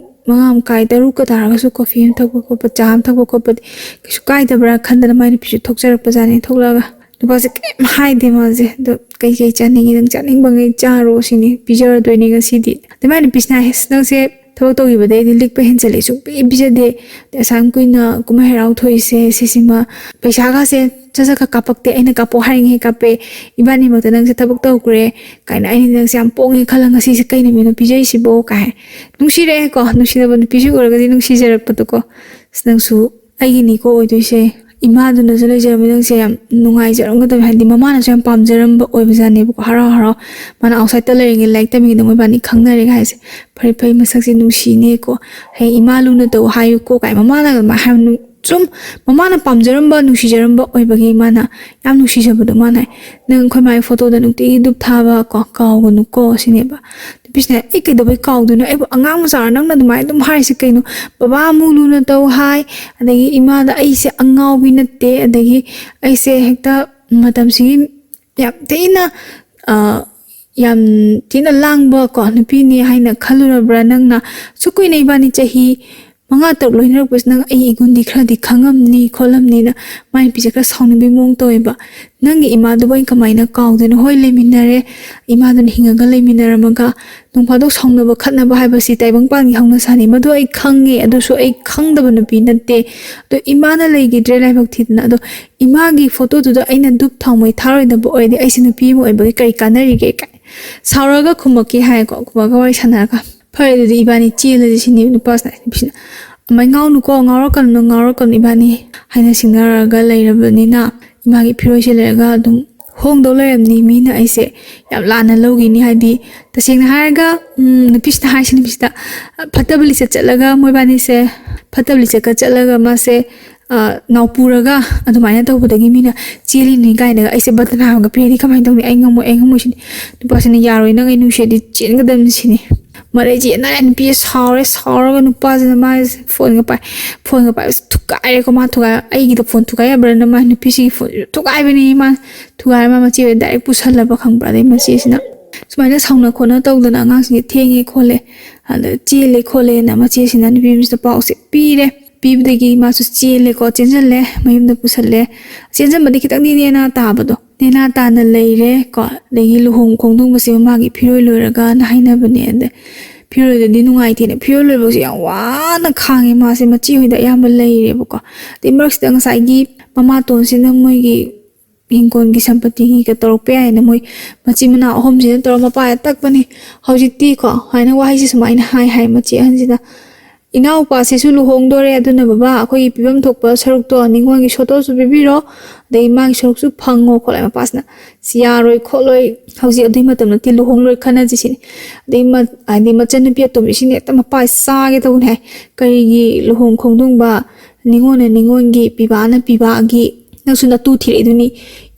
ꯃꯉꯥ ꯃꯈꯥꯏ, ꯇꯔꯨꯛꯀ ꯇꯥꯔꯒꯁꯨ ꯀꯣꯐꯤ ꯑꯃ ꯊꯛꯄ ꯈꯣꯠꯄꯗꯤ ꯀꯩꯁꯨ ꯀꯥꯏꯗꯕ꯭ꯔꯥ ꯈꯟꯗꯅ ꯃꯥꯏ ꯅꯨꯄꯤꯁꯨ ꯊꯣꯛꯆꯔꯛꯄꯖꯥꯠꯅꯤ꯫ ꯊꯣꯛꯂꯛꯑꯒ ꯅꯨꯄꯥꯁꯦ ꯀꯩꯝ ꯍꯥꯏꯗꯦ ꯃꯥꯁꯦ꯫ ꯑꯗꯣ "ꯀꯩꯀꯩ ꯆꯥꯅꯤꯡꯉꯤ? ꯅꯪ ꯆꯥꯅꯤꯡꯕꯉꯩ ꯆꯥꯔꯣ" ꯁꯤꯅꯤ꯫ "ꯄꯤꯖꯔꯗꯣꯏꯅꯦ ꯉꯁꯤꯗꯤ"꯫ ꯑꯗꯩ ꯃꯥꯏ ꯅꯨꯄꯤꯁꯤꯅ ꯍꯥꯏ, "ꯑꯁ, ꯅꯪꯁꯦ ꯊꯕꯛ ꯇꯧꯈꯤꯕꯗꯩꯗꯤ ꯂꯤꯛꯄ ꯍꯦꯟꯖꯜꯂꯦ, ꯁꯨꯡꯄꯤ ꯄꯤꯖꯗꯦ꯫ ꯑꯗꯩ ꯑꯁꯥꯝ ꯀꯨꯏꯅ ꯀꯨꯝꯍꯩ ꯍꯔꯥꯎ ꯊꯣꯛꯏꯁꯦ ꯁꯤꯁꯤꯃ ꯄꯩꯁꯥꯒꯁꯦ ꯁꯠ ꯁꯠ ꯈꯔ ꯀꯥꯞꯄꯛꯇꯦ꯫ ꯑꯩꯅ ꯀꯥꯞꯄꯣ ꯍꯥꯏꯔꯤꯉꯩ ꯀꯥꯞꯄꯦ꯫ "ꯏꯕꯥꯅꯤꯃꯛꯇ ꯅꯪꯁꯦ ꯊꯕꯛ ꯇꯧꯈ꯭ꯔꯦ" ꯀꯥꯏꯅ, "ꯑꯩꯅ ꯅꯪꯁꯦ ꯌꯥꯝ ꯄꯣꯡꯉꯦ ꯈꯜꯂ ꯉꯁꯤꯁꯦ ꯀꯩ ꯅꯨꯃꯤꯠꯅꯣ ꯄꯤꯖꯩꯁꯤꯕꯣ?" ꯀꯥꯏ꯫ ꯅꯨꯡꯁꯤꯔꯛꯑꯦꯀꯣ, ꯅꯨꯡꯁꯤꯅꯕ ꯅꯨꯄꯤꯁꯨ ꯎꯔꯒꯗꯤ ꯅꯨꯡꯁꯤꯖꯔꯛꯄꯗꯣꯀꯣ꯫ "ꯑꯁ, ꯅꯪꯁꯨ ꯑꯩꯒꯤꯅꯤꯀꯣ ꯑꯣꯏꯗꯣꯏꯁꯦ, ꯏꯃꯥꯗꯨꯅꯁꯨ ꯂꯩꯖꯔꯝꯃꯤ, ꯅꯪꯁꯦ ꯌꯥꯝ ꯅꯨꯡꯉꯥꯏꯖꯔꯝꯒꯗꯕꯅꯤ", ꯍꯥꯏꯗꯤ ꯃꯃꯥꯅꯁꯨ ꯌꯥꯝ ꯄꯥꯝꯖꯔꯝꯕ ꯑꯣꯏꯕꯖꯥꯠꯅꯦꯕꯀꯣ꯫ ꯍꯔꯥꯎ ꯍꯔꯥꯎ ꯃꯥꯅ ꯑꯥꯎꯠꯁꯥꯏꯗꯠꯇ ꯂꯩꯔꯤꯉꯩ ꯂꯥꯏꯔꯤꯛ ꯇꯝꯃꯤꯉꯩꯗ ꯃꯣꯏꯕꯥꯅꯤ ꯈꯪꯅꯔꯦꯒ ꯍꯥꯏꯁꯦ꯫ "ꯐꯔꯦ ꯐꯔꯦ, ꯃꯁꯛꯁꯦ ꯅꯨꯡꯁꯤꯅꯦꯀꯣ, ꯍꯌꯦꯡ ꯏꯃꯥ ꯂꯨꯅ ꯇꯧ ꯍꯥꯏꯌꯨꯀꯣ" ꯀꯥꯏ ꯃꯃꯥꯅ ꯑꯗꯨꯃꯥꯏꯅ ꯍꯥꯏꯕ ꯅꯨ-, ꯁꯨꯝ ꯃꯃꯥꯅ ꯄꯥꯝꯖꯔꯝꯕ, ꯅꯨꯡꯁꯤꯖꯔꯝꯕ ꯑꯣꯏꯕꯒꯤ ꯃꯥꯅ ꯌꯥꯝ ꯅꯨꯡꯁꯤꯖꯕꯗꯣ ꯃꯥꯅ ꯍꯥꯏ꯫ "ꯅꯪ ꯑꯩꯈꯣꯏ ꯃꯥꯒꯤ ꯐꯣꯇꯣꯗ ꯅꯨꯡꯇꯤꯒꯤ ꯙꯨꯞ ꯊꯥꯕ ꯀꯣ, ꯀꯥꯎꯒꯅꯨꯀꯣ" ꯁꯤꯅꯦꯕ꯫ ꯅꯨꯄꯤꯁꯤꯅ, "ꯑꯩ ꯀꯩꯗꯧꯕꯩ ꯀꯥꯎꯗꯣꯏꯅꯣ? ꯑꯩꯕꯨ ꯑꯉꯥꯡ ꯃꯆꯥꯔꯣ ꯅꯪꯅ ꯑꯗꯨꯃꯥꯏꯅ ꯑꯗꯨꯝ ꯍꯥꯏꯔꯤꯁꯦ ꯀꯩꯅꯣ? ꯕꯕꯥ ꯑꯃꯨꯛ ꯂꯨꯅ ꯇꯧ ꯍꯥꯏ, ꯑꯗꯒꯤ ꯏꯃꯥꯗ ꯑꯩꯁꯦ ꯑꯉꯥꯎꯕꯤ ꯅꯠꯇꯦ, ꯑꯗꯒꯤ ꯑꯩꯁꯦ ꯍꯦꯛꯇ ꯃꯇꯝꯁꯤꯒꯤ ꯌꯥꯝ ꯊꯤꯅ, ꯑ, ꯌꯥꯝ ꯊꯤꯅ ꯂꯥꯡꯕ ꯀꯣ ꯅꯨꯄꯤꯅꯤ ꯍꯥꯏꯅ ꯈꯜꯂꯨꯔꯕ꯭ꯔꯥ ꯅꯪꯅ? ꯁꯨꯛ ꯀꯨꯏꯅ ꯏꯕꯥꯅꯤ ꯆꯍꯤ ꯃꯉꯥ ꯇꯔꯨꯛ ꯂꯣꯏꯅꯔꯛꯄꯁꯤ ꯅꯪ ꯑꯩ ꯏꯒꯨꯟꯗꯤ ꯈꯔꯗꯤ ꯈꯪꯉꯝꯅꯤ ꯈꯣꯠꯂꯝꯅꯤꯅ" ꯃꯥꯏ ꯅꯨꯄꯤꯁꯦ ꯈꯔ ꯁꯥꯎꯅꯤꯡꯕꯒꯤ ꯃꯑꯣꯡ ꯇꯧꯋꯦꯕ꯫ "ꯅꯪꯒꯤ ꯏꯃꯥꯗꯨꯕꯨ ꯑꯩ ꯀꯃꯥꯏꯅ ꯀꯥꯎꯗꯣꯏꯅꯣ? ꯍꯣꯏ, ꯂꯩꯃꯤꯟꯅꯔꯦ, ꯏꯃꯥꯗꯨꯅ ꯍꯤꯡꯉꯒ ꯂꯩꯃꯤꯟꯅꯔꯝꯃꯒ ꯅꯣꯡ ꯐꯥꯗꯣꯛ ꯁꯥꯎꯅꯕ ꯈꯠꯅꯕ ꯍꯥꯏꯕꯁꯤ ꯇꯥꯏꯕꯪꯄꯥꯟꯒꯤ ꯍꯧꯅꯁꯥꯅꯤ, ꯃꯗꯨ ꯑꯩ ꯈꯪꯉꯦ꯫ ꯑꯗꯨꯁꯨ ꯑꯩ ꯈꯪꯗꯕ ꯅꯨꯄꯤ ꯅꯠꯇꯦ꯫ ꯑꯗꯣ ꯏꯃꯥꯅ ꯂꯩꯈꯤꯗ꯭ꯔꯦ ꯂꯥꯏꯕꯛ ꯊꯤꯗꯅ꯫ ꯑꯗꯣ ꯏꯃꯥꯒꯤ ꯐꯣꯇꯣꯗꯨꯗ ꯑꯩꯅ ꯙꯨꯞ ꯊꯥꯎꯃꯩ ꯊꯥꯔꯣꯏꯗꯕ ꯑꯣꯏꯔꯗꯤ ꯑꯩꯁꯦ ꯅꯨꯄꯤ ꯑꯃ ꯑꯣꯏꯕꯒꯤ ꯀꯔꯤ ꯀꯥꯟꯅꯔꯤꯒꯦ?" ꯀꯥꯏ ꯁꯥꯎꯔꯒ ꯈꯨꯝꯃꯛꯀꯦ ꯍꯥꯏꯀꯣ, ꯈꯨꯝꯃꯛꯑꯒ ꯋꯥꯔꯤ ꯁꯥꯟꯅꯔꯒ, "ꯐꯔꯦ, ꯑꯗꯨꯗꯤ ꯏꯕꯥꯅꯤ ꯆꯦꯜꯂꯁꯤ" ꯁꯤꯅꯤ ꯅꯨꯄꯥꯁꯤꯅ꯫ ꯅꯨꯄꯤꯁꯤꯅ, "ꯑꯗꯨꯃꯥꯏ ꯉꯥꯎꯅꯨꯀꯣ, ꯉꯥꯎꯔꯛꯀꯅꯨ, ꯉꯥꯎꯔꯛꯀꯅꯨ, ꯏꯕꯥꯅꯤ ꯍꯥꯏꯅ ꯁꯤꯡꯅꯔꯒ ꯂꯩꯔꯕꯅꯤꯅ ꯏꯃꯥꯒꯤ ꯐꯤꯔꯣꯜꯁꯦ ꯂꯩꯔꯒ ꯑꯗꯨꯝ ꯍꯣꯡꯗꯧ ꯂꯩꯔꯝꯅꯤ꯫ ꯃꯤꯅ ꯑꯩꯁꯦ ꯌꯥꯝ ꯂꯥꯟꯅ ꯂꯧꯈꯤꯅꯤ", ꯍꯥꯏꯗꯤ ꯇꯁꯦꯡꯅ ꯍꯥꯏꯔꯒ, ꯎꯝ, ꯅꯨꯄꯤꯁꯤꯅ ꯍꯥꯏꯁꯤ, ꯅꯨꯄꯤꯁꯤꯗ ꯐꯠꯇꯕ ꯂꯤꯆꯠ ꯆꯠꯂꯒ ꯃꯣꯏꯕꯥꯅꯤꯁꯦ ꯐꯠꯇꯕ ꯂꯤꯆꯠꯀ ꯆꯠꯂꯒ ꯃꯥꯁꯦ, ꯑ, ꯅꯥꯎꯄꯨꯔꯒ ꯑꯗꯨꯃꯥꯏꯅ ꯇꯧꯕꯗꯒꯤ ꯃꯤꯅ ꯆꯦꯜꯂꯤꯅꯤ ꯀꯥꯏꯅꯒ ꯑꯩꯁꯦ ꯕꯗꯅꯥꯝꯒ ꯄꯤꯔꯗꯤ ꯀꯃꯥꯏꯅ ꯇꯧꯅꯤ? "ꯑꯩ ꯉꯝꯃꯣꯏ, ꯑꯩ ꯉꯝꯃꯣꯏ" ꯁꯤꯅꯤ꯫ ꯅꯨꯄꯥꯁꯤꯅ, "ꯌꯥꯔꯣꯏ, ꯅꯪ ꯑꯩ ꯅꯨꯡꯁꯤꯔꯗꯤ ꯆꯦꯟꯒꯗꯕꯅꯤ" ꯁꯤꯅꯤ꯫ ꯃꯔꯩ ꯆꯦꯟꯅꯔꯦ, ꯅꯨꯄꯤꯁꯦ ꯁꯥꯎꯔꯦ, ꯁꯥꯎꯔꯒ ꯅꯨꯄꯥꯁꯤꯅ ꯃꯥꯁꯦ ꯐꯣꯟꯒ ꯄꯥꯏ, ꯐꯣꯟꯒ ꯄꯥꯏꯕꯁꯦ ꯊꯨꯒꯥꯏꯔꯦꯀꯣ꯫ ꯃꯥ ꯊꯨꯒꯥꯏ, ꯑꯩꯒꯤꯗ ꯐꯣꯟ ꯊꯨꯒꯥꯏ ꯌꯥꯕ꯭ꯔꯅ ꯃꯥ ꯅꯨꯄꯤꯁꯤꯒꯤ ꯐꯣꯟ ꯊꯨꯒꯥꯏꯕꯅꯤ꯫ ꯃꯥ ꯊꯨꯒꯥꯏꯔ ꯃꯥ ꯃꯆꯦ ꯍꯣꯏ ꯗꯥꯏꯔꯦꯛ ꯄꯨꯁꯜꯂꯕ ꯈꯪꯕ꯭ꯔꯥ? ꯑꯗꯩ ꯃꯆꯦꯁꯤꯅ ꯁꯨꯃꯥꯏꯅ ꯁꯥꯎꯅ ꯈꯣꯠꯅ ꯇꯧꯗꯅ ꯑꯉꯥꯡꯁꯤꯡꯁꯦ ꯊꯦꯡꯉꯦ ꯈꯣꯠꯂꯦ, ꯑꯗ ꯆꯦꯜꯂꯦ ꯈꯣꯠꯂꯦꯅ ꯃꯆꯦꯁꯤꯅ ꯅꯨꯄꯤ ꯃꯆꯦꯗ ꯄꯥꯎꯁꯦ ꯄꯤꯔꯦ꯫ ꯄꯤꯕꯗꯒꯤ ꯃꯥꯁꯨ ꯆꯦꯜꯂꯦꯀꯣ, ꯆꯦꯟꯁꯤꯜꯂꯦ, ꯃꯌꯨꯝꯗ ꯄꯨꯁꯜꯂꯦ꯫ ꯆꯦꯟꯁꯤꯟꯕꯗꯤ ꯈꯤꯇꯪꯗꯤ ꯅꯦꯅꯥ ꯇꯥꯕꯗꯣ, ꯅꯦꯅꯥ ꯇꯥꯅ ꯂꯩꯔꯦ ꯀꯣ꯫ ꯑꯗꯒꯤ ꯂꯨꯍꯣꯡ ꯈꯣꯡꯗꯣꯡꯕꯁꯦ ꯃꯥꯒꯤ ꯐꯤꯔꯣꯏ ꯂꯣꯏꯔꯒꯅ ꯍꯥꯏꯅꯕꯅꯦ꯫ ꯑꯗ ꯐꯤꯔꯣꯏꯗꯗꯤ ꯅꯨꯡꯉꯥꯏꯇꯦꯅ ꯐꯤꯔꯣꯏ ꯂꯣꯏꯕꯁꯦ ꯌꯥꯝ ꯋꯥꯅ ꯈꯥꯡꯉꯦ ꯃꯥꯁꯦ, ꯃꯆꯦ ꯍꯣꯏꯗ ꯑꯌꯥꯝꯕ ꯂꯩꯔꯦꯕꯀꯣ꯫ ꯑꯗꯩ ꯃꯔꯛꯁꯤꯗ ꯉꯁꯥꯏꯒꯤ ꯃꯃꯥꯇꯣꯟꯁꯤꯅ ꯃꯣꯏꯒꯤ ꯍꯤꯡꯒꯣꯜꯒꯤ ꯁꯝꯄꯇꯤꯒꯤꯒ ꯇꯧꯔꯛꯄ ꯌꯥꯏꯅ ꯃꯣꯏ ꯃꯆꯤꯟ ꯃꯅꯥꯎ ꯑꯍꯨꯝꯁꯤꯅ ꯇꯧꯔ ꯃꯄꯥ ꯇꯛꯄꯅꯤ꯫ ꯍꯧꯖꯤꯛꯇꯤꯀꯣ ꯁꯨꯃꯥꯏꯅ ꯋꯥꯍꯩꯁꯦ ꯁꯨꯃꯥꯏꯅ ꯍꯥꯏ ꯍꯥꯏ ꯃꯆꯦ ꯑꯍꯟꯁꯤꯅ, "ꯏꯅꯥꯎꯄꯥꯁꯤꯁꯨ ꯂꯨꯍꯣꯡꯗꯣꯔꯦ, ꯑꯗꯨꯅ ꯕꯕꯥ ꯑꯩꯈꯣꯏꯒꯤ ꯄꯤꯐꯝ ꯊꯣꯛꯄ ꯁꯔꯨꯛꯇꯣ ꯅꯤꯉꯣꯜꯒꯤ ꯁꯣꯇꯣꯁꯨ ꯄꯤꯕꯤꯔꯣ, ꯑꯗꯩ ꯃꯥꯒꯤ ꯁꯔꯨꯛꯁꯨ ꯐꯪꯉꯣ" ꯈꯣꯠꯂꯦ꯫ ꯃꯄꯥꯁꯤꯅ, "ꯁꯤ ꯌꯥꯔꯣꯏ ꯈꯣꯠꯂꯣꯏ, ꯍꯧꯖꯤꯛ ꯑꯗꯨꯏ ꯃꯇꯝ ꯅꯠꯇꯦ, ꯂꯨꯍꯣꯡ ꯂꯣꯏ ꯈꯟꯅꯁꯤ" ꯁꯤꯅꯤ꯫ ꯑꯗꯩ ꯃ-, ꯍꯥꯏꯗꯤ ꯃꯆꯟꯅꯨꯄꯤ ꯑꯇꯣꯝꯕꯤꯁꯤꯅ ꯍꯦꯛꯇ ꯃꯄꯥ ꯆꯥꯒꯦ ꯇꯧꯕꯅꯦ ꯍꯥꯏ꯫ "ꯀꯔꯤꯒꯤ ꯂꯨꯍꯣꯡ ꯈꯣꯡꯗꯣꯡꯕ, ꯅꯤꯉꯣꯜꯅ ꯅꯤꯉꯣꯜꯒꯤ, ꯄꯤꯕꯥꯅ ꯄꯤꯕꯥꯒꯤ, ꯅꯪꯁꯨ ꯅꯇꯨ ꯊꯤꯔꯛꯏꯗꯨꯅꯤ,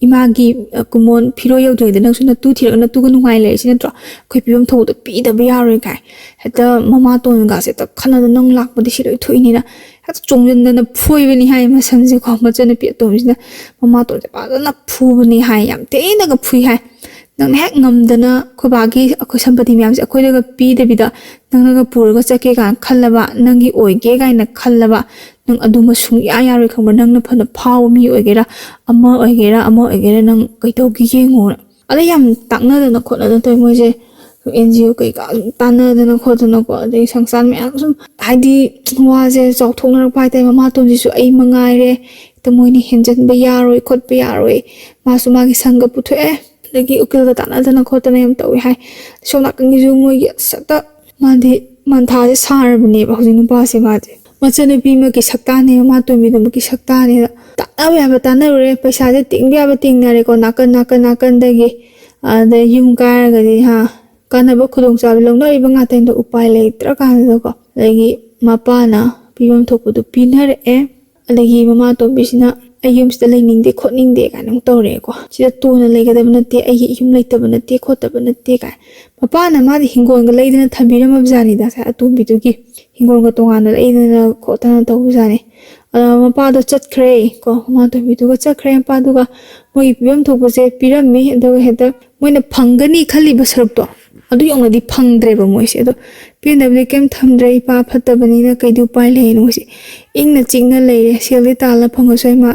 ꯏꯃꯥꯒꯤ, ꯑ, ꯀꯨꯃꯣꯟ ꯐꯤꯔꯣꯏ ꯌꯧꯗ꯭ꯔꯤꯉꯩꯗ ꯅꯪꯁꯨ ꯅꯇꯨ ꯊꯤꯔꯒ ꯅꯇꯨꯒ ꯅꯨꯡꯉꯥꯏ ꯂꯩꯔꯁꯤ ꯅꯠꯇ꯭ꯔꯣ? ꯑꯩꯈꯣꯏ ꯄꯤꯐꯝ ꯊꯣꯛꯄꯗꯣ ꯄꯤꯗꯕ ꯌꯥꯔꯣꯏ" ꯀꯥꯏ꯫ ꯍꯦꯛꯇ ꯃꯃꯥꯇꯣꯟꯒꯁꯦ ꯍꯦꯛꯇ ꯈꯠꯅꯗꯅ, "ꯅꯪ ꯂꯥꯛꯄꯗꯤ ꯁꯤ ꯂꯣꯏ ꯊꯣꯛꯏꯅꯤꯅ" ꯍꯦꯛꯇ ꯆꯣꯡꯁꯤꯟꯗꯅ ꯐꯣꯏꯕꯅꯤ ꯍꯥꯏ ꯃꯁꯝꯁꯦꯀꯣ꯫ ꯃꯆꯟꯅꯨꯄꯤ ꯑꯇꯣꯝꯕꯤꯁꯤꯅ ꯃꯃꯥꯇꯣꯟꯁꯦ ꯐꯖꯅ ꯐꯨꯕꯅꯤ ꯍꯥꯏ, ꯌꯥꯝ ꯊꯤꯅꯒ ꯐꯨꯏ ꯍꯥꯏ꯫ "ꯅꯪꯅ ꯍꯦꯛ ꯉꯝꯗꯅ ꯑꯩꯈꯣꯏ ꯕꯥꯒꯤ, ꯑꯩꯈꯣꯏ ꯁꯝꯄꯇꯤ ꯃꯌꯥꯝꯁꯦ ꯑꯩꯈꯣꯏꯗꯒ ꯄꯤꯗꯕꯤꯗ ꯅꯪꯅꯒ ꯄꯨꯔꯒ ꯆꯠꯀꯦ ꯀꯥꯏꯅ ꯈꯜꯂꯕ, ꯅꯪꯒꯤ ꯑꯣꯏꯒꯦ ꯀꯥꯏꯅ ꯈꯜꯂꯕ, ꯅꯪ ꯑꯗꯨꯃ ꯁꯨꯡꯌꯥ ꯌꯥꯔꯣꯏ ꯈꯪꯕ꯭ꯔꯥ? ꯅꯪꯅ ꯐꯅ ꯐꯥꯎꯕ ꯃꯤ ꯑꯣꯏꯒꯦꯔꯥ, ꯑꯃ ꯑꯣꯏꯒꯦꯔꯥ, ꯑꯃ ꯑꯣꯏꯒꯦꯔꯥ, ꯅꯪ ꯀꯩꯗꯧꯒꯦ ꯌꯦꯡꯉꯣꯅ"꯫ ꯑꯗꯩ ꯌꯥꯝ ꯇꯥꯛꯅꯗꯅ ꯈꯣꯠꯅꯗꯅ ꯇꯧꯋꯦ ꯃꯣꯏꯁꯦ꯫ ꯑꯦꯟ ꯖꯤ ꯑꯣ ꯀꯩꯀꯥ ꯇꯥꯟꯅꯗꯅ ꯈꯣꯠꯇꯅꯀꯣ, ꯑꯗꯩ ꯁꯪꯁꯥꯔ ꯃꯌꯥꯝ ꯁꯨꯝ, ꯍꯥꯏꯗꯤ, ꯋꯥꯁꯦ ꯆꯥꯎꯊꯣꯛꯅꯔꯛꯄ ꯍꯥꯏꯇꯥꯔꯦ꯫ ꯃꯃꯥꯇꯣꯟꯁꯤꯁꯨ "ꯑꯩ ꯃꯉꯥꯏꯔꯦ, ꯍꯦꯛꯇ ꯃꯣꯏꯅ ꯍꯦꯟꯖꯟꯕ ꯌꯥꯔꯣꯏ ꯈꯣꯠꯄ ꯌꯥꯔꯣꯏ"꯫ ꯃꯥꯁꯨ ꯃꯥꯒꯤ ꯁꯪꯒ ꯄꯨꯊꯣꯛꯑꯦ, ꯑꯗꯒꯤ ꯎꯀꯤꯜꯒ ꯇꯥꯟꯅꯗꯅ ꯈꯣꯠꯇꯅ ꯌꯥꯝ ꯇꯧꯋꯦ ꯍꯥꯏ꯫ ꯁꯣꯝ ꯅꯥꯀꯟꯒꯤꯁꯨ ꯃꯣꯏꯒꯤ ꯑꯁ ꯍꯦꯛꯇ ꯃꯥꯗꯤ ꯃꯟꯊꯥꯁꯦ ꯁꯥꯔꯕꯅꯦꯕ ꯍꯧꯖꯤꯛ ꯅꯨꯄꯥꯁꯦ꯫ ꯃꯥꯗꯤ ꯃꯆꯟꯅꯨꯄꯤꯃꯛꯀꯤ ꯁꯛꯇꯥꯅꯦꯕ, ꯃꯥ ꯇꯣꯝꯕꯤꯗꯨꯃꯛꯀꯤ ꯁꯛꯇꯥꯅꯦꯕ꯫ ꯇꯥꯟꯅꯕ ꯌꯥꯕ ꯇꯥꯟꯅꯔꯨꯔꯦ, ꯄꯩꯁꯥꯁꯦ ꯇꯤꯡꯕ ꯌꯥꯕ ꯇꯤꯡꯅꯔꯦꯀꯣ, ꯅꯥꯀꯟ ꯅꯥꯀꯟ ꯅꯥꯀꯟꯗꯒꯤ꯫ ꯑꯗꯩ ꯌꯨꯝ ꯀꯥꯏꯔꯒꯗꯤ ꯍꯥ, ꯀꯥꯟꯅꯕ ꯈꯨꯗꯣꯡꯆꯥꯕ ꯂꯧꯅꯔꯤꯕ ꯉꯥꯛꯇꯅꯤꯗꯣ, ꯎꯄꯥꯏ ꯂꯩꯇ꯭ꯔ ꯀꯥꯟꯗꯀꯣ꯫ ꯑꯗꯒꯤ ꯃꯄꯥꯅ ꯄꯤꯐꯝ ꯊꯣꯛꯄꯗꯣ ꯄꯤꯅꯔꯛꯑꯦ꯫ ꯑꯗꯒꯤ ꯃꯃꯥ ꯑꯇꯣꯝꯕꯤꯁꯤꯅ "ꯑꯩ ꯌꯨꯝꯁꯤꯗ ꯂꯩꯅꯤꯡꯗꯦ ꯈꯣꯠꯅꯤꯡꯗꯦ" ꯀꯥꯏꯅ ꯑꯃꯨꯛ ꯇꯧꯔꯛꯑꯦꯀꯣ꯫ "ꯁꯤꯗ ꯇꯣꯟꯅ ꯂꯩꯒꯗꯕ ꯅꯠꯇꯦ, ꯑꯩꯒꯤ ꯌꯨꯝ ꯂꯩꯇꯕ ꯅꯠꯇꯦ ꯈꯣꯠꯇꯕ ꯅꯠꯇꯦ" ꯀꯥꯏ꯫ ꯃꯄꯥꯅ ꯃꯥꯗꯤ ꯍꯤꯡꯒꯣꯜꯒ ꯂꯩꯗꯅ ꯊꯝꯕꯤꯔꯝꯃꯕꯖꯥꯠꯅꯤꯗ, ꯉꯁꯥꯏ ꯑꯇꯣꯝꯕꯤꯗꯨꯒꯤ ꯍꯤꯡꯒꯣꯜꯒ ꯇꯣꯉꯥꯟꯅ ꯂꯩꯗꯅ ꯈꯣꯠꯇꯅ ꯇꯧꯕꯖꯥꯠꯅꯤ꯫ ꯑꯗ ꯃꯄꯥꯗꯣ ꯆꯠꯈ꯭ꯔꯦ ꯀꯣ, ꯃꯃꯥ ꯑꯇꯣꯝꯕꯤꯗꯨꯒ ꯆꯠꯈ꯭ꯔꯦ꯫ ꯃꯄꯥꯗꯨꯒ ꯃꯣꯏꯒꯤ ꯄꯤꯐꯝ ꯊꯣꯛꯄꯁꯦ ꯄꯤꯔꯝꯃꯤ, ꯑꯗꯨꯒ ꯍꯦꯛꯇ ꯃꯣꯏꯅ ꯐꯪꯒꯅꯤ ꯈꯜꯂꯤꯕ ꯁꯔꯨꯛꯇꯣ ꯑꯗꯨ ꯌꯧꯅꯗꯤ ꯐꯪꯗ꯭ꯔꯦꯕ ꯃꯣꯏꯁꯦ꯫ ꯑꯗꯣ ꯄꯦꯟꯗꯕꯗꯤ ꯀꯩꯝ ꯊꯝꯗ꯭ꯔꯦ, "ꯏꯄꯥ ꯐꯠꯇꯕꯅꯤꯅ ꯀꯩꯗꯤ ꯎꯄꯥꯏ ꯂꯩ?" ꯍꯥꯏꯅ ꯃꯣꯏꯁꯦ ꯏꯪꯅ ꯆꯤꯛꯅ ꯂꯩꯔꯦ꯫ "ꯁꯦꯜꯗꯤ ꯇꯥꯜꯂ ꯐꯪꯉꯁꯨ ꯏꯃꯥ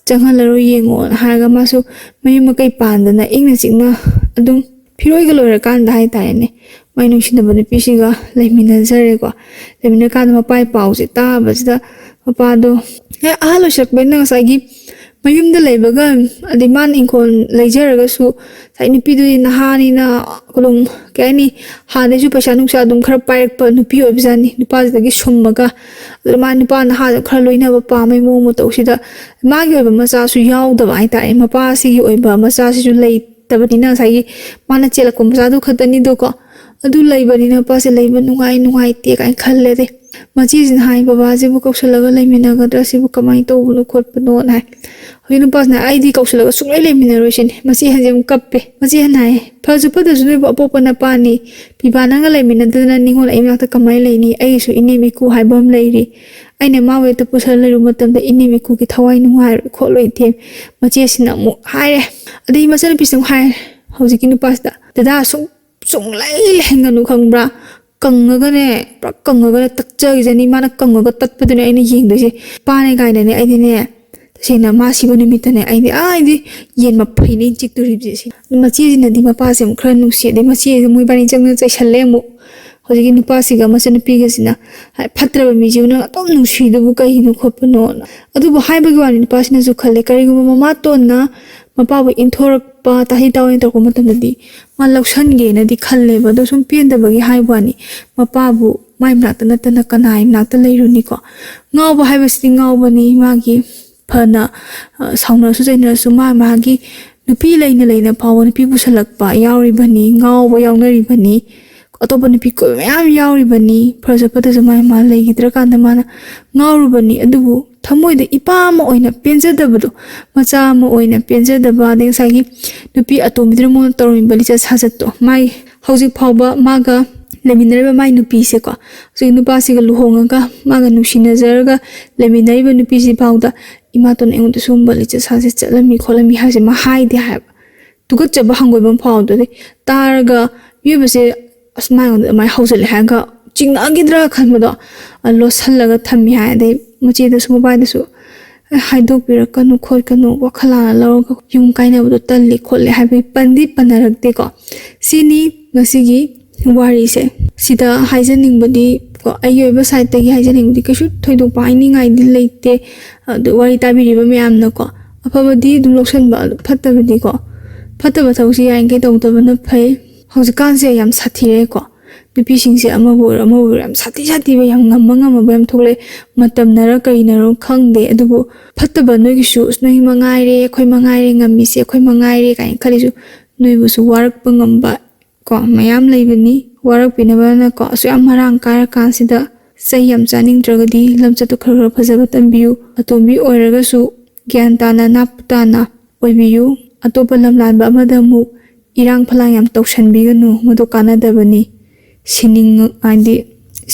ꯆꯪꯍꯜꯂꯔꯣꯏ ꯌꯦꯡꯉꯣꯅ" ꯍꯥꯏꯔꯒ ꯃꯥꯁꯨ ꯃꯌꯨꯝ ꯃꯀꯩ ꯄꯥꯟꯗꯅ ꯏꯪꯅ ꯆꯤꯛꯅ ꯑꯗꯨꯝ ꯐꯤꯔꯣꯏꯒ ꯂꯣꯏꯔꯀꯥꯟꯗ ꯍꯥꯏꯇꯥꯔꯦꯅꯦ, ꯃꯥꯏ ꯅꯨꯡꯁꯤꯅꯕ ꯅꯨꯄꯤꯁꯤꯒ ꯂꯩꯃꯤꯟꯅꯖꯔꯦꯀꯣ꯫ ꯂꯩꯃꯤꯟꯅꯔꯀꯥꯟꯗ ꯃꯄꯥꯏ ꯄꯥꯎꯁꯦ ꯇꯥꯕꯁꯤꯗ ꯃꯄꯥꯗꯣ ꯍꯦꯛ ꯑꯍꯜ ꯑꯣꯏꯁꯤꯜꯂꯛꯄꯅꯤꯅ ꯉꯁꯥꯏꯒꯤ ꯃꯌꯨꯝꯗ ꯂꯩꯕꯒ, ꯑꯗꯩ ꯃꯥꯅ ꯏꯪꯈꯣꯜ ꯂꯩꯖꯔꯒꯁꯨ ꯉꯁꯥꯏ ꯅꯨꯄꯤꯗꯨꯗꯤ ꯅꯍꯥꯅꯤꯅ ꯑꯗꯨꯝ, ꯀꯩ ꯍꯥꯏꯅꯤ, ꯍꯥꯟꯅꯗꯩꯁꯨ ꯄꯩꯁꯥ ꯅꯨꯡꯁꯥ ꯑꯗꯨꯝ ꯈꯔ ꯄꯥꯏꯔꯛꯄ ꯅꯨꯄꯤ ꯑꯣꯏꯕꯖꯥꯠꯅꯤ꯫ ꯅꯨꯄꯥꯁꯤꯗꯒꯤ ꯁꯨꯝꯃꯒ ꯑꯗꯨꯅ ꯃꯥ ꯅꯨꯄꯥ ꯅꯍꯥꯗꯣ ꯈꯔ ꯂꯣꯏꯅꯕ ꯄꯥꯝꯕꯩ ꯃꯑꯣꯡ ꯃꯇꯧꯁꯤꯗ ꯃꯥꯒꯤ ꯑꯣꯏꯕ ꯃꯆꯥꯁꯨ ꯌꯥꯎꯗꯕ ꯍꯥꯏꯇꯥꯔꯦ꯫ ꯃꯄꯥꯁꯤꯒꯤ ꯑꯣꯏꯕ ꯃꯆꯥꯁꯤꯁꯨ ꯂꯩꯇꯕꯅꯤꯅ ꯉꯁꯥꯏꯒꯤ ꯃꯥꯅ ꯆꯦꯜꯂꯛꯄ ꯃꯆꯥꯗꯨ ꯈꯛꯇꯅꯤꯗꯣꯀꯣ꯫ ꯑꯗꯨ ꯂꯩꯕꯅꯤꯅ ꯃꯄꯥꯁꯦ ꯂꯩꯕ ꯅꯨꯡꯉꯥꯏ ꯅꯨꯡꯉꯥꯏꯇꯦ ꯀꯥꯏꯅ ꯈꯜꯂꯦ꯫ ꯑꯗꯩ ꯃꯆꯦꯁꯤꯅ ꯍꯥꯏ, "ꯕꯕꯥꯁꯤꯕꯨ ꯀꯧꯁꯜꯂꯒ ꯂꯩꯃꯤꯟꯅꯒꯗ꯭ꯔꯥ? ꯁꯤꯕꯨ ꯀꯃꯥꯏꯅ ꯇꯧꯕꯅꯣ ꯈꯣꯠꯄꯅꯣꯅ" ꯍꯥꯏ꯫ ꯍꯧꯖꯤꯛ ꯅꯨꯄꯥꯁꯤꯅ, "ꯑꯩꯗꯤ ꯀꯧꯁꯜꯂꯒ ꯁꯨꯡꯂꯩ ꯂꯩꯃꯤꯟꯅꯔꯣꯏ" ꯁꯤꯅꯤ꯫ ꯃꯆꯦ ꯑꯍꯟꯁꯦ ꯑꯃꯨꯛ ꯀꯞꯄꯦ꯫ ꯃꯆꯦ ꯑꯍꯟ ꯍꯥꯏ, "ꯐꯁꯨ ꯐꯠꯇ꯭ꯔꯁꯨ ꯅꯣꯏꯕꯨ ꯑꯄꯣꯛꯄ ꯅꯄꯥꯅꯤ, ꯐꯤꯕꯥ ꯅꯪꯒ ꯂꯩꯃꯤꯟꯅꯗꯅ ꯅꯤꯉꯣꯜ ꯑꯩ ꯃꯅꯥꯛꯇ ꯀꯃꯥꯏꯅ ꯂꯩꯅꯤ? ꯑꯩꯒꯤꯁꯨ ꯏꯅꯦꯝ ꯏꯀꯨ ꯍꯥꯏꯕ ꯑꯃ ꯂꯩꯔꯤ꯫ ꯑꯩꯅ ꯃꯥꯕꯨ ꯍꯦꯛꯇ ꯄꯨꯁꯜꯂ ꯂꯩꯔꯨꯕ ꯃꯇꯝꯗ ꯏꯅꯦꯝ ꯏꯀꯨꯒꯤ ꯊꯋꯥꯏ ꯅꯨꯡꯉꯥꯏꯔꯣꯏ ꯈꯣꯠꯂꯣꯏ" ꯊꯦꯝ꯫ ꯃꯆꯦꯁꯤꯅ ꯑꯃꯨꯛ ꯍꯥꯏꯔꯦ꯫ ꯑꯗꯩ ꯃꯆꯟꯅꯨꯄꯤꯁꯤꯅ ꯑꯃꯨꯛ ꯍꯥꯏꯔꯦ ꯍꯧꯖꯤꯛꯀꯤ ꯅꯨꯄꯥꯁꯤꯗ, "ꯗꯗꯥ, ꯁꯨꯡ-, ꯁꯨꯡꯂꯩ ꯂꯩꯍꯟꯒꯅꯨ, ꯈꯪꯕ꯭ꯔꯥ? ꯀꯪꯉꯒꯅꯦ, ꯄꯨꯔꯥ ꯀꯪꯉꯒꯅꯦ ꯇꯛꯆꯈꯤꯖꯅꯤ꯫ ꯃꯥꯅ ꯀꯪꯉꯒ ꯇꯠꯄꯗꯨꯅꯦ ꯑꯩꯅ ꯌꯦꯡꯗꯣꯏꯁꯦ꯫ ꯄꯥꯅꯦ ꯀꯥꯏꯅꯅꯦ ꯑꯩꯗꯤꯅꯦ, ꯇꯁꯦꯡꯅ ꯃꯥ ꯁꯤꯕ ꯅꯨꯃꯤꯠꯇꯅꯦ ꯑꯩꯗꯤ, ꯑꯥ, ꯑꯩꯗꯤ ꯌꯦꯟ ꯃꯐꯩꯅꯦ ꯆꯤꯛꯇꯣꯔꯤꯕꯁꯦ" ꯁꯤ꯫ ꯃꯆꯦꯁꯤꯅꯗꯤ ꯃꯄꯥꯁꯦ ꯑꯃꯨꯛ ꯈꯔ ꯅꯨꯡꯁꯤ, ꯑꯗꯩ ꯃꯆꯦꯁꯦ ꯃꯣꯏꯕꯥꯅꯤ ꯆꯪꯅ ꯆꯩꯁꯜꯂꯦ ꯑꯃꯨꯛ꯫ ꯍꯧꯖꯤꯛꯀꯤ ꯅꯨꯄꯥꯁꯤꯒ ꯃꯆꯟꯅꯨꯄꯤꯒꯁꯤꯅ, ꯍꯥꯏ, "ꯐꯠꯇ꯭ꯔꯕ ꯃꯤꯁꯤꯕꯨ ꯅꯪ ꯑꯗꯨꯝ ꯅꯨꯡꯁꯤꯗꯨꯕꯨ ꯀꯩꯒꯤꯅꯣ ꯈꯣꯠꯄꯅꯣꯅ?" ꯑꯗꯨꯕꯨ ꯍꯥꯏꯕꯒꯤ ꯋꯥꯅꯤ, ꯅꯨꯄꯥꯁꯤꯅꯁꯨ ꯈꯜꯂꯦ, ꯀꯔꯤꯒꯨꯝꯕ ꯃꯃꯥꯇꯣꯟꯅ ꯃꯄꯥꯕꯨ ꯏꯟꯊꯣꯔꯛꯄ, ꯇꯥꯊꯤ ꯇꯥꯑꯣꯏꯅ ꯇꯧꯔꯛꯄ ꯃꯇꯝꯗꯗꯤ ꯃꯥ ꯂꯧꯁꯟꯒꯦꯅꯗꯤ ꯈꯜꯂꯦꯕ꯫ ꯑꯗꯣ ꯁꯨꯝ ꯄꯦꯟꯗꯕꯒꯤ ꯍꯥꯏꯕ ꯋꯥꯅꯤ, ꯃꯄꯥꯕꯨ ꯃꯥꯏ ꯃꯅꯥꯛꯇ ꯅꯠꯇꯅ ꯀꯅꯥꯒꯤ ꯃꯅꯥꯛꯇ ꯂꯩꯔꯨꯅꯤꯀꯣ? ꯉꯥꯎꯕ ꯍꯥꯏꯕꯁꯤꯗꯤ ꯉꯥꯎꯕꯅꯤ, ꯃꯥꯒꯤ ꯐꯅ, ꯑ, ꯁꯥꯎꯅꯔꯁꯨ ꯆꯩꯅꯔꯁꯨ ꯃꯥ ꯃꯥꯒꯤ ꯅꯨꯄꯤ ꯂꯩꯅ ꯂꯩꯅ ꯐꯥꯎꯕ ꯅꯨꯄꯤ ꯄꯨꯁꯜꯂꯛꯄ ꯌꯥꯎꯔꯤꯕꯅꯤ, ꯉꯥꯎꯕ ꯌꯥꯎꯅꯔꯤꯕꯅꯤ꯫ ꯑꯇꯣꯞꯄ ꯅꯨꯄꯤ ꯀꯣꯏꯕ ꯃꯌꯥꯝ ꯌꯥꯎꯔꯤꯕꯅꯤ꯫ ꯐꯔꯁꯨ ꯐꯠꯇ꯭ꯔꯁꯨ ꯃꯥꯅ, ꯃꯥ ꯂꯩꯈꯤꯗ꯭ꯔꯀꯥꯟꯗ ꯃꯥꯅ ꯉꯥꯎꯔꯨꯕꯅꯤ꯫ ꯑꯗꯨꯕꯨ ꯊꯃꯣꯏꯗ ꯏꯄꯥ ꯑꯃ ꯑꯣꯏꯅ ꯄꯦꯟꯖꯗꯕꯗꯣ, ꯃꯆꯥ ꯑꯃ ꯑꯣꯏꯅ ꯄꯦꯟꯖꯗꯕ, ꯑꯗꯩ ꯉꯁꯥꯏꯒꯤ ꯅꯨꯄꯤ ꯑꯇꯣꯝꯕꯤꯗꯨꯅ ꯃꯉꯣꯟꯗ ꯇꯧꯔꯝꯃꯤꯕ ꯂꯤꯆꯠ ꯁꯥꯖꯠꯇꯣ, ꯃꯥꯏ ꯍꯧꯖꯤꯛ ꯐꯥꯎꯕ ꯃꯥꯒ ꯂꯩꯃꯤꯟꯅꯔꯤꯕ ꯃꯥꯏ ꯅꯨꯄꯤꯁꯦꯀꯣ, ꯍꯧꯖꯤꯛ ꯅꯨꯄꯥꯁꯤꯒ ꯂꯨꯍꯣꯡꯉꯒ ꯃꯥꯒ ꯅꯨꯡꯁꯤꯅꯖꯔꯒ ꯂꯩꯃꯤꯟꯅꯔꯤꯕ ꯅꯨꯄꯤꯁꯤ ꯐꯥꯎꯗ, "ꯏꯃꯥꯇꯣꯟ ꯑꯩꯉꯣꯟꯗ ꯁꯤꯒꯨꯝꯕ ꯂꯤꯆꯠ ꯁꯥꯖꯠ ꯆꯠꯂꯝꯃꯤ ꯈꯣꯠꯂꯝꯃꯤ" ꯍꯥꯏꯕꯁꯦ ꯃꯥ ꯍꯥꯏꯗꯦ ꯍꯥꯏꯕ꯫ ꯇꯨꯀꯠꯆꯕ ꯍꯪꯒꯣꯏꯕ ꯑꯃ ꯐꯥꯎꯕꯗꯣ꯫ ꯑꯗꯩ ꯇꯥꯔꯒ ꯃꯤꯑꯣꯏꯕꯁꯦ, "ꯑꯁ, ꯃꯥ ꯑꯩꯉꯣꯟꯗ ꯑꯗꯨꯃꯥꯏꯅ ꯍꯧꯖꯤꯜꯂꯦ" ꯍꯥꯏꯔꯒ ꯆꯤꯡꯅꯈꯤꯗ꯭ꯔꯥ ꯈꯟꯕꯗꯣ, ꯑ, ꯂꯣꯠꯁꯜꯂꯒ ꯊꯝꯃꯤ ꯍꯥꯏ꯫ ꯑꯗꯩ ꯃꯆꯦꯗꯁꯨ ꯃꯕꯥꯏꯗꯁꯨ, "ꯑꯦ, ꯍꯥꯏꯗꯣꯛꯄꯤꯔꯛꯀꯅꯨ ꯈꯣꯠꯀꯅꯨ, ꯋꯥꯈꯜ ꯂꯥꯟꯅ ꯂꯧꯔꯒ ꯌꯨꯝ ꯀꯥꯏꯅꯕꯗꯣ ꯇꯜꯂꯤ ꯈꯣꯠꯂꯤ" ꯍꯥꯏꯕꯒꯤ ꯄꯟꯗꯤ ꯄꯟꯅꯔꯛꯇꯦꯀꯣ꯫ ꯁꯤꯅꯤ ꯉꯁꯤꯒꯤ ꯋꯥꯔꯤꯁꯦ꯫ ꯁꯤꯗ ꯍꯥꯏꯖꯅꯤꯡꯕꯗꯤ, ꯀꯣ, ꯑꯩꯒꯤ ꯑꯣꯏꯕ ꯁꯥꯏꯠꯇꯒꯤ ꯍꯥꯏꯖꯅꯤꯡꯕꯗꯤ ꯀꯩꯁꯨ ꯊꯣꯏꯗꯣꯛꯄ ꯍꯥꯏꯅꯤꯡꯉꯥꯏꯗꯤ ꯂꯩꯇꯦ꯫ ꯑꯗꯨ ꯋꯥꯔꯤ ꯇꯥꯕꯤꯔꯤꯕ ꯃꯌꯥꯝꯅꯀꯣ, ꯑꯐꯕꯗꯤ ꯑꯗꯨꯝ ꯂꯧꯁꯟꯕ, ꯑꯗꯨ ꯐꯠꯇꯕꯗꯤꯀꯣ, ꯐꯠꯇꯕ ꯊꯕꯛꯁꯤ ꯌꯥꯔꯤꯈꯩ ꯇꯧꯗꯕꯅ ꯐꯩ꯫ ꯍꯧꯖꯤꯛꯀꯥꯟꯁꯦ ꯌꯥꯝ ꯁꯥꯊꯤꯔꯦꯀꯣ, ꯅꯨꯄꯤꯁꯤꯡꯁꯦ ꯑꯃꯕꯨ ꯑꯣꯏꯔꯣ ꯑꯃꯕꯨ ꯑꯣꯏꯔꯣ ꯌꯥꯝ ꯁꯥꯊꯤ ꯁꯥꯊꯤꯕ, ꯌꯥꯝ ꯉꯝꯕ ꯉꯝꯃꯕ ꯌꯥꯝ ꯊꯣꯛꯂꯛꯑꯦ꯫ ꯃꯇꯝꯅꯔ ꯀꯔꯤꯅꯔꯣ ꯈꯪꯗꯦ, ꯑꯗꯨꯕꯨ ꯐꯠꯇꯕ ꯅꯣꯏꯒꯤꯁꯨ, "ꯑꯁ, ꯅꯣꯏ ꯃꯉꯥꯏꯔꯦ, ꯑꯩꯈꯣꯏ ꯃꯉꯥꯏꯔꯦ ꯉꯝꯃꯤꯁꯦ, ꯑꯩꯈꯣꯏ ꯃꯉꯥꯏꯔꯦ" ꯀꯥꯏꯅ ꯈꯜꯂꯤꯁꯨ, ꯅꯣꯏꯕꯨꯁꯨ ꯋꯥꯔꯛꯄ ꯉꯝꯕ ꯀꯣ ꯃꯌꯥꯝ ꯂꯩꯕꯅꯤ꯫ ꯋꯥꯔꯛꯄꯤꯅꯕꯅꯀꯣ ꯑꯁꯨꯛ ꯌꯥꯝ ꯃꯔꯥꯡ ꯀꯥꯏꯔ ꯀꯥꯟꯁꯤꯗ ꯆꯩ ꯌꯥꯝ ꯆꯥꯅꯤꯡꯗ꯭ꯔꯒꯗꯤ ꯂꯝꯆꯠꯇꯨ ꯈꯔ ꯈꯔ ꯐꯖꯕ ꯇꯝꯕꯤꯌꯨ꯫ ꯑꯇꯣꯝꯕꯤ ꯑꯣꯏꯔꯒꯁꯨ ꯒ꯭ꯌꯥꯟ ꯇꯥꯅ, ꯅꯥꯞ ꯇꯥꯅ ꯑꯣꯏꯕꯤꯌꯨ꯫ ꯑꯇꯣꯞꯄ ꯂꯝꯂꯥꯟꯕ ꯑꯃꯗ ꯑꯃꯨꯛ ꯏꯔꯥꯡ ꯐꯂꯥꯡ ꯌꯥꯝ ꯇꯧꯁꯟꯕꯤꯒꯅꯨ, ꯃꯗꯨ ꯀꯥꯟꯅꯗꯕꯅꯤ꯫ ꯁꯤꯅꯤꯡ-, ꯍꯥꯏꯗꯤ,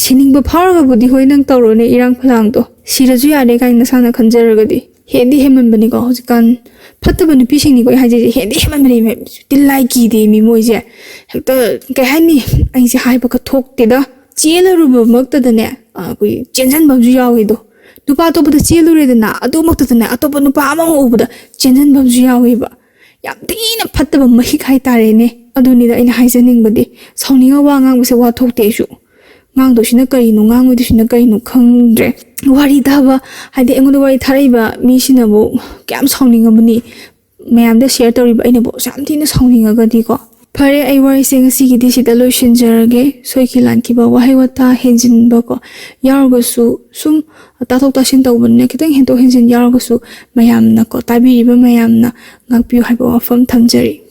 ꯁꯤꯅꯤꯡꯕ ꯐꯥꯎꯔꯒꯕꯨꯗꯤ ꯍꯣꯏ, ꯅꯪ ꯇꯧꯔꯣꯅꯦ ꯏꯔꯥꯡ ꯐꯂꯥꯡꯗꯣ, ꯁꯤꯔꯁꯨ ꯌꯥꯔꯦ ꯀꯥꯏꯅ ꯅꯁꯥꯅ ꯈꯟꯖꯔꯒꯗꯤ꯫ ꯍꯦꯟꯗꯤ ꯍꯦꯟꯃꯟꯕꯅꯤꯀꯣ ꯍꯧꯖꯤꯛꯀꯥꯟ ꯐꯠꯇꯕ ꯅꯨꯄꯤꯁꯤꯡꯅꯤꯀꯣ ꯑꯩ ꯍꯥꯏꯖꯩꯁꯦ, ꯍꯦꯟꯗꯤ ꯍꯦꯟꯃꯟꯕꯅꯦ꯫ ꯇꯤꯜꯂꯥꯏ ꯀꯤꯗꯦ ꯃꯤ ꯃꯣꯏꯁꯦ, ꯍꯦꯛꯇ, ꯀꯩ ꯍꯥꯏꯅꯤ, ꯑꯩꯁꯦ ꯍꯥꯏꯕꯒ ꯊꯣꯛꯇꯦꯗ꯫ ꯆꯦꯜꯂꯔꯨꯕꯃꯛꯇꯗꯅꯦ, ꯑ, ꯑꯩꯈꯣꯏ ꯆꯦꯟꯁꯤꯟꯕ ꯑꯃꯁꯨ ꯌꯥꯎꯋꯦꯗꯣ꯫ ꯅꯨꯄꯥ ꯑꯇꯣꯞꯄꯗ ꯆꯦꯜꯂꯨꯔꯦꯗꯅ, ꯑꯗꯨꯃꯛꯇꯗꯅꯦ ꯑꯇꯣꯞꯄ ꯅꯨꯄꯥ ꯑꯃ ꯎꯕꯗ ꯆꯦꯟꯁꯤꯟꯕ ꯑꯃꯁꯨ ꯌꯥꯎꯋꯦꯕ꯫ ꯌꯥꯝ ꯊꯤꯅ ꯐꯠꯇꯕ ꯃꯍꯤꯛ ꯍꯥꯏꯇꯥꯔꯦꯅꯦ꯫ ꯑꯗꯨꯅꯤꯗ ꯑꯩꯅ ꯍꯥꯏꯖꯅꯤꯡꯕꯗꯤ, ꯁꯥꯎꯅꯤꯡꯉ ꯋꯥ ꯉꯥꯡꯕꯁꯦ ꯋꯥ ꯊꯣꯛꯇꯦ ꯑꯩꯁꯨ꯫ ꯉꯥꯡꯗꯣꯏꯁꯤꯅ ꯀꯔꯤꯅꯣ, ꯉꯥꯡꯉꯣꯏꯗꯣꯏꯁꯤꯅ ꯀꯔꯤꯅꯣ ꯈꯪꯗ꯭ꯔꯦ꯫ ꯋꯥꯔꯤ ꯇꯥꯕ, ꯍꯥꯏꯗꯤ ꯑꯩꯉꯣꯟꯗ ꯋꯥꯔꯤ ꯊꯥꯔꯛꯏꯕ ꯃꯤꯁꯤꯅꯕꯨ ꯀꯌꯥꯝ ꯁꯥꯎꯅꯤꯡꯉꯝꯃꯅꯤ, ꯃꯌꯥꯝꯗ ꯁꯤꯌꯔ ꯇꯧꯔꯤꯕ ꯑꯩꯅꯕꯨ ꯌꯥꯝ ꯊꯤꯅ ꯁꯥꯎꯅꯤꯡꯉꯒꯗꯤꯀꯣ꯫ ꯐꯔꯦ, ꯑꯩ ꯋꯥꯔꯤꯁꯦ ꯉꯁꯤꯒꯤꯗꯤ ꯁꯤꯗ ꯂꯣꯏꯁꯤꯟꯖꯔꯒꯦ꯫ ꯁꯣꯏꯈꯤ ꯂꯥꯟꯈꯤꯕ ꯋꯥꯍꯩ ꯋꯥꯇꯥ ꯍꯦꯟꯖꯤꯟꯕꯀꯣ ꯌꯥꯎꯔꯒꯁꯨ, ꯁꯨꯝ ꯇꯥꯊꯣꯛ ꯇꯥꯁꯤꯟ ꯇꯧꯕꯅꯤꯅ ꯈꯤꯇꯪ ꯍꯦꯟꯗꯣꯛ ꯍꯦꯟꯖꯤꯟ ꯌꯥꯎꯔꯒꯁꯨ, ꯃꯌꯥꯝꯅꯀꯣ, ꯇꯥꯕꯤꯔꯤꯕ ꯃꯌꯥꯝꯅ ꯉꯥꯛꯄꯤꯌꯨ ꯍꯥꯏꯕ ꯋꯥꯐꯝ ꯊꯝꯖꯔꯤ꯫